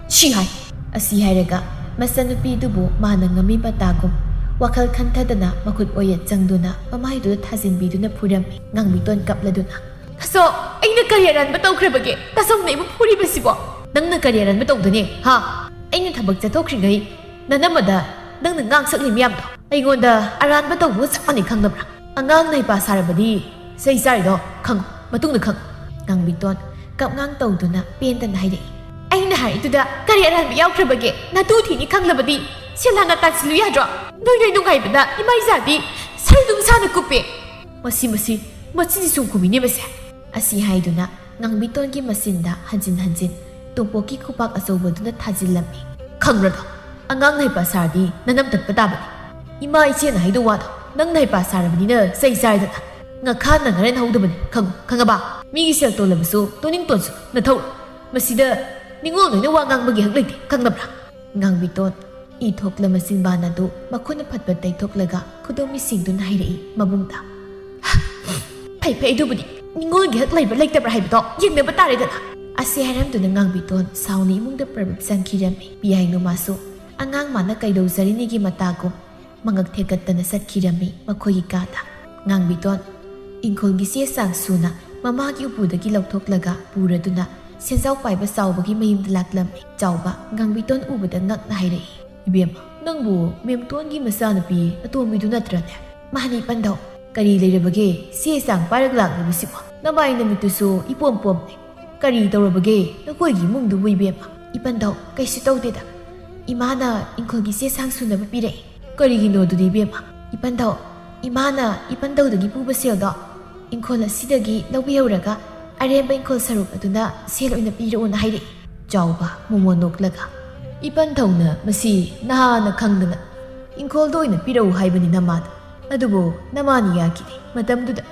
ꯁꯤ ꯍꯥꯏ!" ꯑꯁꯤ ꯍꯥꯏꯔꯒ ꯃꯆꯟꯅꯨꯄꯤꯗꯨꯕꯨ ꯃꯥꯅ ꯉꯝꯃꯤ ꯃꯇꯥꯒꯨꯝ ꯋꯥꯈꯜ ꯈꯟꯊꯗꯅ ꯃꯈꯨꯠ ꯑꯣꯏꯌꯦꯠ ꯆꯪꯗꯨꯅ ꯃꯃꯥꯏꯗꯨꯗ ꯊꯥꯖꯤꯟꯕꯤꯗꯨꯅ ꯐꯨꯔꯝꯃꯤ꯫ ꯉꯥꯡꯕꯤꯇꯣꯟ ꯀꯞꯂꯗꯨꯅ, "ꯇꯥꯆꯧ, ꯑꯩꯅ ꯀꯔꯤ ꯑꯔꯥꯟꯕ ꯇꯧꯈ꯭ꯔꯕꯒꯦ ꯇꯥꯆꯧꯅ ꯑꯩꯕꯨ ꯐꯨꯔꯤꯕꯁꯤꯕꯣ?" "ꯅꯪꯅ ꯀꯔꯤ ꯑꯔꯥꯟꯕ ꯇꯧꯗꯅꯤ ꯍꯥ? ꯑꯩꯅ ꯊꯕꯛ ꯆꯠꯊꯣꯛꯈ꯭ꯔꯤꯉꯩ ꯅꯅꯝꯃꯗ ꯅꯪꯅ ꯉꯥꯡ ꯁꯛꯂꯤ ꯃꯌꯥꯝꯗꯣ ꯑꯩꯉꯣꯟꯗ ꯑꯔꯥꯟꯕ ꯇꯧꯕꯒ ꯆꯞ ꯃꯥꯟꯅꯩ ꯈꯪꯗꯕ꯭ꯔꯥ? ꯑꯉꯥꯡꯅ ꯍꯩꯄꯥ ꯁꯥꯔꯕꯗꯤ ꯆꯩ ꯆꯥꯔꯤꯗꯣ ꯈꯪꯉꯨ, ꯃꯇꯨꯡꯗ ꯈꯪꯉꯨ꯫" ꯉꯥꯡꯕꯤꯇꯣꯟ ꯀꯞꯉꯥꯡ ꯇꯧꯗꯨꯅ ꯄꯦꯟꯗꯅ ꯍꯥꯏꯔꯛꯏ꯫ "ꯑꯩꯅ ꯍꯥꯏꯔꯤꯗꯨꯗ ꯀꯔꯤ ꯑꯔꯥꯟꯕ ꯌꯥꯎꯈ꯭ꯔꯕꯒꯦ? ꯅꯇꯨ ꯊꯤꯅꯤ ꯈꯪꯂꯕꯗꯤ ꯁꯦꯜ ꯍꯥꯟꯅ ꯇꯥꯟꯁꯤꯜꯂꯨ ꯌꯥꯗ꯭ꯔꯣ? ꯅꯣꯏ ꯅꯣꯏ ꯅꯨꯡꯉꯥꯏꯕꯗ ꯏꯃꯥ ꯏꯆꯥꯗꯤ ꯁꯔꯨ ꯑꯗꯨꯝ ꯁꯥꯅ ꯀꯨꯞꯄꯦ꯫ ꯃꯁꯤ, ꯃꯁꯤ, ꯃꯁꯤꯗꯤ ꯁꯨꯝ ꯀꯨꯝꯃꯤꯅꯦ ꯃꯁꯦ꯫" ꯑꯁꯤ ꯍꯥꯏꯗꯨꯅ ꯉꯥꯡꯕꯤꯇꯣꯟꯒꯤ ꯃꯆꯤꯟꯗ ꯍꯟꯖꯤꯟ ꯍꯟꯖꯤꯟ ꯇꯣꯝꯄꯣꯛꯀꯤ ꯈꯨꯄꯥꯛ ꯑꯆꯧꯕꯗꯨꯅ ꯊꯥꯖꯤꯜꯂꯝꯃꯤ꯫ "ꯈꯪꯕ꯭ꯔꯗꯣ? ꯑꯉꯥꯡꯅ ꯍꯩꯄꯥ ꯁꯥꯔꯗꯤ ꯅꯅꯝ ꯇꯠꯄ ꯇꯥꯕꯅꯤ꯫ ꯏꯃꯥ ꯏꯆꯦꯅ ꯍꯥꯏꯗꯧ ꯋꯥꯗꯣ ꯅꯪꯅ ꯍꯩꯄꯥ ꯁꯥꯔꯕꯅꯤꯅ ꯆꯩ ꯆꯥꯔꯦꯗꯅ꯫ ꯉꯈꯥ ꯅꯪꯉꯔꯦꯅ ꯍꯧꯗꯕꯅꯤ, ꯈꯪꯉꯨ, ꯈꯪꯉꯕ? ꯃꯤꯒꯤ ꯁꯦꯜ ꯇꯣꯜꯂꯕꯁꯨ ꯇꯣꯅꯤꯡ ꯇꯣꯟꯁꯨ ꯅꯊꯧꯔꯣ꯫ ꯃꯁꯤꯗ ꯅꯤꯉꯣꯜ ꯅꯣꯏꯅ ꯋꯥ ꯉꯥꯡꯕꯒꯤ ꯍꯛ ꯂꯩꯇꯦ, ꯈꯪꯗꯕ꯭ꯔꯥ?" ꯉꯥꯡꯕꯤꯇꯣꯟ ꯏ ꯊꯣꯛꯂ ꯃꯆꯤꯟꯕꯥꯟ ꯑꯗꯨ ꯃꯈꯨꯠꯅ ꯐꯠ ꯐꯠ ꯇꯩꯊꯣꯛꯂꯒ ꯈꯨꯗꯣꯝꯕꯤ ꯁꯤꯡꯗꯨꯅ ꯍꯥꯏꯔꯛꯏ ꯃꯕꯨꯡꯗ꯫ "ꯐꯩ ꯐꯩ, ꯑꯗꯨꯕꯨꯗꯤ ꯅꯤꯉꯣꯜꯒꯤ ꯍꯛ ꯂꯩꯕ꯭ꯔꯥ ꯂꯩꯇꯕ꯭ꯔꯥ ꯍꯥꯏꯕꯗꯣ ꯌꯦꯡꯅꯕ ꯇꯥꯔꯦꯗꯅ꯫" ꯑꯁꯤ ꯍꯥꯏꯔꯝꯗꯨꯅ ꯉꯥꯡꯕꯤꯇꯣꯟ ꯁꯥꯎꯅ ꯏꯃꯨꯡꯗ ꯄ꯭ꯔꯕꯤꯞ ꯆꯪꯈꯤꯔꯝꯃꯤ꯫ ꯄꯤꯌꯥꯏꯅꯨ ꯃꯥꯁꯨ ꯑꯉꯥꯡ ꯃꯥꯅ ꯀꯩꯗꯧꯖꯔꯤꯅꯤꯒꯤ ꯃꯇꯥꯒꯨꯝ ꯃꯉꯛ ꯊꯦꯛꯀꯠꯇꯅ ꯆꯠꯈꯤꯔꯝꯃꯤ ꯃꯈꯣꯏꯒꯤ ꯀꯥꯗ꯫ ꯉꯥꯡꯕꯤꯇꯣꯟ ꯏꯪꯈꯣꯜꯒꯤ ꯆꯦ ꯆꯥꯡ ꯁꯨꯅ ꯃꯃꯥꯒꯤ ꯎꯄꯨꯗꯒꯤ ꯂꯧꯊꯣꯛꯂꯒ ꯄꯨꯔꯗꯨꯅ ꯁꯦꯟꯖꯥꯎ ꯄꯥꯏꯕ ꯆꯥꯎꯕꯒꯤ ꯃꯌꯨꯝꯗ ꯂꯥꯛꯂꯝꯃꯤ꯫ ꯆꯥꯎꯕ ꯉꯥꯡꯕꯤꯇꯣꯟ ꯎꯕꯗ ꯉꯛꯅ ꯍꯥꯏꯔꯛꯏ, "ꯏꯕꯦꯝꯃ, ꯅꯪꯕꯨ ꯃꯦꯝꯇꯣꯟꯒꯤ ꯃꯆꯥꯅꯨꯄꯤ ꯑꯇꯣꯝꯕꯤꯗꯨ ꯅꯠꯇ꯭ꯔꯅꯦ?" "ꯃꯥꯅꯤ ꯄꯟꯗꯧ, "ꯀꯔꯤ ꯂꯩꯔꯕꯒꯦ? ꯆꯦ ꯆꯥꯡ ꯄꯥꯏꯔꯒ ꯂꯥꯛꯂꯤꯕꯁꯤꯕꯣ? ꯅꯃꯥꯏ ꯅꯃꯤꯠꯇꯨꯁꯨ ꯏꯄꯣꯝ ꯄꯣꯝꯂꯦ꯫ ꯀꯔꯤ ꯇꯧꯔꯕꯒꯦ ꯅꯈꯣꯏꯒꯤ ꯏꯃꯨꯡꯗꯨꯕꯨ, ꯏꯕꯦꯝꯃ?" "ꯏꯄꯟꯊꯧ, ꯀꯩꯁꯨ ꯇꯧꯗꯦꯗ꯫ ꯏꯃꯥꯅ ꯏꯪꯈꯣꯜꯒꯤ ꯆꯦ ꯆꯥꯡ ꯁꯨꯅꯕ ꯄꯤꯔꯛꯑꯦ꯫" "ꯀꯔꯤꯒꯤꯅꯣ ꯑꯗꯨꯗꯤ, ꯏꯕꯦꯝꯃ?" "ꯏꯄꯟꯊꯧ, ꯏꯃꯥꯅ ꯏꯄꯟꯊꯧꯗꯒꯤ ꯄꯨꯕ ꯁꯦꯜꯗꯣ ꯏꯪꯈꯣꯜ ꯑꯁꯤꯗꯒꯤ ꯂꯧꯕꯤꯍꯧꯔꯒ ꯑꯔꯦꯝꯕ ꯏꯪꯈꯣꯜ ꯁꯔꯨꯛ ꯑꯗꯨꯅ ꯁꯦꯜ ꯑꯣꯏꯅ ꯄꯤꯔꯛꯎꯅ ꯍꯥꯏꯔꯛꯏ꯫" ꯆꯥꯎꯕ ꯃꯣꯃꯣꯟ ꯅꯣꯛꯂꯒ, "ꯏꯄꯟꯊꯧꯅ ꯃꯁꯤ ꯅꯍꯥꯟꯅ ꯈꯪꯗꯅ ꯏꯪꯈꯣꯜꯗ ꯑꯣꯏꯅ ꯄꯤꯔꯛꯎ ꯍꯥꯏꯕꯅꯤ ꯅꯃꯥꯗ꯫ ꯑꯗꯨꯕꯨ ꯅꯃꯥꯅ ꯌꯥꯈꯤꯗꯦ ꯃꯇꯝꯗꯨꯗ꯫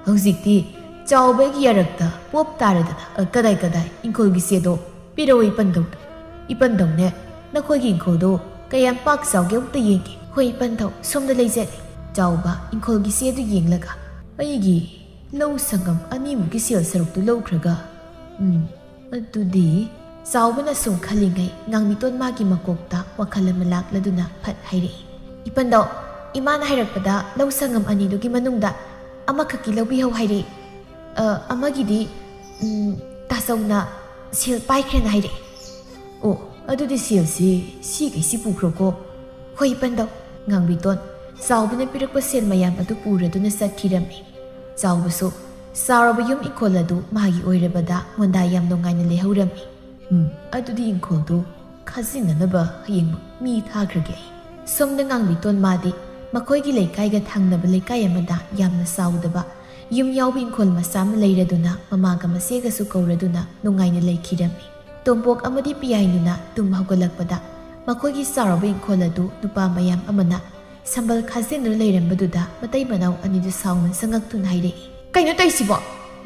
ꯍꯧꯖꯤꯛꯇꯤ ꯆꯥꯎꯕꯒꯤ ꯌꯥꯔꯛꯇ ꯄꯣꯞ ꯇꯥꯔꯗꯅ, ꯑ, ꯀꯗꯥꯏ ꯀꯗꯥꯏ ꯏꯪꯈꯣꯜꯒꯤ ꯆꯦꯗꯣ ꯄꯤꯔꯛꯎ ꯏꯄꯟꯊꯧꯗ꯫ ꯏꯄꯟꯊꯧꯅꯦ, ꯅꯈꯣꯏꯒꯤ ꯏꯪꯈꯣꯜꯗꯣ ꯀꯌꯥꯝ ꯄꯥꯛ ꯆꯥꯎꯒꯦ ꯑꯃꯨꯛꯇ ꯌꯦꯡꯒꯦ꯫" "ꯍꯣꯏ ꯏꯄꯟꯊꯧ, ꯁꯣꯝꯗ ꯂꯩꯖꯔꯦ꯫" ꯆꯥꯎꯕ ꯏꯪꯈꯣꯜꯒꯤ ꯆꯦꯗꯨ ꯌꯦꯡꯂꯒ, "ꯑꯩꯒꯤ ꯂꯧ ꯁꯪꯒꯝ ꯑꯅꯤꯃꯨꯛꯀꯤ ꯁꯦꯜ ꯁꯔꯨꯛꯇꯨ ꯂꯧꯈ꯭ꯔꯒ, ꯎꯝ, ꯑꯗꯨꯗꯤ꯫" ꯆꯥꯎꯕꯅ ꯁꯨꯝ ꯈꯜꯂꯤꯉꯩ ꯉꯥꯡꯕꯤꯇꯣꯟ ꯃꯥꯒꯤ ꯃꯀꯣꯛꯇ ꯋꯥꯈꯜ ꯑꯃ ꯂꯥꯛꯂꯗꯨꯅ ꯐꯠ ꯍꯥꯏꯔꯛꯏ, "ꯏꯄꯟꯊꯧ, ꯏꯃꯥꯅ ꯍꯥꯏꯔꯛꯄꯗ ꯂꯧ ꯁꯪꯒꯝ ꯑꯅꯤꯗꯨꯒꯤ ꯃꯅꯨꯡꯗ ꯑꯃꯈꯛꯀꯤ ꯂꯧꯕꯤꯍꯧ ꯍꯥꯏꯔꯛꯏ꯫ ꯑ, ꯑꯃꯒꯤꯗꯤ, ꯎꯝ, ꯇꯥꯆꯧꯅ ꯁꯦꯜ ꯄꯥꯏꯈ꯭ꯔꯦꯅ ꯍꯥꯏꯔꯛꯏ꯫" "ꯑꯣ, ꯑꯗꯨꯗꯤ ꯁꯦꯜꯁꯤ ꯁꯤꯈꯩꯁꯤ ꯄꯨꯈ꯭ꯔꯣꯀꯣ꯫" "ꯍꯣꯏ ꯏꯄꯟꯊꯧ꯫" ꯉꯥꯡꯕꯤꯇꯣꯟ ꯆꯥꯎꯕꯅ ꯄꯤꯔꯛꯄ ꯁꯦꯜ ꯃꯌꯥꯝ ꯑꯗꯨ ꯄꯨꯔꯗꯨꯅ ꯆꯠꯈꯤꯔꯝꯃꯤ꯫ ꯆꯥꯎꯕꯁꯨ ꯆꯥꯎꯔꯕ ꯌꯨꯝ ꯏꯪꯈꯣꯜ ꯑꯗꯨ ꯃꯥꯒꯤ ꯑꯣꯏꯔꯕꯗ ꯃꯣꯟꯗꯥ ꯌꯥꯝ ꯅꯨꯡꯉꯥꯏꯅ ꯂꯩꯍꯧꯔꯝꯃꯤ꯫ "ꯎꯝ, ꯑꯗꯨꯗꯤ ꯏꯪꯈꯣꯜꯗꯨ ꯈꯥꯖꯤꯟꯅꯅꯕ ꯍꯌꯦꯡꯃꯛ ꯃꯤ ꯊꯥꯈ꯭ꯔꯒꯦ ꯑꯩ꯫" ꯁꯣꯝꯗ ꯉꯥꯡꯕꯤꯇꯣꯟ ꯃꯥꯗꯤ ꯃꯈꯣꯏꯒꯤ ꯂꯩꯀꯥꯏꯒ ꯊꯪꯅꯕ ꯂꯩꯀꯥꯏ ꯑꯃꯗ ꯌꯥꯝꯅ ꯆꯥꯎꯗꯕ ꯌꯨꯝ ꯌꯥꯎꯕ ꯏꯪꯈꯣꯜ ꯃꯆꯥ ꯑꯃ ꯂꯩꯔꯗꯨꯅ ꯃꯃꯥꯒ ꯃꯆꯦꯒꯁꯨ ꯀꯧꯔꯗꯨꯅ ꯅꯨꯡꯉꯥꯏꯅ ꯂꯩꯈꯤꯔꯝꯃꯤ꯫ ꯇꯣꯝꯄꯣꯛ ꯑꯃꯗꯤ ꯄꯤꯌꯥꯏꯅꯨꯅ ꯇꯨꯝ ꯍꯧꯒꯠꯂꯛꯄꯗ ꯃꯈꯣꯏꯒꯤ ꯆꯥꯎꯔꯕ ꯏꯪꯈꯣꯜ ꯑꯗꯨ ꯅꯨꯄꯥ ꯃꯌꯥꯝ ꯑꯃꯅ ꯁꯝꯕꯜ ꯈꯥꯖꯤꯟꯗꯨꯅ ꯂꯩꯔꯝꯕꯗꯨꯗ ꯃꯇꯩ ꯃꯅꯥꯎ ꯑꯅꯤꯗꯨ ꯁꯥꯎꯅ ꯆꯪꯉꯛꯇꯨꯅ ꯍꯥꯏꯔꯛꯏ, "ꯀꯩꯅꯣ ꯇꯧꯔꯤꯁꯤꯕꯣ?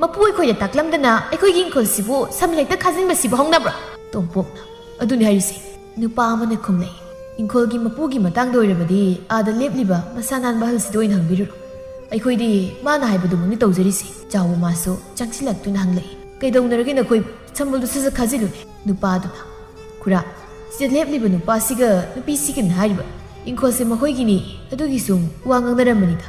ꯃꯄꯨ ꯑꯩꯈꯣꯏꯗ ꯇꯥꯛꯂꯝꯗꯅ ꯑꯩꯈꯣꯏꯒꯤ ꯏꯪꯈꯣꯜꯁꯤꯕꯨ ꯁꯝꯕꯜ ꯍꯦꯛꯇ ꯈꯥꯖꯤꯟꯕꯁꯤꯕꯨ ꯍꯧꯅꯕ꯭ꯔꯣ?" ꯇꯣꯝꯄꯣꯛꯅ, "ꯑꯗꯨꯅꯤ ꯍꯥꯏꯔꯤꯁꯦ꯫" ꯅꯨꯄꯥ ꯑꯃꯅ ꯈꯨꯝꯂꯛꯏ, "ꯏꯪꯈꯣꯜꯒꯤ ꯃꯄꯨꯒꯤ ꯃꯇꯥꯡꯗ ꯑꯣꯏꯔꯕꯗꯤ ꯑꯥꯗ ꯂꯦꯞꯂꯤꯕ ꯃꯁꯥ ꯅꯥꯟꯕ ꯑꯍꯜꯁꯤꯗ ꯑꯣꯏꯅ ꯍꯪꯕꯤꯔꯨꯔꯣ꯫ ꯑꯩꯈꯣꯏꯗꯤ ꯃꯥꯅ ꯍꯥꯏꯕꯗꯨꯃꯛꯅꯤ ꯇꯧꯖꯔꯤꯁꯦ꯫" ꯆꯥꯎꯕ ꯃꯥꯁꯨ ꯆꯪꯁꯤꯜꯂꯛꯇꯨꯅ ꯍꯪꯂꯛꯏ, "ꯀꯩꯗꯧꯅꯔꯒꯦ ꯅꯈꯣꯏꯕꯨ? ꯁꯝꯕꯜꯗꯨ ꯁꯠ ꯁꯠ ꯈꯥꯖꯤꯜꯂꯨꯅꯦ꯫" ꯅꯨꯄꯥꯗꯨꯅ, "ꯈꯨꯔꯥ, ꯁꯤꯗ ꯂꯦꯞꯂꯤꯕ ꯅꯨꯄꯥꯁꯤꯒ ꯅꯨꯄꯤꯁꯤꯒꯅ ꯍꯥꯏꯔꯤꯕ ꯏꯪꯈꯣꯜꯁꯦ ꯃꯈꯣꯏꯒꯤꯅꯤ, ꯑꯗꯨꯒꯤ ꯁꯨꯝ ꯋꯥ ꯉꯥꯡꯅꯔꯝꯕꯅꯤꯗ꯫"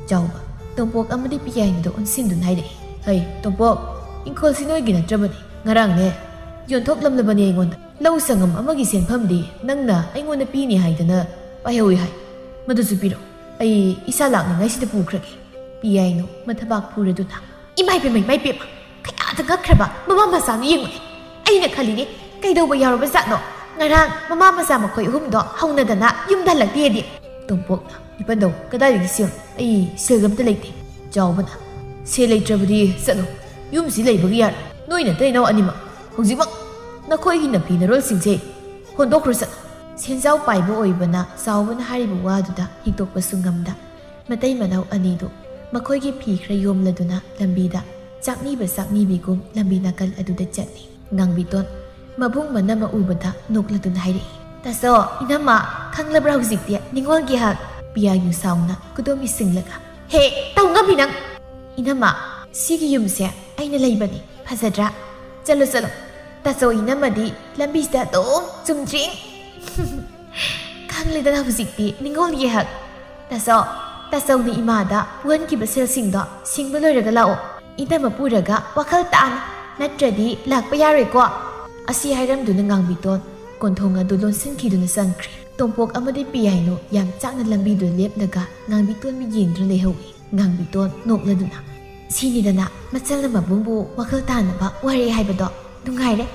ꯆꯥꯎꯕ ꯇꯣꯝꯄꯣꯛ ꯑꯃꯗꯤ ꯄꯤꯌꯥꯏꯅꯨꯗ ꯑꯣꯟꯁꯤꯟꯗꯨꯅ ꯍꯥꯏꯔꯛꯏ, "ꯍꯩ ꯇꯣꯝꯄꯣꯛ, ꯏꯪꯈꯣꯜꯁꯤ ꯅꯣꯏꯒꯤ ꯅꯠꯇ꯭ꯔꯕꯅꯤ꯫ ꯉꯔꯥꯡꯅꯦ ꯌꯣꯟꯊꯣꯛꯂꯝꯂꯕꯅꯤ ꯑꯩꯉꯣꯟꯗ꯫ ꯂꯧ ꯁꯪꯒꯝ ꯑꯃꯒꯤ ꯁꯦꯟꯐꯝꯗꯤ ꯅꯪꯅ ꯑꯩꯉꯣꯟꯗ ꯄꯤꯅꯤ ꯍꯥꯏꯗꯅ ꯄꯥꯏꯍꯧꯏ ꯍꯥꯏ꯫ ꯃꯗꯨꯁꯨ ꯄꯤꯔꯣ, ꯑꯩ ꯏꯁꯥ ꯂꯥꯛꯅꯉꯥꯏꯁꯤꯗ ꯄꯨꯈ꯭ꯔꯒꯦ꯫" ꯄꯤꯌꯥꯏꯅꯨ ꯃꯊꯕꯥꯛ ꯐꯨꯔꯗꯨꯅ, "ꯏꯃꯥꯏ ꯄꯦꯝꯃ, ꯏꯃꯥꯏ ꯄꯦꯝꯃ, ꯀꯌꯥꯗ ꯉꯛꯈ꯭ꯔꯕ ꯃꯃꯥ ꯃꯆꯥꯅꯣ ꯌꯦꯡꯉꯨꯅꯦ꯫ ꯑꯩꯅ ꯈꯜꯂꯤꯅꯦ, ꯀꯩꯗꯧꯕ ꯌꯥꯎꯔꯕ ꯖꯥꯠꯅꯣ? ꯉꯔꯥꯡ ꯃꯃꯥ ꯃꯆꯥ ꯃꯈꯣꯏ ꯑꯍꯨꯝꯗꯣ ꯍꯧꯅꯗꯅ ꯌꯨꯝꯗ ꯍꯜꯂꯛꯇꯦꯗꯤ?" ꯇꯣꯝꯄꯣꯛꯅ, "ꯏꯄꯟꯗꯧ, ꯀꯗꯥꯏꯗꯒꯤ ꯁꯦꯜ? ꯑꯩ ꯁꯦꯜꯒ ꯑꯝꯇ ꯂꯩꯇꯦ꯫" ꯆꯥꯎꯕꯅ, "ꯁꯦꯜ ꯂꯩꯇ꯭ꯔꯕꯗꯤ ꯆꯠꯂꯣ, ꯌꯨꯝꯁꯤ ꯂꯩꯕꯒꯤ ꯌꯥꯔꯣꯏ, ꯅꯣꯏ ꯅꯇꯩꯅꯧ ꯑꯅꯤꯃꯛ ꯍꯧꯖꯤꯛꯃꯛ ꯅꯈꯣꯏꯒꯤ ꯅꯐꯤ ꯅꯔꯣꯜꯁꯤꯡꯁꯦ ꯍꯣꯟꯗꯣꯛꯈ꯭ꯔꯣ ꯆꯠꯂꯣ꯫" ꯁꯦꯟꯖꯥꯎ ꯄꯥꯏꯕ ꯑꯣꯏꯕꯅ ꯆꯥꯎꯕꯅ ꯍꯥꯏꯔꯤꯕ ꯋꯥꯗꯨꯗ ꯍꯤꯛꯇꯣꯛꯄꯁꯨ ꯉꯝꯗ, ꯃꯇꯩ ꯃꯅꯥꯎ ꯑꯅꯤꯗꯨ ꯃꯈꯣꯏꯒꯤ ꯐꯤ ꯈꯔ ꯌꯣꯝꯂꯗꯨꯅ ꯂꯝꯕꯤꯗ ꯆꯥꯛꯅꯤꯕ ꯆꯥꯛꯅꯤꯕꯤꯒꯨꯝ ꯂꯝꯕꯤ ꯅꯥꯀꯜ ꯑꯗꯨꯗ ꯆꯠꯂꯤ꯫ ꯉꯥꯡꯕꯤꯇꯣꯟ ꯃꯕꯨꯡ ꯃꯅꯝꯃ ꯎꯕꯗ ꯅꯣꯛꯂꯗꯨꯅ ꯍꯥꯏꯔꯛꯏ, "ꯇꯥꯆꯧ, ꯏꯅꯝꯃ, ꯈꯪꯂꯕ꯭ꯔꯥ ꯍꯧꯖꯤꯛꯇꯤ ꯅꯤꯉꯣꯜꯒꯤ ꯍꯛ?" ꯄꯤꯌꯥꯏꯅꯨ ꯁꯥꯎꯅ ꯈꯨꯗꯣꯝꯕꯤ ꯁꯤꯡꯂꯒ, "ꯍꯦ, ꯇꯧ ꯉꯝꯃꯤ ꯅꯪ!" "ꯏꯅꯝꯃ, ꯁꯤꯒꯤ ꯌꯨꯝꯁꯦ ꯑꯩꯅ ꯂꯩꯕꯅꯤ, ꯐꯖꯗ꯭ꯔꯥ? ꯆꯠꯂꯣ, ꯆꯠꯂꯣ, ꯇꯥꯆꯧ ꯏꯅꯝꯃꯗꯤ ꯂꯝꯕꯤꯁꯤꯗ ꯑꯗꯨꯝ ꯆꯨꯝꯗ꯭ꯔꯤꯡ!" "ꯈꯪꯂꯦꯗꯅ ꯍꯧꯖꯤꯛꯇꯤ ꯅꯤꯉꯣꯜꯒꯤ ꯍꯛ꯫ ꯇꯥꯆꯧ, ꯇꯥꯆꯧꯅ ꯏꯃꯥꯗ ꯄꯨꯍꯟꯈꯤꯕ ꯁꯦꯜꯁꯤꯡꯗꯣ ꯁꯤꯡꯕ ꯂꯣꯏꯔꯒ ꯂꯥꯛꯑꯣ꯫ ꯏꯅꯝꯃ ꯄꯨꯔꯒ ꯋꯥꯈꯜ ꯇꯥꯅ, ꯅꯠꯇ꯭ꯔꯗꯤ ꯂꯥꯛꯄ ꯌꯥꯔꯣꯏꯀꯣ꯫" ꯑꯁꯤ ꯍꯥꯏꯔꯝꯗꯨꯅ ꯉꯥꯡꯕꯤꯇꯣꯟ ꯀꯣꯟꯊꯣꯡ ꯑꯗꯨ ꯂꯣꯟꯁꯤꯟꯈꯤꯗꯨꯅ ꯆꯪꯈ꯭ꯔꯦ꯫ ꯇꯣꯝꯄꯣꯛ ꯑꯃꯗꯤ ꯄꯤꯌꯥꯏꯅꯨ ꯌꯥꯝ ꯆꯥꯛꯅ ꯂꯝꯕꯤꯗꯨꯗ ꯂꯦꯞꯂꯒ ꯉꯥꯡꯕꯤꯇꯣꯟꯕꯨ ꯌꯦꯡꯗꯨꯅ ꯂꯩꯍꯧꯏ꯫ ꯉꯥꯡꯕꯤꯇꯣꯟ ꯅꯣꯛꯂꯗꯨꯅ, "ꯁꯤꯅꯤꯗꯅ ꯃꯆꯜꯅ ꯃꯕꯨꯡꯕꯨ ꯋꯥꯈꯜ ꯇꯥꯅꯕ ꯋꯥꯔꯦ ꯍꯥꯏꯕꯗꯣ꯫ ꯅꯨꯡꯉꯥꯏꯔꯦ,